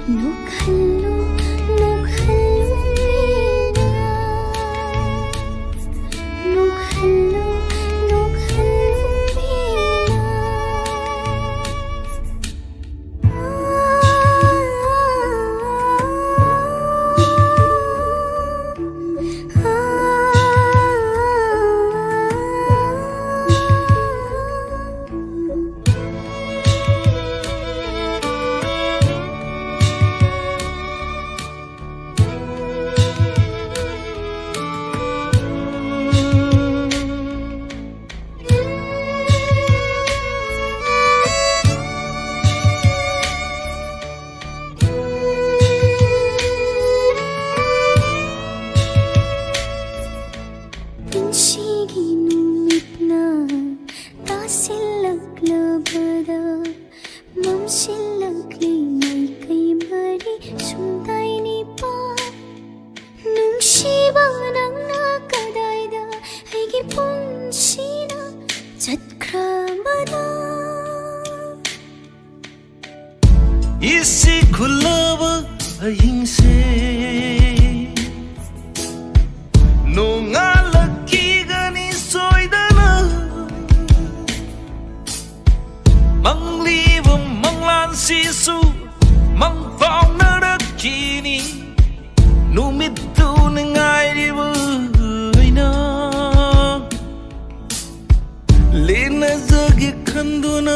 ꯅꯣꯛꯍꯜꯂꯨ, ꯅꯣꯛꯍꯜꯂꯨ, ꯅꯣꯛꯍꯜꯂꯨ, ꯅꯣꯛꯍꯜꯂꯨ꯫ ꯄꯨꯟꯁꯤꯒꯤ ꯅꯨꯃꯤꯠꯅ ꯇꯥꯁꯤꯜꯂꯛꯂꯕꯗ ꯃꯝꯁꯤꯜꯂꯛꯂꯤ ꯃꯥꯏꯀꯩ ꯃꯔꯤ ꯁꯨꯝꯗꯥꯏ ꯅꯤꯄꯥꯜ꯫ ꯅꯨꯡꯁꯤꯕ ꯅꯪꯅ ꯀꯗꯥꯏꯗ ꯑꯩꯒꯤ ꯄꯨꯟꯁꯤꯅ ꯆꯠꯈ꯭ꯔꯕꯗ? ꯏꯁꯤꯛ ꯍꯨꯜꯂꯕ ꯑꯍꯤꯡꯁꯦ ꯅꯣꯡꯉꯥꯜꯂꯛꯈꯤꯒꯅꯤ ꯁꯣꯏꯗꯅ꯫ ꯃꯪꯂꯤꯕ ꯃꯪꯂꯥꯟꯁꯤꯁꯨ ꯃꯪꯐꯥꯎꯅꯔꯛꯈꯤꯅꯤ꯫ ꯅꯨꯃꯤꯠꯇꯨ ꯉꯥꯏꯔꯤꯕ ꯑꯩꯅ ꯂꯦꯟꯅꯖꯒꯦ ꯈꯟꯗꯨꯅ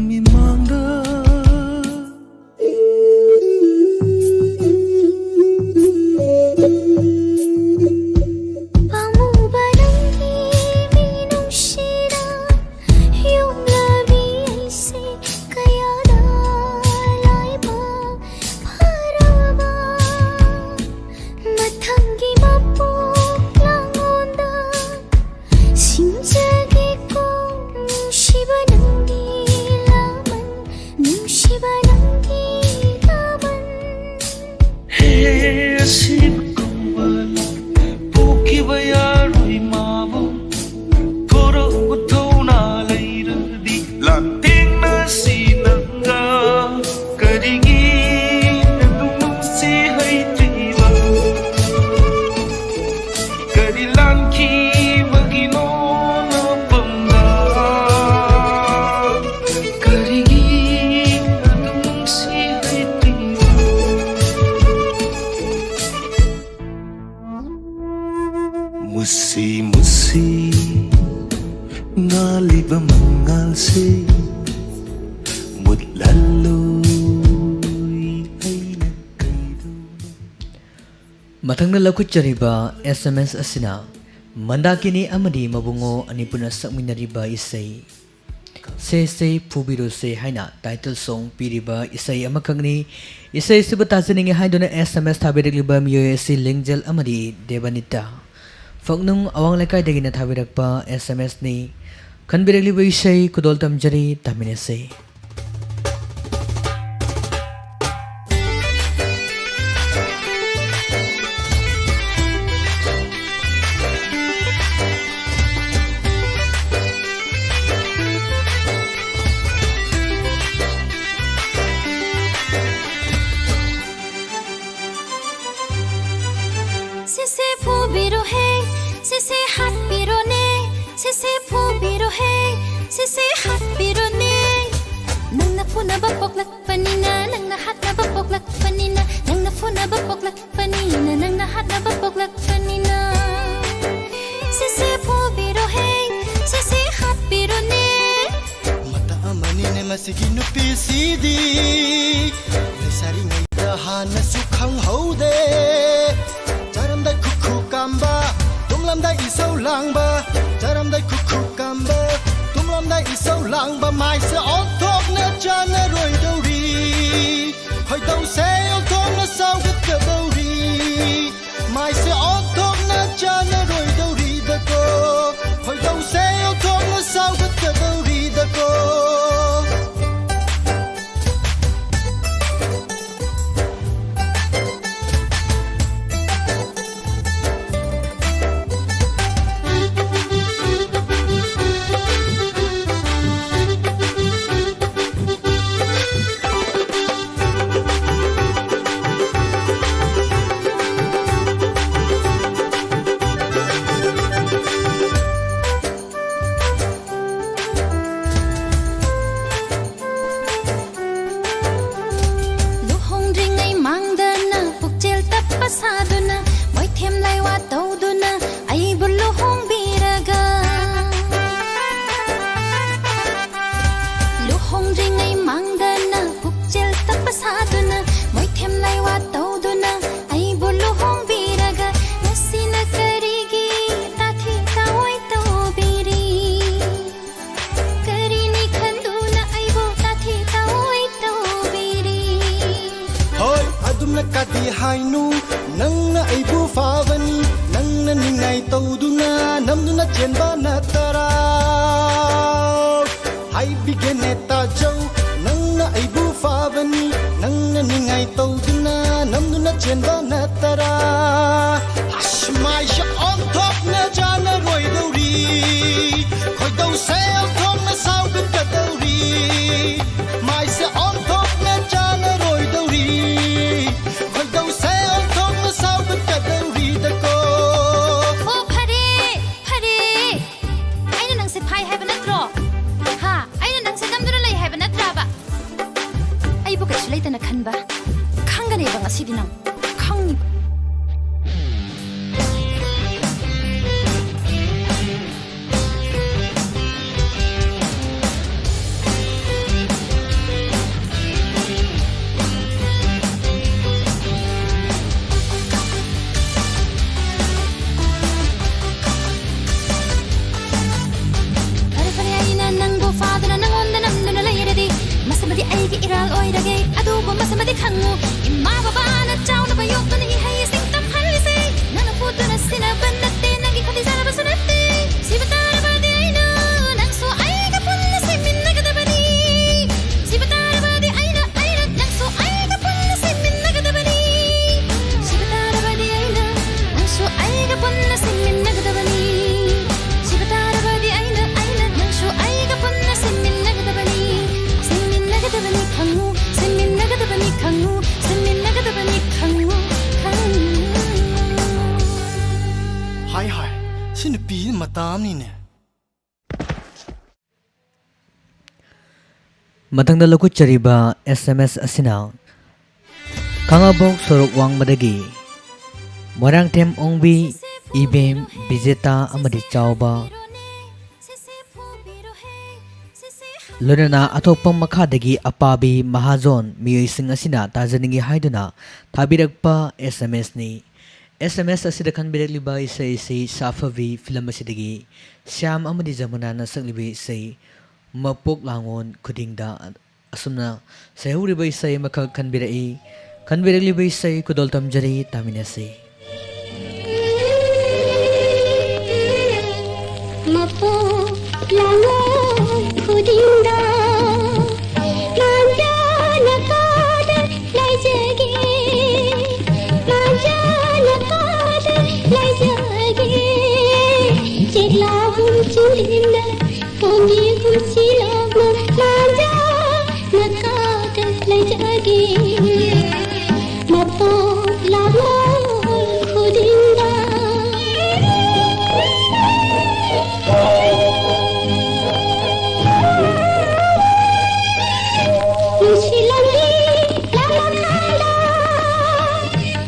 ꯃꯤꯃꯥꯡꯗ꯫ ꯄꯥꯝꯃꯨꯕ ꯅꯪꯒꯤ ꯃꯤꯅꯨꯡꯁꯤꯗ ꯌꯣꯝꯂꯕꯤ ꯑꯩꯁꯦ ꯀꯌꯥꯗ ꯂꯥꯏꯕꯛ ꯐꯔꯕ꯫ ꯃꯊꯪꯒꯤ ꯃꯄꯣꯛ ꯂꯥꯡꯂꯣꯟꯗ ꯁꯤꯡꯖꯒꯦꯀꯣ ꯅꯨꯡꯁꯤꯕ ꯅꯪꯒꯤ ꯃꯨꯁꯤ ꯃꯨꯁꯤ ꯉꯥꯜꯂꯤꯕ ꯃꯉꯥꯜꯁꯦ ꯃꯨꯠꯍꯜꯂꯣꯏ ꯑꯩꯅ ꯀꯩꯗꯧꯅ꯫ ꯃꯊꯪꯗ ꯂꯧꯈꯠꯆꯔꯤꯕ S M S ꯑꯁꯤꯅ ꯃꯟꯗꯥꯀꯤꯅꯤ ꯑꯃꯗꯤ ꯃꯕꯨꯡꯉꯣ ꯑꯅꯤ ꯄꯨꯟꯅ ꯁꯛꯃꯤꯟꯅꯔꯤꯕ ꯏꯁꯩ ꯁꯦ ꯁꯦ ꯐꯨꯕꯤꯔꯣꯁꯦ ꯍꯥꯏꯅ title song ꯄꯤꯔꯤꯕ ꯏꯁꯩ ꯑꯃꯈꯛꯅꯤ꯫ ꯏꯁꯩ ꯑꯁꯤꯕꯨ ꯇꯥꯖꯅꯤꯡꯉꯤ ꯍꯥꯏꯗꯨꯅ S M S ꯊꯥꯕꯤꯔꯛꯂꯤꯕ ꯃꯤꯑꯣꯏ ꯑꯁꯤ ꯂꯤꯡꯖꯦꯜ ꯑꯃꯗꯤ ꯗꯦꯕꯅꯤꯇꯥ꯫ ꯐꯛꯅꯨꯡ ꯑꯋꯥꯡ ꯂꯩꯀꯥꯏꯗꯒꯤꯅ ꯊꯥꯕꯤꯔꯛꯄ S M S ꯅꯤ꯫ ꯈꯟꯕꯤꯔꯛꯂꯤꯕ ꯏꯁꯩ ꯈꯨꯗꯣꯜ ꯇꯝꯖꯔꯤ, ꯇꯥꯃꯤꯟꯅꯁꯦ꯫ ꯁꯦꯁꯦ ꯐꯨꯕꯤꯔꯣꯍꯦ, ꯁꯦꯁꯦ ꯍꯥꯠꯄꯤꯔꯣꯅꯦ, ꯁꯦꯁꯦ ꯐꯨꯕꯤꯔꯣꯍꯦ, ꯁꯦꯁꯦ ꯍꯥꯠꯄꯤꯔꯣꯅꯦ꯫ ꯅꯪꯅ ꯐꯨꯅꯕ ꯄꯣꯛꯂꯛꯄꯅꯤꯅ, ꯅꯪꯅ ꯍꯥꯠꯅꯕ ꯄꯣꯛꯂꯛꯄꯅꯤꯅ, ꯅꯪꯅ ꯐꯨꯅꯕ ꯄꯣꯛꯂꯛꯄꯅꯤꯅ, ꯅꯪꯅ ꯍꯥꯠꯅꯕ ꯄꯣꯛꯂꯛꯄꯅꯤꯅ꯫ ꯁꯦꯁꯦ ꯐꯨꯕꯤꯔꯣꯍꯦ, ꯁꯦꯁꯦ ꯍꯥꯠꯄꯤꯔꯣꯅꯦ꯫ ꯃꯇꯥ ꯑꯃꯅꯤꯅꯦ ꯃꯁꯤꯒꯤ ꯅꯨꯄꯤꯁꯤꯗꯤ꯫ ꯂꯩꯁꯥꯔꯤꯉꯩꯗ ꯍꯥꯟꯅꯁꯨ ꯈꯪꯍꯧꯗꯦ꯫ ꯆꯥꯔꯝꯗꯥꯏ ꯈꯨꯈꯨ ꯀꯥꯝꯕ, ꯇꯨꯝꯂꯝꯗꯥꯏ ꯏꯁꯧ ꯂꯥꯡꯕ꯫ ꯆꯥꯔꯝꯗꯥꯏ ꯈꯨꯈꯨ ꯀꯥꯝꯕ, ꯇꯨꯝꯂꯝꯗꯥꯏ ꯏꯁꯧ ꯂꯥꯡꯕ꯫ ꯃꯥꯏꯁꯦ ꯑꯣꯟꯊꯣꯛꯅ ꯆꯥꯟꯅꯔꯣꯏꯗꯧꯔꯤ꯫ ꯈꯣꯏꯗꯧꯁꯦ ꯑꯣꯟꯊꯣꯛꯅ ꯁꯥꯎꯒꯠꯀꯗꯧꯔꯤ꯫ ꯃꯥꯏꯁꯦ ꯑꯣꯟꯊꯣꯛꯅ ꯆꯥꯟꯅꯔꯣꯏꯗꯧꯔꯤꯗꯀꯣ꯫ ꯈꯣꯏꯗꯧꯁꯦ ꯑꯣꯟꯊꯣꯛꯅ ꯁꯥꯎꯒꯠꯀꯗꯧꯔꯤꯗꯀꯣ꯫ ꯂꯨꯍꯣꯡꯗ꯭ꯔꯤꯉꯩ ꯃꯥꯡꯗꯅ ꯄꯨꯛꯆꯦꯜ ꯇꯞꯄ ꯁꯥꯗꯨꯅ, ꯃꯣꯏꯊꯦꯝ ꯂꯥꯏꯋꯥ ꯇꯧꯗꯨꯅ, ꯑꯩꯕꯨ ꯀꯗꯤ ꯍꯥꯏꯅꯨ, ꯅꯪꯅ ꯑꯩꯕꯨ ꯐꯥꯕꯅꯤ, ꯅꯪꯅ ꯅꯤꯡꯉꯥꯏ ꯇꯧꯗꯨꯅ ꯅꯝꯗꯨꯅ ꯆꯦꯟꯕ ꯅꯠꯇꯔꯥ? ꯍꯥꯏꯕꯤꯒꯦꯅꯦ ꯇꯥꯖꯧ, ꯅꯪꯅ ꯑꯩꯕꯨ ꯐꯥꯕꯅꯤ, ꯅꯪꯅ ꯅꯤꯡꯉꯥꯏ ꯇꯧꯗꯨꯅ ꯅꯝꯗꯨꯅ ꯆꯦꯟꯕ ꯅꯠꯇꯔꯥ? ꯑꯁ, ꯃꯥꯏꯁꯦ ꯑꯣꯟꯊꯣꯛꯅ ꯆꯥꯟꯅꯔꯣꯏꯗꯧꯔꯤ, ꯈꯣꯏꯗꯧꯁꯦ ꯑꯣꯟꯊꯣꯛꯅ ꯁꯥꯎꯒꯠꯀꯗꯧꯔꯤ, ꯃꯥꯏꯁꯦ ꯑꯣꯟꯊꯣꯛꯅ ꯆꯥꯟꯅꯔꯣꯏꯗꯧꯔꯤ, ꯈꯣꯏꯗꯧꯁꯦ ꯑꯣꯟꯊꯣꯛꯅ ꯁꯥꯎꯒꯠꯀꯗꯧꯔꯤꯗꯀꯣ꯫ ꯑꯣ, ꯐꯔꯦ, ꯐꯔꯦ꯫ ꯑꯩꯅ ꯅꯪꯁꯦ ꯐꯥꯏ ꯍꯥꯏꯕ ꯅꯠꯇ꯭ꯔꯣ? ꯍꯥ? ꯑꯩꯅ ꯅꯪꯁꯦ ꯅꯝꯗꯨꯅ ꯂꯩ ꯍꯥꯏꯕ ꯅꯠꯇ꯭ꯔꯕ? ꯑꯩꯕꯨ ꯀꯩꯁꯨ ꯂꯩꯇꯅ ꯈꯟꯕ? ꯈꯪꯒꯅꯦꯕ ꯉꯁꯤꯗꯤ ꯅꯪ꯫ ꯈꯪꯅꯤꯕ꯫ ꯐꯔꯦ, ꯐꯔꯦ, ꯑꯩꯅ ꯅꯪꯕꯨ ꯐꯥꯗꯨꯅ ꯅꯪꯉꯣꯟꯗ ꯅꯝꯗꯨꯅ ꯂꯩꯔꯗꯤ, ꯃꯁꯤꯃꯗꯤ ꯑꯩꯒꯤ ꯏꯔꯥꯜ ꯑꯣꯏꯔꯒꯦ꯫ ꯑꯗꯨꯕꯨ ꯃꯁꯤꯃꯗꯤ ꯈꯪꯉꯨ, ꯏꯃꯥ ꯕꯕꯥꯅ ꯆꯥꯎꯅꯕ ꯌꯣꯛꯇꯨꯅ ꯏꯍꯩ ꯏꯁꯤꯡ ꯇꯝꯍꯜꯂꯤꯁꯦ ꯅꯪꯅ ꯐꯨꯠꯇꯨꯅ ꯁꯤꯟꯅꯕ ꯅꯠꯇꯦ, ꯅꯪꯒꯤ ꯈꯣꯟꯊꯤ ꯆꯥꯕꯁꯨ ꯅꯠꯇꯦ꯫ ꯁꯤꯕ ꯇꯥꯔꯕꯗꯤ ꯑꯩꯅ ꯅꯪꯁꯨ ꯑꯩꯒ ꯄꯨꯟꯅ ꯁꯤꯃꯤꯟꯅꯒꯗꯕꯅꯤ꯫ ꯁꯤꯕ ꯇꯥꯔꯕꯗꯤ ꯑꯩꯅ, ꯑꯩꯅ ꯅꯪꯁꯨ ꯑꯩꯒ ꯄꯨꯟꯅ ꯁꯤꯃꯤꯟꯅꯒꯗꯕꯅꯤ꯫ ꯁꯤꯕ ꯇꯥꯔꯕꯗꯤ ꯑꯩꯅ ꯅꯪꯁꯨ ꯑꯩꯒ ꯄꯨꯟꯅ ꯁꯤꯃꯤꯟꯅꯒꯗꯕꯅꯤ꯫ ꯁꯤꯕ ꯇꯥꯔꯕꯗꯤ ꯑꯩꯅ, ꯑꯩꯅ ꯅꯪꯁꯨ ꯑꯩꯒ ꯄꯨꯟꯅ ꯁꯤꯃꯤꯟꯅꯒꯗꯕꯅꯤ꯫ ꯁꯤꯃꯤꯟꯅꯒꯗꯕꯅꯤ ꯈꯪꯉꯨ, ꯁꯤꯃꯤꯟꯅꯒꯗꯕꯅꯤ ꯈꯪꯉꯨ, ꯁꯤꯃꯤꯟꯅꯒꯗꯕꯅꯤ ꯈꯪꯉꯨ, ꯈꯪꯉꯨ꯫ ꯍꯥꯏ ꯍꯥꯏ, ꯁꯤ ꯅꯨꯄꯤꯁꯤ ꯃꯇꯥ ꯑꯃꯅꯤꯅꯦ꯫ ꯃꯊꯪꯗ ꯂꯧꯈꯠꯆꯔꯤꯕ ꯑꯦꯁ ꯑꯦꯝ ꯑꯦꯁ ꯑꯁꯤꯅ ꯈꯥꯉꯕꯣꯛ ꯁꯣꯔꯣꯛ ꯋꯥꯡꯃꯗꯒꯤ ꯃꯣꯏꯔꯥꯡꯊꯦꯝ ꯑꯣꯡꯕꯤ, ꯏꯕꯦꯝ, ꯕꯤꯖꯦꯇꯥ ꯑꯃꯗꯤ ꯆꯥꯎꯕ, ꯂꯣꯏꯅꯅ ꯑꯊꯣꯛꯄꯝ ꯃꯈꯥꯗꯒꯤ ꯑꯄꯥꯕꯤ ꯃꯍꯥꯖꯣꯟ ꯃꯤꯑꯣꯏꯁꯤꯡ ꯑꯁꯤꯅ ꯇꯥꯖꯅꯤꯡꯏ ꯍꯥꯏꯗꯨꯅ ꯊꯥꯕꯤꯔꯛꯄ ꯑꯦꯁ ꯑꯦꯝ ꯑꯦꯁꯅꯤ꯫ ꯑꯦꯁ ꯑꯦꯝ ꯑꯦꯁ ꯑꯁꯤꯗ ꯈꯟꯕꯤꯔꯛꯂꯤꯕ ꯏꯁꯩ ꯑꯁꯤ ꯁꯥꯐꯕꯤ ꯐꯤꯂꯝ ꯑꯁꯤꯗꯒꯤ ꯁ꯭ꯌꯥꯝ ꯑꯃꯗꯤ ꯖꯃꯨꯅꯥꯅ ꯁꯛꯂꯤꯕ ꯏꯁꯩ ꯃꯄꯣꯛ ꯂꯥꯡꯑꯣꯟ ꯈꯨꯗꯤꯡꯗ꯫ ꯑꯁꯨꯝꯅ ꯁꯩꯍꯧꯔꯤꯕ ꯏꯁꯩ ꯑꯃꯈꯛ ꯈꯟꯕꯤꯔꯛꯏ꯫ ꯈꯟꯕꯤꯔꯛꯂꯤꯕ ꯏꯁꯩ ꯈꯨꯗꯣꯜ ꯇꯝꯖꯔꯤ, ꯇꯥꯃꯤꯟꯅꯁꯤ꯫ ꯃꯄꯣꯛ ꯂꯥꯡꯉꯣꯜ ꯈꯨꯗꯤꯡꯗ ꯃꯥꯟꯖꯅ ꯀꯥꯗ ꯂꯩꯖꯒꯦ, ꯃꯥꯟꯖꯅ ꯀꯥꯗ ꯂꯩꯖꯒꯦ꯫ ꯆꯦꯛꯂꯥꯕꯨꯝ ꯆꯤꯡꯂꯦꯝꯅ ꯄꯣꯝꯕꯤ ꯄꯨꯟꯁꯤ ꯂꯣꯛꯅ ꯃꯥꯟꯖꯅ ꯀꯥꯗ ꯂꯩꯖꯒꯦ꯫ ꯃꯄꯣꯛ ꯂꯥꯛꯂꯣꯜ ꯈꯨꯗꯤꯡꯗ ꯅꯨꯡꯁꯤ ꯂꯝꯕꯤ ꯂꯝꯈꯥꯡꯗ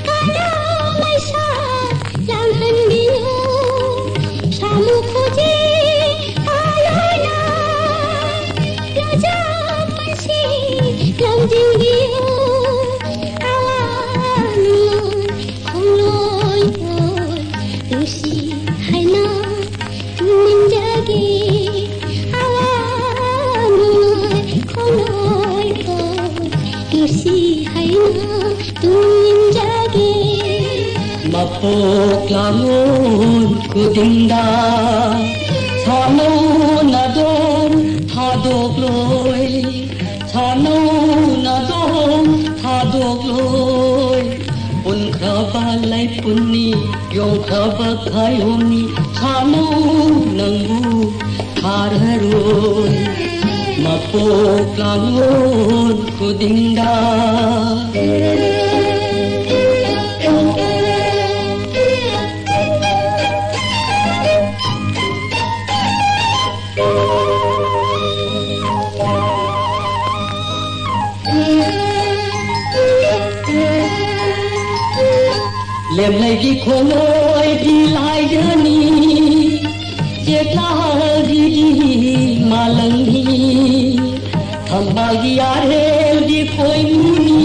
ꯀꯥꯏꯗ ꯃꯩꯁꯥ ꯂꯥꯡꯍꯟꯕꯤꯌꯨ꯫ ꯁꯥꯃꯨ ꯈꯨꯖꯤꯡ ꯄꯥꯜꯂꯣꯏꯅ ꯂꯨꯖꯥ ꯄꯨꯟꯁꯤ ꯂꯝꯖꯤꯡꯕꯤꯌꯨ꯫ ꯑꯋꯥ ꯅꯨꯡꯉꯥꯏ ꯈꯣꯡꯂꯣꯏ ꯑꯣꯏ ꯅꯨꯡꯁꯤ ꯍꯥꯏꯅ ꯇꯨꯝꯅꯤꯡꯖꯒꯦ꯫ ꯑꯋꯥ ꯅꯨꯡꯉꯥꯏ ꯈꯣꯡꯂꯣꯏ ꯑꯣꯏ ꯅꯨꯡꯁꯤ ꯍꯥꯏꯅ ꯇꯨꯝꯅꯤꯡꯖꯒꯦ꯫ ꯃꯄꯣꯛ ꯂꯥꯡꯂꯣꯟ ꯈꯨꯗꯤꯡꯗ ꯁꯥꯟꯅꯧ ꯅꯥꯗꯣꯝ ꯊꯥꯗꯣꯛꯂꯣꯏ, ꯁꯥꯟꯅꯧ ꯅꯥꯗꯣꯝ ꯊꯥꯗꯣꯛꯂꯣꯏ꯫ ꯄꯨꯟꯈ꯭ꯔꯕ ꯂꯩꯄꯨꯟꯅꯤ, ꯌꯣꯡꯈ꯭ꯔꯕ ꯈꯥꯌꯣꯝꯅꯤ, ꯁꯥꯟꯅꯧ ꯅꯪꯕꯨ ꯊꯥꯔꯔꯣꯏ꯫ ꯃꯄꯣꯛ ꯂꯥꯡꯂꯣꯟ ꯈꯨꯗꯤꯡꯗ ꯂꯦꯝꯂꯩꯒꯤ ꯈꯣꯡꯂꯣꯏꯗꯤ ꯂꯥꯏꯖꯅꯤ, ꯆꯦꯛꯂꯥꯒꯤꯗꯤ ꯃꯥꯂꯪꯅꯤ, ꯊꯝꯕꯥꯜꯒꯤ ꯑꯥꯔꯦꯜꯗꯤ ꯈꯣꯏꯃꯨꯅꯤ,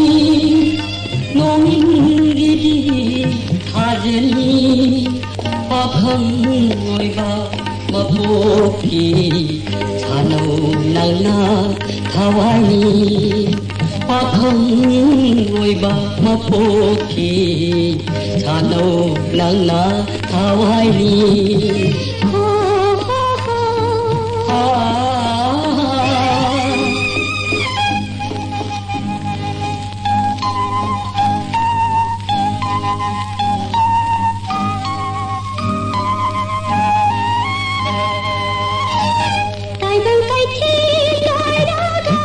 ꯅꯣꯡꯏꯟꯒꯤꯗꯤ ꯊꯥꯖꯅꯤ꯫ ꯄꯥꯈꯪ ꯑꯣꯏꯕ ꯃꯄꯣꯛꯀꯤ ꯁꯥꯟꯅꯧ ꯅꯪꯅ ꯊꯋꯥꯏꯅꯤ꯫ ꯑꯈꯪ ꯑꯣꯏꯕ ꯃꯄꯣꯛꯀꯤ ꯁꯥꯟꯅꯧ ꯅꯪꯅ ꯊꯋꯥꯏꯅꯤ꯫ ꯇꯥꯏꯕꯪ ꯀꯩꯊꯦꯜ ꯂꯣꯏꯔꯒ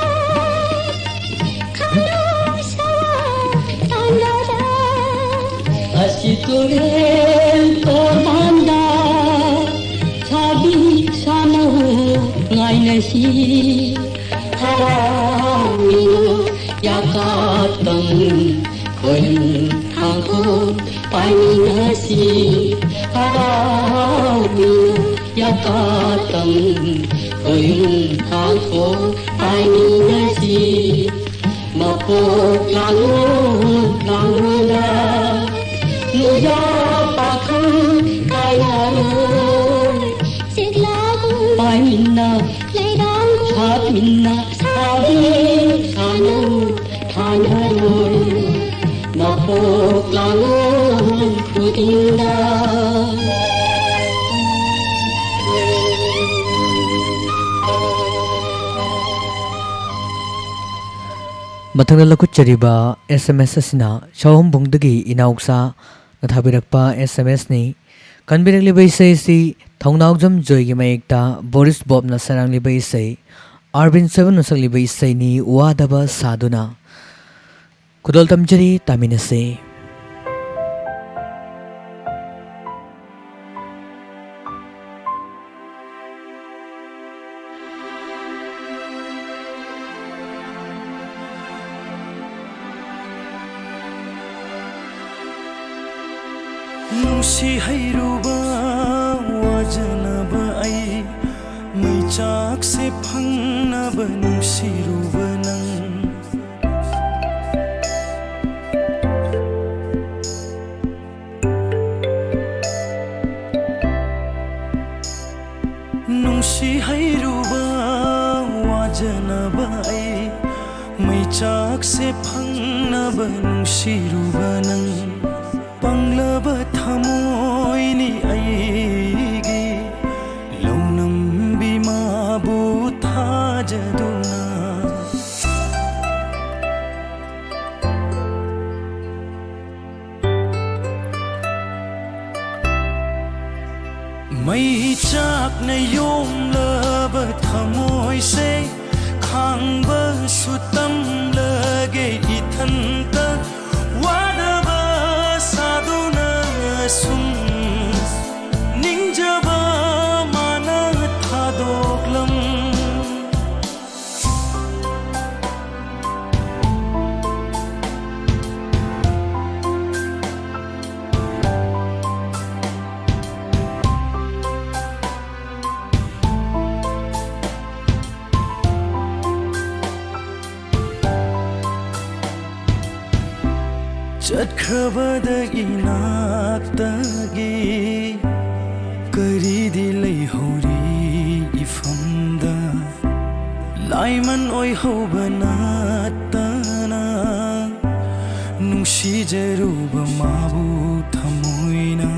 ꯈꯥꯂꯣ ꯁꯋꯥ ꯇꯥꯟꯅꯔ ꯑꯁꯤ ꯇꯨꯔꯦꯜ ꯇꯣꯔꯕꯥꯟꯗ ꯁꯥꯕꯤ ꯁꯥꯟꯅꯧ ꯉꯥꯏꯅꯁꯤ꯫ ꯍꯔꯥꯎꯃꯤꯅ ꯌꯥꯀꯥꯇꯪ ꯈꯣꯏꯔꯨꯝ ꯊꯥꯡꯈꯣ ꯄꯥꯏꯃꯤꯟꯅꯁꯤ꯫ ꯍꯔꯥꯎꯃꯤꯅ ꯌꯥꯀꯥꯇꯪ ꯈꯣꯏꯔꯨꯝ ꯊꯥꯡꯈꯣ ꯄꯥꯏꯃꯤꯟꯅꯁꯤ꯫ ꯃꯄꯣꯛ ꯂꯥꯡꯂꯣ ꯂꯥꯡꯂꯣꯗ ꯅꯨꯌꯥ ꯄꯥꯈꯪ ꯀꯥꯏꯅꯔꯣꯏ꯫ ꯆꯤꯛꯂꯥꯒꯨꯝ ꯄꯥꯏꯃꯤꯟꯅ ꯂꯩꯔꯥꯡꯒꯨꯝ ꯁꯥꯠꯃꯤꯟꯅ ꯁꯥꯕꯤ ꯁꯥꯅꯧ ꯊꯥꯅꯔꯣꯏ꯫ ꯃꯄꯣꯛ ꯂꯥꯡꯂꯣ ꯈꯨꯗꯤꯡꯗ꯫ ꯃꯊꯪꯗ ꯂꯧꯈꯠꯆꯔꯤꯕ ꯑꯦꯁ ꯑꯦꯝ ꯑꯦꯁ ꯑꯁꯤꯅ ꯁꯑꯣꯝꯕꯨꯡꯗꯒꯤ ꯏꯅꯥꯎꯆꯥꯅ ꯊꯥꯕꯤꯔꯛꯄ ꯑꯦꯁ ꯑꯦꯝ ꯑꯦꯁꯅꯤ꯫ ꯀꯟꯕꯤꯔꯛꯂꯤꯕ ꯏꯁꯩ ꯑꯁꯤ ꯊꯧꯅꯥꯎꯖꯝ ꯖꯣꯏꯒꯤ ꯃꯌꯦꯛꯇ ꯕꯣꯔꯤꯁ ꯕꯣꯕꯅ ꯁꯩꯔꯥꯡꯂꯤꯕ ꯏꯁꯩ, ꯑꯥꯔꯕꯤꯟ ꯁꯣꯏꯕꯝꯅ ꯁꯛꯂꯤꯕ ꯏꯁꯩꯅꯤ, ꯋꯥꯗꯕ ꯁꯥꯗꯨꯅ꯫ ꯈꯨꯗꯣꯜ ꯇꯝꯖꯔꯤ, ꯇꯥꯃꯤꯟꯅꯁꯤ꯫ ꯅꯨꯡꯁꯤ ꯍꯩꯔꯨꯕ ꯋꯥꯖꯅꯕ ꯑꯩ, ꯃꯩꯆꯥꯛꯁꯦ ꯐꯪꯅꯕ ꯅꯨꯡꯁꯤꯔꯨꯕ ꯅꯪ꯫ ꯅꯨꯡꯁꯤ ꯍꯩꯔꯨꯕ ꯋꯥꯖꯅꯕ ꯑꯩ, ꯃꯩ ꯆꯥꯛꯁꯦ ꯐꯪꯅꯕ ꯅꯨꯡꯁꯤꯔꯨꯕ ꯅꯪ, ꯄꯪꯂꯕ ꯊꯃꯣꯏꯅꯤ ꯑꯩꯒꯤ꯫ ꯂꯧꯅꯝꯕꯤ ꯃꯥꯕꯨ ꯊꯥꯖꯗꯨꯅ꯫ ꯃꯩ ꯆꯥꯛꯅ ꯌꯣꯝꯂꯕ ꯊꯃꯣꯏꯁꯦ ꯈꯥꯡꯕꯁꯨ ꯇꯝꯂꯒꯦ ꯏꯊꯟꯇ꯫ ꯋꯥꯗꯕ ꯁꯥꯗꯨꯅ ꯁꯨꯝ ꯅꯤꯡꯖꯕ ꯃꯥꯅ ꯊꯥꯗꯣꯛꯂꯝ꯫ ꯆꯠꯈ꯭ꯔꯕꯗ ꯏꯅꯥꯛꯇꯒꯤ ꯀꯔꯤꯗꯤ ꯂꯩꯍꯧꯔꯤ ꯏꯐꯝꯗ? ꯂꯥꯏꯃꯟ ꯑꯣꯏꯍꯧꯕ ꯅꯠꯇꯅ ꯅꯨꯡꯁꯤꯖꯔꯨꯕ ꯃꯥꯕꯨ ꯊꯃꯣꯏꯅ꯫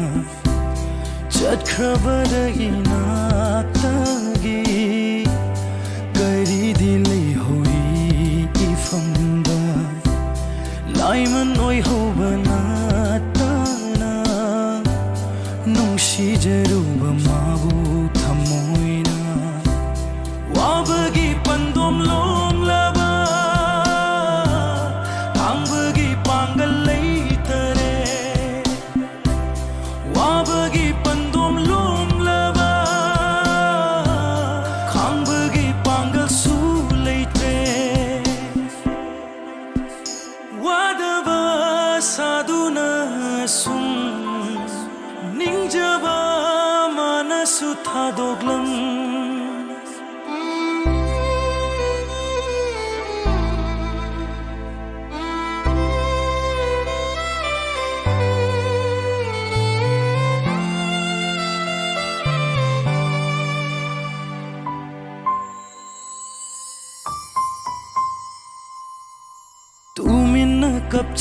ꯆꯠꯈ꯭ꯔꯕꯗ ꯏꯅꯥꯛꯇꯒꯤ ꯀꯔꯤꯗꯤ ꯂꯩꯍꯧꯔꯤ ꯏꯐꯝꯗ? ꯂꯥꯏꯃꯟ ꯑꯣꯏꯍꯧꯕ ꯅꯠꯇꯅ ꯅꯨꯡꯁꯤꯖꯔꯨꯕ ꯃꯥꯕꯨ ꯊꯃꯣꯏꯅ꯫ ꯋꯥꯕꯒꯤ ꯄꯟꯗꯣꯝ ꯂꯣꯝꯂꯕ ꯈꯥꯡꯕꯒꯤ ꯄꯥꯡꯒꯜ ꯂꯩꯇꯔꯦ꯫ ꯋꯥꯕꯒꯤ ꯄꯟꯗꯣꯝ ꯂꯣꯝꯂꯕ ꯈꯥꯡꯕꯒꯤ ꯄꯥꯡꯒꯜꯁꯨ ꯂꯩꯇ꯭ꯔꯦ꯫ ꯋꯥꯗꯕ ꯁꯥꯗꯨꯅ ꯁꯨꯝ ꯅꯤꯡꯖꯕ ꯃꯥꯅꯁꯨ ꯊꯥꯗꯣꯛꯂꯝ꯫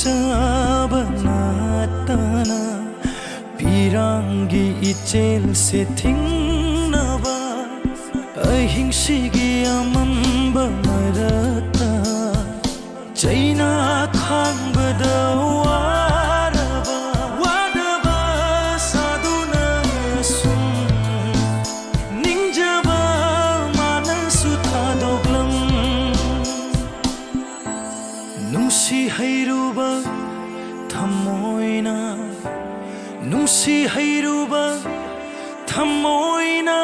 ꯆꯥꯕ ꯅꯠꯇꯅ ꯄꯤꯔꯥꯡꯒꯤ ꯏꯆꯦꯜꯁꯦ ꯊꯤꯡꯅꯕ ꯑꯍꯤꯡꯁꯤꯒꯤ ꯑꯃꯝꯕ ꯃꯔꯛꯇ ꯆꯩꯅꯥ ꯈꯥꯡꯕꯗ ꯋꯥꯔꯕ ꯋꯥꯗꯕ ꯁꯥꯗꯨꯅ ꯁꯨꯝ ꯅꯤꯡꯖꯕ ꯃꯥꯅꯁꯨ ꯊꯥꯗꯣꯛꯂꯝ꯫ ꯅꯨꯡꯁꯤ ꯍꯩꯔꯨꯕ ꯊꯃꯣꯏꯅ, ꯅꯨꯡꯁꯤ ꯍꯩꯔꯨꯕ ꯊꯃꯣꯏꯅ꯫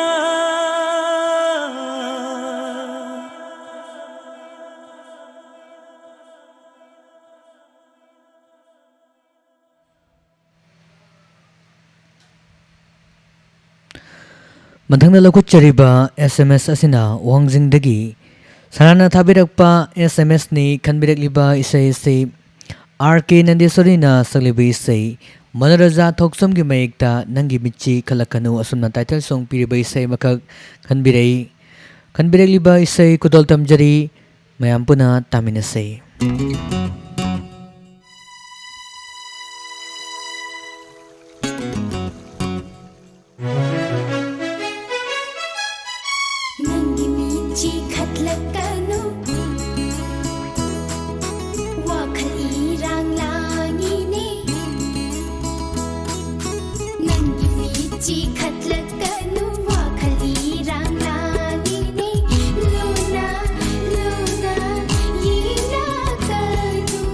ꯃꯊꯪꯗ ꯂꯧꯈꯠꯆꯔꯤꯕ ꯑꯦꯁ ꯑꯦꯝ ꯑꯦꯁ ꯑꯁꯤꯅ ꯋꯥꯡꯖꯤꯡꯗꯒꯤ ꯁꯔꯥꯅ ꯊꯥꯕꯤꯔꯛꯄ ꯑꯦꯁ ꯑꯦꯝ ꯑꯦꯁꯅꯤ꯫ ꯈꯟꯕꯤꯔꯛꯂꯤꯕ ꯏꯁꯩ ꯑꯁꯤ ꯑꯥꯔ ꯀꯦ ꯅꯟꯗꯦꯁꯣꯔꯤꯅ ꯁꯛꯂꯤꯕ ꯏꯁꯩ, ꯃꯅꯣꯔꯖꯥ ꯊꯣꯛꯆꯣꯝꯒꯤ ꯃꯌꯦꯛꯇ ꯅꯪꯒꯤ ꯃꯤꯠꯁꯤ ꯈꯠꯂꯛꯀꯅꯨ ꯑꯁꯨꯝꯅ title song ꯄꯤꯔꯤꯕ ꯏꯁꯩ ꯑꯃꯈꯛ ꯈꯟꯕꯤꯔꯛꯏ꯫ ꯈꯟꯕꯤꯔꯛꯂꯤꯕ ꯏꯁꯩ ꯈꯨꯗꯣꯜ ꯇꯝꯖꯔꯤ꯫ ꯃꯌꯥꯝ ꯄꯨꯟꯅ ꯇꯥꯃꯤꯟꯅꯁꯦ꯫ ꯅꯪꯒꯤ ꯃꯤꯠꯁꯤ ꯈꯠꯂꯛꯀꯅꯨ, ꯋꯥꯈꯜ ꯏꯔꯥꯡ ꯂꯥꯡꯉꯤꯅꯦ꯫ ꯅꯪꯒꯤ ꯃꯤꯠꯁꯤ ꯈꯠꯂꯛꯀꯅꯨ, ꯋꯥꯈꯜ ꯏꯔꯥꯡ ꯂꯥꯡꯉꯤꯅꯦ꯫ ꯂꯨꯅ, ꯂꯨꯅ ꯌꯦꯡꯂꯛꯀꯅꯨ꯫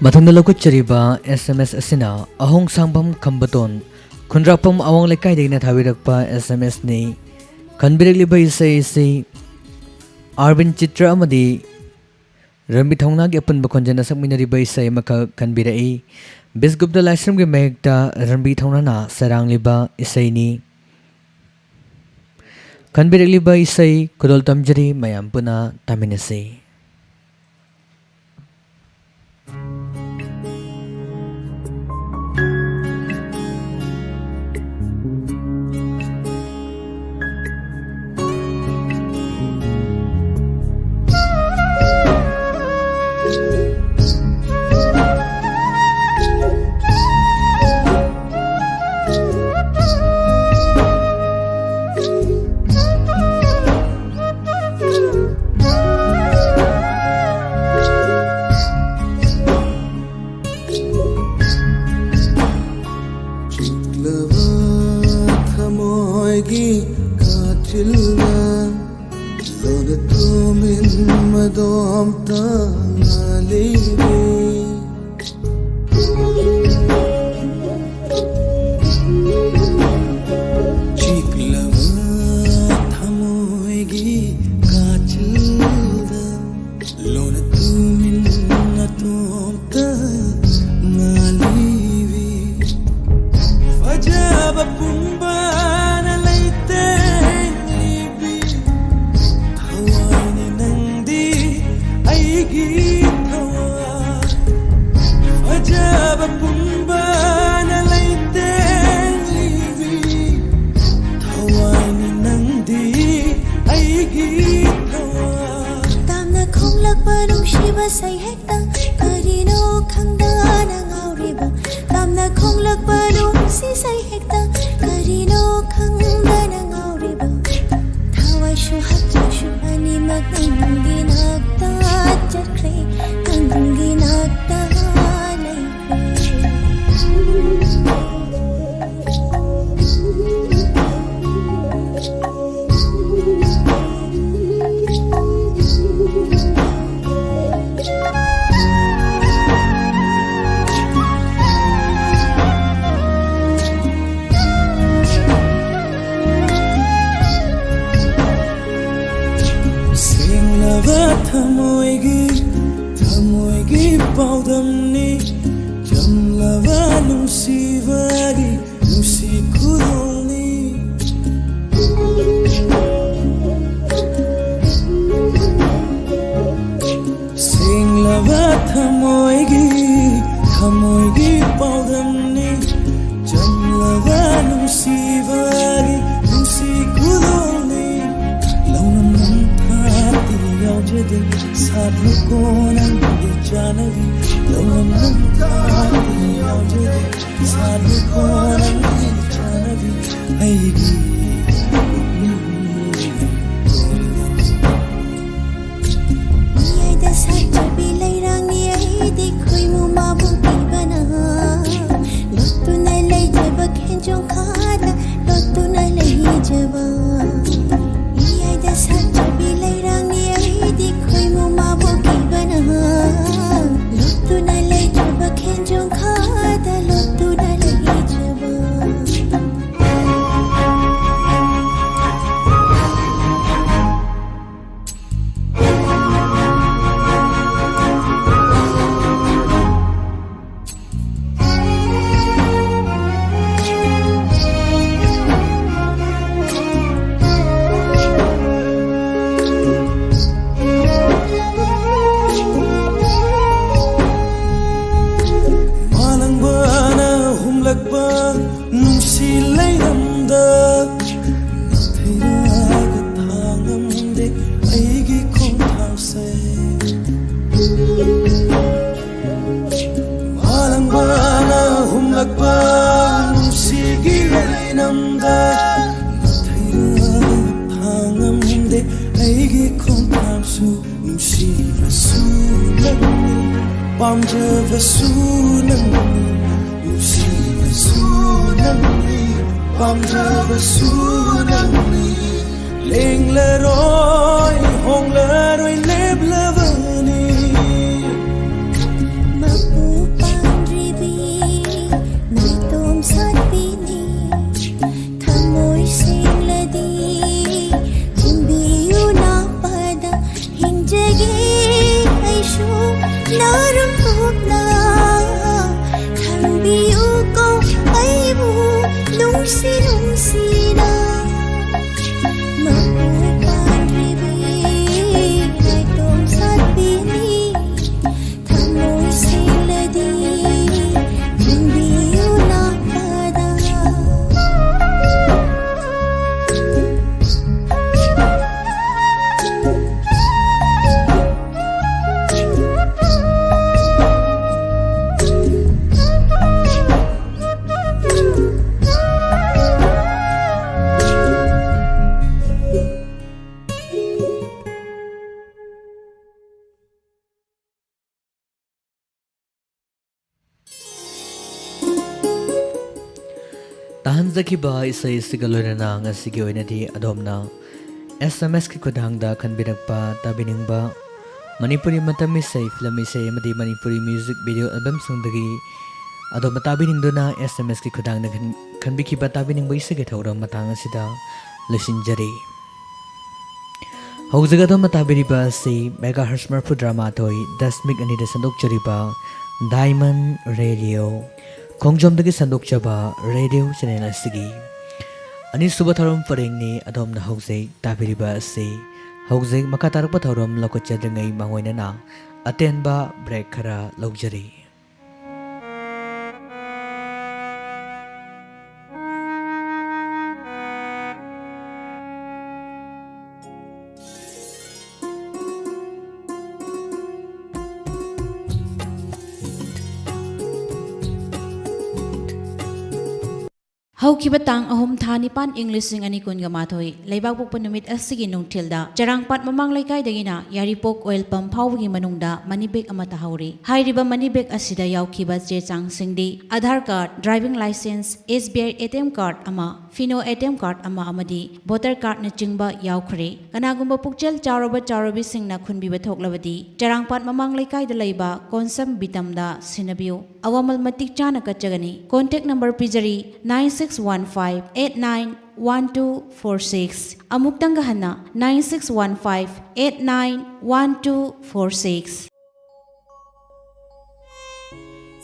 ꯃꯊꯪꯗ ꯂꯧꯈꯠꯆꯔꯤꯕ S M S ꯑꯁꯤꯅ ꯑꯍꯣꯡ ꯁꯥꯡꯕꯝ ꯈꯝꯕꯇꯣꯟ, ꯈꯨꯟꯗ꯭ꯔꯥꯛꯄꯝ ꯑꯋꯥꯡ ꯂꯩꯀꯥꯏꯗꯒꯤꯅ ꯊꯥꯕꯤꯔꯛꯄ S M S ꯅꯤ꯫ ꯈꯟꯕꯤꯔꯛꯂꯤꯕ ꯏꯁꯩ ꯑꯁꯤ ꯑꯥꯔꯕꯤꯟ ꯆꯤꯇ꯭ꯔ ꯑꯃꯗꯤ ꯔꯟꯕꯤ ꯊꯧꯅꯥꯒꯤ ꯑꯄꯨꯟꯕ ꯈꯣꯟꯖꯦꯜꯅ ꯁꯛꯃꯤꯟꯅꯔꯤꯕ ꯏꯁꯩ ꯑꯃꯈꯛ ꯈꯟꯕꯤꯔꯛꯏ꯫ ꯕꯤꯁꯒꯨꯞꯇ ꯂꯥꯏꯁ꯭ꯔꯝꯒꯤ ꯃꯥꯌꯦꯛꯇ ꯔꯟꯕꯤ ꯊꯧꯅꯥꯅ ꯁꯩꯔꯥꯡꯂꯤꯕ ꯏꯁꯩꯅꯤ꯫ ꯈꯟꯕꯤꯔꯛꯂꯤꯕ ꯏꯁꯩ ꯈꯨꯗꯣꯜ ꯇꯝꯖꯔꯤ, ꯃꯌꯥꯝ ꯄꯨꯟꯅ ꯇꯥꯃꯤꯟꯅꯁꯤ꯫ ꯆꯤꯛꯂꯕ ꯊꯃꯣꯏꯒꯤ ꯀꯥꯆꯤꯜꯗ ꯂꯣꯟꯅ ꯇꯨꯃꯤꯟ ꯃꯗꯣꯝꯇ ꯉꯥꯜꯂꯤꯕꯤ꯫ ꯆꯤꯛꯂꯕ ꯊꯃꯣꯏꯒꯤ ꯀꯥꯆꯤꯜꯗ ꯂꯣꯟꯅ ꯇꯨꯃꯤꯟ ꯅꯇꯣꯝꯇ ꯉꯥꯜꯂꯤꯕꯤ꯫ ꯐꯖꯕ ꯄꯨꯝꯕꯅ ꯂꯩꯇꯦꯡꯂꯤꯕꯤ꯫ ꯊꯋꯥꯏꯅꯤ ꯅꯪꯗꯤ ꯑꯩꯒꯤ ꯊꯋꯥꯏ꯫ ꯐꯖꯕ ꯄꯨꯝꯕꯅ ꯂꯩꯇꯦꯡꯂꯤꯕꯤ꯫ ꯊꯋꯥꯏꯅꯤ ꯅꯪꯗꯤ ꯑꯩꯒꯤ ꯊꯋꯥꯏ꯫ ꯇꯝꯅ ꯈꯣꯡꯂꯛꯄ ꯅꯨꯡꯁꯤꯕ ꯁꯩꯍꯦꯛꯇ ꯀꯔꯤꯅꯣ ꯈꯪꯗꯅ ꯉꯥꯎꯔꯤꯕ꯫ ꯇꯝꯅ ꯈꯣꯡꯂꯛꯄ ꯅꯨꯡꯁꯤ ꯁꯩꯍꯦꯛꯇ ꯀꯔꯤꯅꯣ ꯈꯪꯗꯅ ꯉꯥꯎꯔꯤꯕ꯫ ꯊꯋꯥꯏꯁꯨ ꯍꯛꯆꯥꯡꯁꯨ ꯑꯅꯤꯃꯛ ꯅꯪꯒꯤ ꯅꯥꯛꯇ ꯆꯠꯈ꯭ꯔꯦ, ꯅꯪꯒꯤ ꯅꯥꯛꯇ ꯂꯩꯈ꯭ꯔꯦ꯫ ꯊꯃꯣꯏꯒꯤ, ꯊꯃꯣꯏꯒꯤ ꯄꯥꯎꯗꯝꯅꯤ, ꯆꯝꯂꯕ ꯅꯨꯡꯁꯤꯕꯒꯤ ꯅꯨꯡꯁꯤ ꯈꯨꯗꯣꯜꯅꯤ꯫ ꯁꯦꯡꯂꯕ ꯊꯃꯣꯏꯒꯤ, ꯊꯃꯣꯏꯒꯤ ꯄꯥꯎꯗꯝꯅꯤ, ꯆꯝꯂꯕ ꯅꯨꯡꯁꯤꯕꯒꯤ ꯅꯨꯡꯁꯤ ꯈꯨꯗꯣꯜꯅꯤ꯫ ꯂꯧꯅꯝ ꯅꯝꯊꯥꯛꯇꯤ ꯌꯥꯎꯖꯗꯦ, ꯁꯥꯠꯂꯨꯀꯣ ꯅꯪꯒꯤ ꯆꯥꯅꯕꯤ꯫ ꯂꯧꯅꯝ ꯅꯝꯊꯥꯛꯇꯤ ꯌꯥꯎꯖꯗꯦ, ꯁꯥꯠꯂꯨꯀꯣ ꯅꯪꯒꯤ ꯆꯥꯅꯕꯤ꯫ ꯑꯩꯒꯤ ꯄꯨꯛꯅꯤꯡ ꯃꯤꯌꯥꯏꯗ ꯁꯥꯠꯆꯕꯤ ꯂꯩꯔꯥꯡꯅꯤ ꯑꯩꯗꯤ, ꯈꯣꯏꯃꯨ ꯃꯥꯕꯨ ꯄꯤꯕꯅ꯫ ꯂꯣꯠꯇꯨꯅ ꯂꯩꯖꯕ ꯈꯦꯟꯖꯣꯡ ꯈꯥꯗ ꯂꯣꯠꯇꯨꯅ ꯂꯩꯖꯕ꯫ ꯃꯤꯌꯥꯏꯗ ꯁꯥꯠꯆꯕꯤ ꯂꯩꯔꯥꯡꯅꯤ ꯑꯩꯗꯤ, ꯈꯣꯏꯃꯨ ꯃꯥꯕꯨ ꯄꯤꯕꯅ꯫ ꯂꯣꯠꯇꯨꯅ ꯂꯩꯖꯕ ꯈꯦꯟꯖꯣꯡ ꯈꯥꯗ ꯂꯣꯠꯇꯨꯅ ꯂꯩꯖꯕ꯫ ꯃꯥꯂꯪꯕꯅ ꯍꯨꯝꯂꯛꯄ ꯅꯨꯡꯁꯤ ꯂꯩꯔꯝꯗ ꯅꯥꯊꯩꯔꯒ ꯊꯥꯡꯉꯝꯗꯦ ꯑꯩꯒꯤ ꯈꯣꯡꯊꯥꯡꯁꯦ꯫ ꯃꯥꯂꯪꯕꯅ ꯍꯨꯝꯂꯛꯄ ꯅꯨꯡꯁꯤꯒꯤ ꯂꯩꯅꯝꯗ ꯅꯥꯊꯩꯔꯒ ꯊꯥꯡꯉꯝꯗꯦ ꯑꯩꯒꯤ ꯈꯣꯡꯊꯥꯡꯁꯨ꯫ ꯅꯨꯡꯁꯤꯕꯁꯨ ꯅꯪꯅꯤ, ꯄꯥꯝꯖꯕꯁꯨ ꯅꯪꯅꯤ, ꯅꯨꯡꯁꯤꯕꯁꯨ ꯅꯪꯅꯤ, ꯄꯥꯝꯖꯕꯁꯨ ꯅꯪꯅꯤ꯫ ꯂꯦꯡꯂꯔꯣꯏ, ꯍꯣꯡꯂꯔꯣꯏ, ꯂꯦꯞꯂꯕꯅꯤ꯫ ꯃꯄꯨ ꯄꯥꯟꯗ꯭ꯔꯤꯕꯤ ꯅꯥꯏꯇꯣꯝ ꯁꯥꯠꯄꯤꯅꯤ꯫ ꯊꯃꯣꯏ ꯁꯦꯡꯂꯗꯤ ꯊꯤꯟꯕꯤꯌꯨ ꯅꯥꯄꯥꯗ꯫ ꯅꯥꯔꯝ ꯄꯣꯛꯅ ꯊꯝꯕꯤꯌꯨꯀꯣ ꯑꯩꯕꯨ ꯅꯨꯡꯁꯤ ꯅꯨꯡꯁꯤꯅ꯫ ꯃꯄꯨ ꯄꯥꯟꯕꯤꯕꯤ ꯅꯥꯏꯇꯣꯝ ꯁꯥꯠꯄꯤꯅꯤ ꯊꯃꯣꯏ ꯁꯦꯡꯂꯗꯤ ꯊꯤꯟꯕꯤꯌꯨ ꯂꯥꯛꯄꯗ꯫ ꯇꯥꯍꯟꯖꯈꯤꯕ ꯏꯁꯩ ꯑꯁꯤꯒ ꯂꯣꯏꯅꯅ ꯉꯁꯤꯒꯤ ꯑꯣꯏꯅꯗꯤ ꯑꯗꯣꯝꯅ ꯑꯦꯁ ꯑꯦꯝ ꯑꯦꯁꯀꯤ ꯈꯨꯠꯊꯥꯡꯗ ꯈꯟꯕꯤꯔꯛꯄ, ꯇꯥꯕꯤꯅꯤꯡꯕ ꯃꯅꯤꯄꯨꯔꯤ ꯃꯇꯝ ꯏꯁꯩ, ꯐꯤꯂꯝ ꯏꯁꯩ ꯑꯃꯗꯤ ꯃꯅꯤꯄꯨꯔꯤ ꯃ꯭ꯌꯨꯖꯤꯛ ꯚꯤꯗꯤꯑꯣ ꯑꯦꯜꯕꯝꯁꯤꯡꯗꯒꯤ ꯑꯗꯣꯝꯅ ꯇꯥꯕꯤꯅꯤꯡꯗꯨꯅ ꯑꯦꯁ ꯑꯦꯝ ꯑꯦꯁꯀꯤ ꯈꯨꯠꯊꯥꯡꯗ ꯈꯟ-, ꯈꯟꯕꯤꯈꯤꯕ ꯇꯥꯕꯤꯅꯤꯡꯕ ꯏꯁꯩꯒꯤ ꯊꯧꯔꯝ ꯃꯇꯥꯡ ꯑꯁꯤꯗ ꯂꯣꯏꯁꯤꯟꯖꯔꯤ꯫ ꯍꯧꯖꯤꯛ ꯑꯗꯣꯝꯅ ꯇꯥꯕꯤꯔꯤꯕ ꯑꯁꯤ ꯃꯦꯒꯥꯍꯔꯁ ꯃꯔꯐꯨꯇꯔꯥꯃꯥꯊꯣꯏ ꯗꯁꯃꯤꯛ ꯑꯅꯤꯗ ꯁꯟꯗꯣꯛꯆꯔꯤꯕ ꯗꯥꯏꯃꯟ ꯔꯦꯗꯤꯑꯣ, ꯈꯣꯡꯖꯣꯝꯗꯒꯤ ꯁꯟꯗꯣꯛꯆꯕ ꯔꯦꯗꯤꯑꯣ ꯆꯦꯅꯦꯜ ꯑꯁꯤꯒꯤ ꯑꯅꯤꯁꯨꯕ ꯊꯧꯔꯝ ꯄꯔꯦꯡꯅꯤ꯫ ꯑꯗꯣꯝꯅ ꯍꯧꯖꯤꯛ ꯇꯥꯕꯤꯔꯤꯕ ꯑꯁꯤ ꯍꯧꯖꯤꯛ ꯃꯈꯥ ꯇꯥꯔꯛꯄ ꯊꯧꯔꯝ ꯂꯧꯈꯠꯆꯗ꯭ꯔꯤꯉꯩ ꯃꯥꯡꯑꯣꯏꯅꯅ ꯑꯇꯦꯟꯕ ꯕ꯭ꯔꯦꯛ ꯈꯔ ꯂꯧꯖꯔꯤ꯫ ꯍꯧꯈꯤꯕ ꯇꯥꯡ ꯑꯍꯨꯝ ꯊꯥ ꯅꯤꯄꯥꯟ ꯏꯪ ꯂꯤꯁꯤꯡ ꯑꯅꯤ ꯀꯨꯟꯒ ꯃꯥꯊꯣꯏ, ꯂꯩꯕꯥꯛꯄꯣꯛꯄ ꯅꯨꯃꯤꯠ ꯑꯁꯤꯒꯤ ꯅꯨꯡꯊꯤꯜꯗ ꯆꯔꯥꯡꯄꯥꯠ ꯃꯃꯥꯡ ꯂꯩꯀꯥꯏꯗꯒꯤꯅ ꯌꯥꯏꯔꯤꯄꯣꯛ ꯑꯣꯏꯜ ꯄꯝ ꯐꯥꯎꯕꯒꯤ ꯃꯅꯨꯡꯗ ꯃꯅꯤ ꯕꯦꯒ ꯑꯃ ꯇꯥꯍꯧꯔꯤ꯫ ꯍꯥꯏꯔꯤꯕ ꯃꯅꯤ ꯕꯦꯒ ꯑꯁꯤꯗ ꯌꯥꯎꯈꯤꯕ ꯆꯦ ꯆꯥꯡꯁꯤꯡꯗꯤ Aadhaar card, driving licence, S B I A T M card ꯑꯃ, ꯐꯤꯅꯣ ꯑꯦ ꯇꯤ ꯑꯦꯝ ꯀꯥꯔꯗ ꯑꯃ ꯑꯃꯗꯤ ꯚꯣꯇꯔ ꯀꯥꯔꯗꯅꯆꯤꯡꯕ ꯌꯥꯎꯈ꯭ꯔꯦ꯫ ꯀꯅꯥꯒꯨꯝꯕ ꯄꯨꯛꯆꯦꯜ ꯆꯥꯎꯔꯕ ꯆꯥꯎꯔꯕꯤꯁꯤꯡꯅ ꯈꯨꯟꯕꯤꯕ ꯊꯣꯛꯂꯕꯗꯤ ꯆꯔꯥꯡꯄꯥꯠ ꯃꯃꯥꯡ ꯂꯩꯀꯥꯏꯗ ꯂꯩꯕ ꯀꯣꯟꯁꯝ ꯕꯤꯇꯝꯗ ꯁꯤꯟꯅꯕꯤꯌꯨ꯫ ꯑꯋꯥꯃꯜ ꯃꯇꯤꯛ ꯆꯥꯅ ꯀꯠꯆꯒꯅꯤ꯫ ꯀꯣꯟꯇꯦꯛ ꯅꯝꯕꯔ ꯄꯤꯖꯔꯤ, nine six one five eight nine one two four six꯫ ꯑꯃꯨꯛꯇꯪꯒ ꯍꯟꯅ, nine six one five eight nine one two four six꯫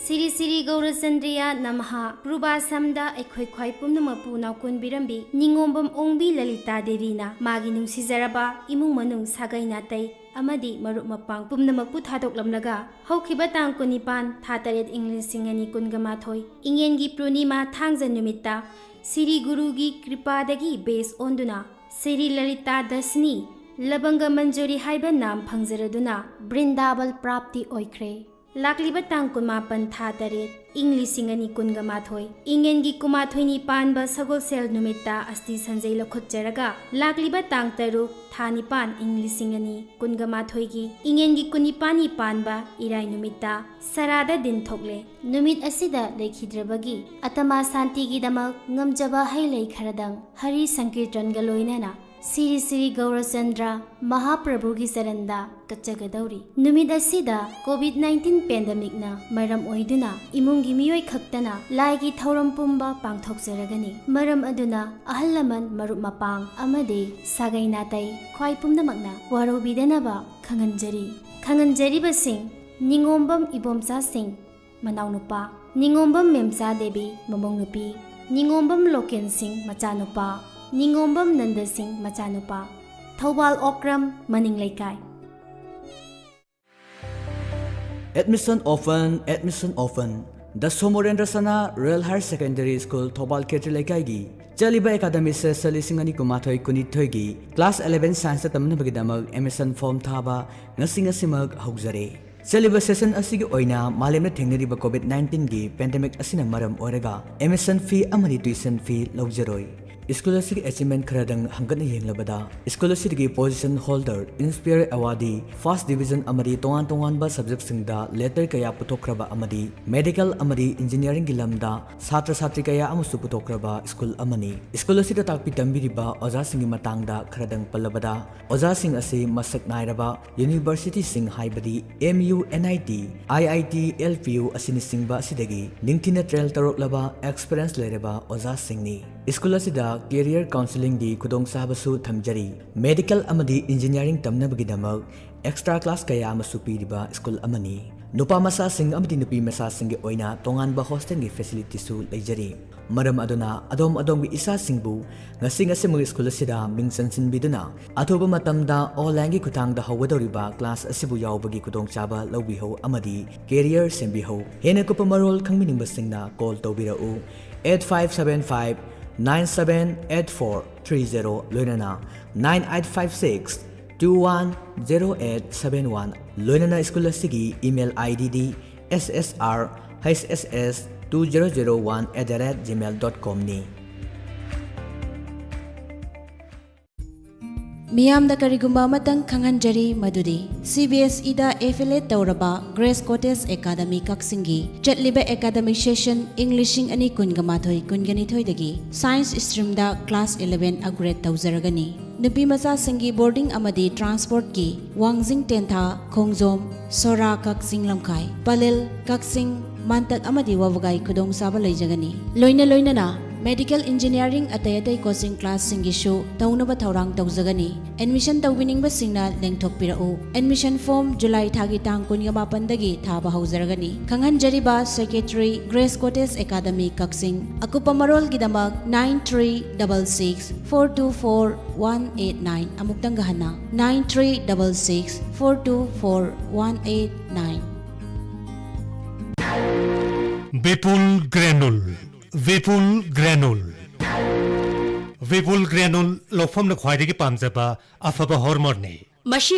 ꯁꯤꯔꯤ ꯁꯤꯔꯤ ꯒꯧꯔꯆꯟꯗ꯭ꯔꯤꯌꯥ ꯅꯝꯍꯥ ꯄ꯭ꯔꯨꯕꯥꯁꯝꯗ ꯑꯩꯈꯣꯏ ꯈ꯭ꯋꯥꯏ ꯄꯨꯝꯅꯃꯛꯄꯨ ꯅꯥꯎꯀꯨꯟꯕꯤꯔꯝꯕꯤ ꯅꯤꯉꯣꯝꯕꯝ ꯑꯣꯡꯕꯤ ꯂꯂꯤꯇꯥ ꯗꯦꯕꯤꯅ ꯃꯥꯒꯤ ꯅꯨꯡꯁꯤꯖꯔꯕ ꯏꯃꯨꯡ ꯃꯅꯨꯡ ꯁꯥꯒꯩ ꯅꯥꯇꯩ ꯑꯃꯗꯤ ꯃꯔꯨꯞ ꯃꯄꯥꯡ ꯄꯨꯝꯅꯃꯛꯄꯨ ꯊꯥꯗꯣꯛꯂꯝꯂꯒ ꯍꯧꯈꯤꯕ ꯇꯥꯡ ꯀꯨꯟꯅꯤꯄꯥꯟ ꯊꯥ ꯇꯔꯦꯠ ꯏꯪ ꯂꯤꯁꯤꯡ ꯑꯅꯤ ꯀꯨꯟꯒ ꯃꯥꯊꯣꯏ ꯏꯉꯦꯟꯒꯤ ꯄꯨꯔꯅꯤꯃꯥ ꯊꯥꯡꯖ ꯅꯨꯃꯤꯠꯇ ꯁꯤꯔꯤ ꯒꯨꯔꯨꯒꯤ ꯀ꯭ꯔꯤꯄꯥꯗꯒꯤ ꯕꯦꯁ ꯑꯣꯟꯗꯨꯅ ꯁꯤꯔꯤ ꯂꯂꯤꯇꯥ ꯗꯁꯅꯤ ꯂꯕꯪꯒ ꯃꯟꯖꯨꯔꯤ ꯍꯥꯏꯕ ꯅꯥꯝ ꯐꯪꯖꯔꯗꯨꯅ ꯕ꯭ꯔꯤꯟꯗꯥꯕꯜ ꯄ꯭ꯔꯥꯞꯇꯤ ꯑꯣꯏꯈ꯭ꯔꯦ꯫ ꯂꯥꯛꯂꯤꯕ ꯇꯥꯡ ꯀꯨꯟꯃꯥꯄꯟ ꯊꯥ ꯇꯔꯦꯠ ꯏꯪ ꯂꯤꯁꯤꯡ ꯑꯅꯤ ꯀꯨꯟꯒ ꯃꯥꯊꯣꯏ ꯏꯉꯦꯟꯒꯤ ꯀꯨꯟꯃꯥꯊꯣꯏꯅꯤ ꯄꯥꯟꯕ ꯁꯒꯣꯜꯁꯦꯜ ꯅꯨꯃꯤꯠꯇ ꯑꯁꯇꯤ ꯁꯟꯖꯩ ꯂꯧꯈꯠꯆꯔꯒ ꯂꯥꯛꯂꯤꯕ ꯇꯥꯡ ꯇꯔꯨꯛ ꯊꯥ ꯅꯤꯄꯥꯟ ꯏꯪ ꯂꯤꯁꯤꯡ ꯑꯅꯤ ꯀꯨꯟꯒ ꯃꯥꯊꯣꯏꯒꯤ ꯏꯉꯦꯟꯒꯤ ꯀꯨꯟꯅꯤꯄꯥꯟꯅꯤ ꯄꯥꯟꯕ ꯏꯔꯥꯏ ꯅꯨꯃꯤꯠꯇ ꯁꯔꯥꯗ ꯗꯤꯟ ꯊꯣꯛꯂꯦ꯫ ꯅꯨꯃꯤꯠ ꯑꯁꯤꯗ ꯂꯩꯈꯤꯗ꯭ꯔꯕꯒꯤ ꯑꯇꯃꯥ ꯁꯥꯟꯇꯤꯒꯤꯗꯃꯛ ꯉꯝꯖꯕ ꯍꯩ ꯂꯩ ꯈꯔꯗꯪ ꯍꯔꯤ ꯁꯪꯀꯤꯔꯇꯟꯒ ꯂꯣꯏꯅꯅ ꯁꯤꯔꯤ ꯁꯤꯔꯤ ꯒꯧꯔꯆꯟꯗ꯭ꯔ ꯃꯍꯥꯄ꯭ꯔꯚꯨꯒꯤ ꯆꯔꯟꯗ ꯀꯠꯆꯒꯗꯧꯔꯤ꯫ ꯅꯨꯃꯤꯠ ꯑꯁꯤꯗ ꯀꯣꯚꯤꯗ ꯅꯥꯏꯟꯇꯤꯟ ꯄꯦꯟꯗꯦꯃꯤꯛꯅ ꯃꯔꯝ ꯑꯣꯏꯗꯨꯅ ꯏꯃꯨꯡꯒꯤ ꯃꯤꯑꯣꯏ ꯈꯛꯇꯅ ꯂꯥꯏꯒꯤ ꯊꯧꯔꯝ ꯄꯨꯝꯕ ꯄꯥꯡꯊꯣꯛꯆꯔꯒꯅꯤ꯫ ꯃꯔꯝ ꯑꯗꯨꯅ ꯑꯍꯜ ꯂꯃꯟ, ꯃꯔꯨꯞ ꯃꯄꯥꯡ ꯑꯃꯗꯤ ꯁꯥꯒꯩ ꯅꯥꯇꯩ ꯈ꯭ꯋꯥꯏ ꯄꯨꯝꯅꯃꯛꯅ ꯋꯥꯔꯧꯕꯤꯗꯅꯕ ꯈꯪꯍꯟꯖꯔꯤ꯫ ꯈꯪꯍꯟꯖꯔꯤꯕꯁꯤꯡ: ꯅꯤꯉꯣꯝꯕꯝ ꯏꯕꯣꯝꯆꯥ ꯁꯤꯡ, ꯃꯅꯥꯎꯅꯨꯄꯥ, ꯅꯤꯉꯣꯝꯕꯝ ꯃꯦꯝꯆꯥ ꯗꯦꯕꯤ, ꯃꯃꯧ ꯅꯨꯄꯤ, ꯅꯤꯉꯣꯝꯕꯝ ꯂꯣꯀꯦꯟ ꯁꯤꯡ, ꯃꯆꯥꯅꯨꯄꯥ, ꯅꯤꯉꯣꯝꯕꯝ ꯅꯟꯗ ꯁꯤꯡ, ꯃꯆꯥꯅꯨꯄꯥ, ꯊꯧꯕꯥꯜ ꯑꯣꯀ꯭ꯔꯝ, ꯃꯅꯤꯡ ꯂꯩꯀꯥꯏ꯫ Admission open, admission open. The Somorendra Sana Royal Higher Secondary School, Thoubal ꯈꯦꯇ꯭ꯔꯤ ꯂꯩꯀꯥꯏꯒꯤ ꯆꯠꯂꯤꯕ academic session ꯂꯤꯁꯤꯡ ꯑꯅꯤ ꯀꯨꯟꯃꯥꯊꯣꯏ ꯀꯨꯟꯅꯤꯊꯣꯏꯒꯤ class eleven science ꯇꯝꯅꯕꯒꯤꯗꯃꯛ admission form ꯊꯥꯕ ꯉꯁꯤ ꯉꯁꯤꯃꯛ ꯍꯧꯖꯔꯦ꯫ ꯆꯠꯂꯤꯕ session ꯑꯁꯤꯒꯤ ꯑꯣꯏꯅ ꯃꯥꯂꯦꯝꯗ ꯊꯦꯡꯅꯔꯤꯕ ꯀꯣꯚꯤꯗ ꯅꯥꯏꯟꯇꯤꯟꯒꯤ pandemic ꯑꯁꯤꯅ ꯃꯔꯝ ꯑꯣꯏꯔꯒ admission fee ꯑꯃꯗꯤ tuition fee ꯂꯧꯖꯔꯣꯏ꯫ ꯁ꯭ꯀꯨꯜ ꯑꯁꯤꯒꯤ achievement ꯈꯔꯗꯪ ꯍꯪꯒꯠꯅ ꯌꯦꯡꯂꯕꯗ, ꯁ꯭ꯀꯨꯜ ꯑꯁꯤꯗꯒꯤ position holder, inspire awardee, first division ꯑꯃꯗꯤ ꯇꯣꯉꯥꯟ ꯇꯣꯉꯥꯟꯕ subjectꯁꯤꯡꯗ letter ꯀꯌꯥ ꯄꯨꯊꯣꯛꯈ꯭ꯔꯕ ꯑꯃꯗꯤ medical ꯑꯃꯗꯤ engineeringꯒꯤ ꯂꯝꯗ ꯁꯥꯇ꯭ꯔ ꯁꯥꯇ꯭ꯔꯤ ꯀꯌꯥ ꯑꯃꯁꯨ ꯄꯨꯊꯣꯛꯈ꯭ꯔꯕ ꯁ꯭ꯀꯨꯜ ꯑꯃꯅꯤ꯫ ꯁ꯭ꯀꯨꯜ ꯑꯁꯤꯗ ꯇꯥꯛꯄꯤ ꯇꯝꯕꯤꯔꯤꯕ ꯑꯣꯖꯥꯁꯤꯡꯒꯤ ꯃꯇꯥꯡꯗ ꯈꯔꯗꯪ ꯄꯜꯂꯕꯗ, ꯑꯣꯖꯥꯁꯤꯡ ꯑꯁꯤ ꯃꯁꯛ ꯅꯥꯏꯔꯕ universityꯁꯤꯡ ꯍꯥꯏꯕꯗꯤ M U, N I T, I I T, L P U ꯑꯁꯤꯅꯆꯤꯡꯕ ꯑꯁꯤꯗꯒꯤ ꯅꯤꯡꯊꯤꯅ train ꯇꯧꯔꯛꯂꯕ, experience ꯂꯩꯔꯕ ꯑꯣꯖꯥꯁꯤꯡꯅꯤ꯫ ꯁ꯭ꯀꯨꯜ ꯑꯁꯤꯗ career counselling-ꯒꯤ ꯈꯨꯗꯣꯡꯆꯥꯕꯁꯨ ꯊꯝꯖꯔꯤ꯫ Medical ꯑꯃꯗꯤ engineering ꯇꯝꯅꯕꯒꯤꯗꯃꯛ extra class ꯀꯌꯥ ꯑꯃꯁꯨ ꯄꯤꯔꯤꯕ ꯁ꯭ꯀꯨꯜ ꯑꯃꯅꯤ꯫ ꯅꯨꯄꯥ ꯃꯆꯥꯁꯤꯡ ꯑꯃꯗꯤ ꯅꯨꯄꯤ ꯃꯆꯥꯁꯤꯡꯒꯤ ꯑꯣꯏꯅ ꯇꯣꯉꯥꯟꯕ hostel-ꯒꯤ facility-ꯁꯨ ꯂꯩꯖꯔꯤ꯫ ꯃꯔꯝ ꯑꯗꯨꯅ ꯑꯗꯣꯝ ꯑꯗꯣꯝꯒꯤ ꯏꯆꯥꯁꯤꯡꯕꯨ ꯉꯁꯤ ꯉꯁꯤꯃꯛ ꯁ꯭ꯀꯨꯜ ꯑꯁꯤꯗ ꯃꯤꯡ ꯆꯟꯁꯤꯟꯕꯤꯗꯨꯅ ꯑꯊꯨꯕ ꯃꯇꯝꯗ online-ꯒꯤ ꯈꯨꯠꯊꯥꯡꯗ ꯍꯧꯒꯗꯧꯔꯤꯕ class ꯑꯁꯤꯕꯨ ꯌꯥꯎꯕꯒꯤ ꯈꯨꯗꯣꯡꯆꯥꯕ ꯂꯧꯕꯤꯍꯧ ꯑꯃꯗꯤ career ꯁꯦꯝꯕꯤꯍꯧ꯫ ꯍꯦꯟꯅ ꯀꯨꯞꯄ ꯃꯔꯣꯜ ꯈꯪꯕꯤꯅꯤꯡꯕꯁꯤꯡꯅ call ꯇꯧꯕꯤꯔꯛꯎ꯫ Eight five seven five nine seven eight four three zero ꯂꯣꯏꯅꯅ nine eight five six two one zero eight seven one꯫ ꯂꯣꯏꯅꯅ ꯁ꯭ꯀꯨꯜ ꯑꯁꯤꯒꯤ email ID-ꯗꯤ S S R H S S two zero zero one at the rate gmail dot com-ꯅꯤ꯫ ꯃꯤꯌꯥꯝꯗ ꯀꯔꯤꯒꯨꯝꯕ ꯑꯃꯇꯪ ꯈꯪꯍꯟꯖꯔꯤ, ꯃꯗꯨꯗꯤ C B S E-ꯗ affiliate ꯇꯧꯔꯕ Grace Cottage Academy ꯀꯛꯆꯤꯡꯒꯤ ꯆꯠꯂꯤꯕ academic session ꯏꯪ ꯂꯤꯁꯤꯡ ꯑꯅꯤ ꯀꯨꯟꯒ ꯃꯥꯊꯣꯏ ꯀꯨꯟꯒꯅꯤꯊꯣꯏꯗꯒꯤ science stream-ꯗ class eleven upgrade ꯇꯧꯖꯔꯒꯅꯤ꯫ ꯅꯨꯄꯤ ꯃꯆꯥꯁꯤꯡꯒꯤ boarding ꯑꯃꯗꯤ transport-ꯀꯤ ꯋꯥꯡꯖꯤꯡ ꯇꯦꯟꯊꯥ, ꯈꯣꯡꯖꯣꯝ, ꯁꯣꯔꯥ ꯀꯛꯆꯤꯡ ꯂꯝꯈꯥꯏ, ꯄꯂꯦꯜ, ꯀꯛꯆꯤꯡ, ꯃꯥꯟꯇꯛ ꯑꯃꯗꯤ ꯋꯥꯕꯒꯥꯏ ꯈꯨꯗꯣꯡꯆꯥꯕ ꯂꯩꯖꯒꯅꯤ꯫ ꯂꯣꯏꯅ ꯂꯣꯏꯅꯅ medical engineering ꯑꯇꯩ ꯑꯇꯩ coaching class-ꯁꯤꯡꯒꯤꯁꯨ ꯇꯧꯅꯕ ꯊꯧꯔꯥꯡ ꯇꯧꯖꯒꯅꯤ꯫ Admission ꯇꯧꯕꯤꯅꯤꯡꯕꯁꯤꯡꯅ ꯂꯦꯡꯊꯣꯛꯄꯤꯔꯛꯎ꯫ Admission form July ꯊꯥꯒꯤ ꯇꯥꯡ ꯀꯨꯟꯒ ꯃꯥꯄꯟꯗꯒꯤ ꯊꯥꯕ ꯍꯧꯖꯔꯒꯅꯤ꯫ ꯈꯪꯍꯟꯖꯔꯤꯕ secretary, Grace Cottage Academy ꯀꯛꯆꯤꯡ꯫ ꯑꯀꯨꯞꯄ ꯃꯔꯣꯜꯒꯤꯗꯃꯛ nine three double six four two four one eight nine꯫ ꯑꯃꯨꯛꯇꯪꯒ ꯍꯟꯅ, nine three double six four two four one eight nine꯫ ꯕꯤꯄꯨꯜ ꯒ꯭ꯔꯦꯅꯨꯜ꯫ ꯕꯤꯄꯨꯜ ꯒ꯭ꯔꯦꯅꯨꯜ꯫ ꯕꯤꯄꯨꯜ ꯒ꯭ꯔꯦꯅꯨꯜ ꯂꯧꯐꯝꯅ ꯈ꯭ꯋꯥꯏꯗꯒꯤ ꯄꯥꯝꯖꯕ ꯑꯐꯕ ꯍꯣꯔꯃꯣꯟꯅꯤ꯫ ꯃꯁꯤ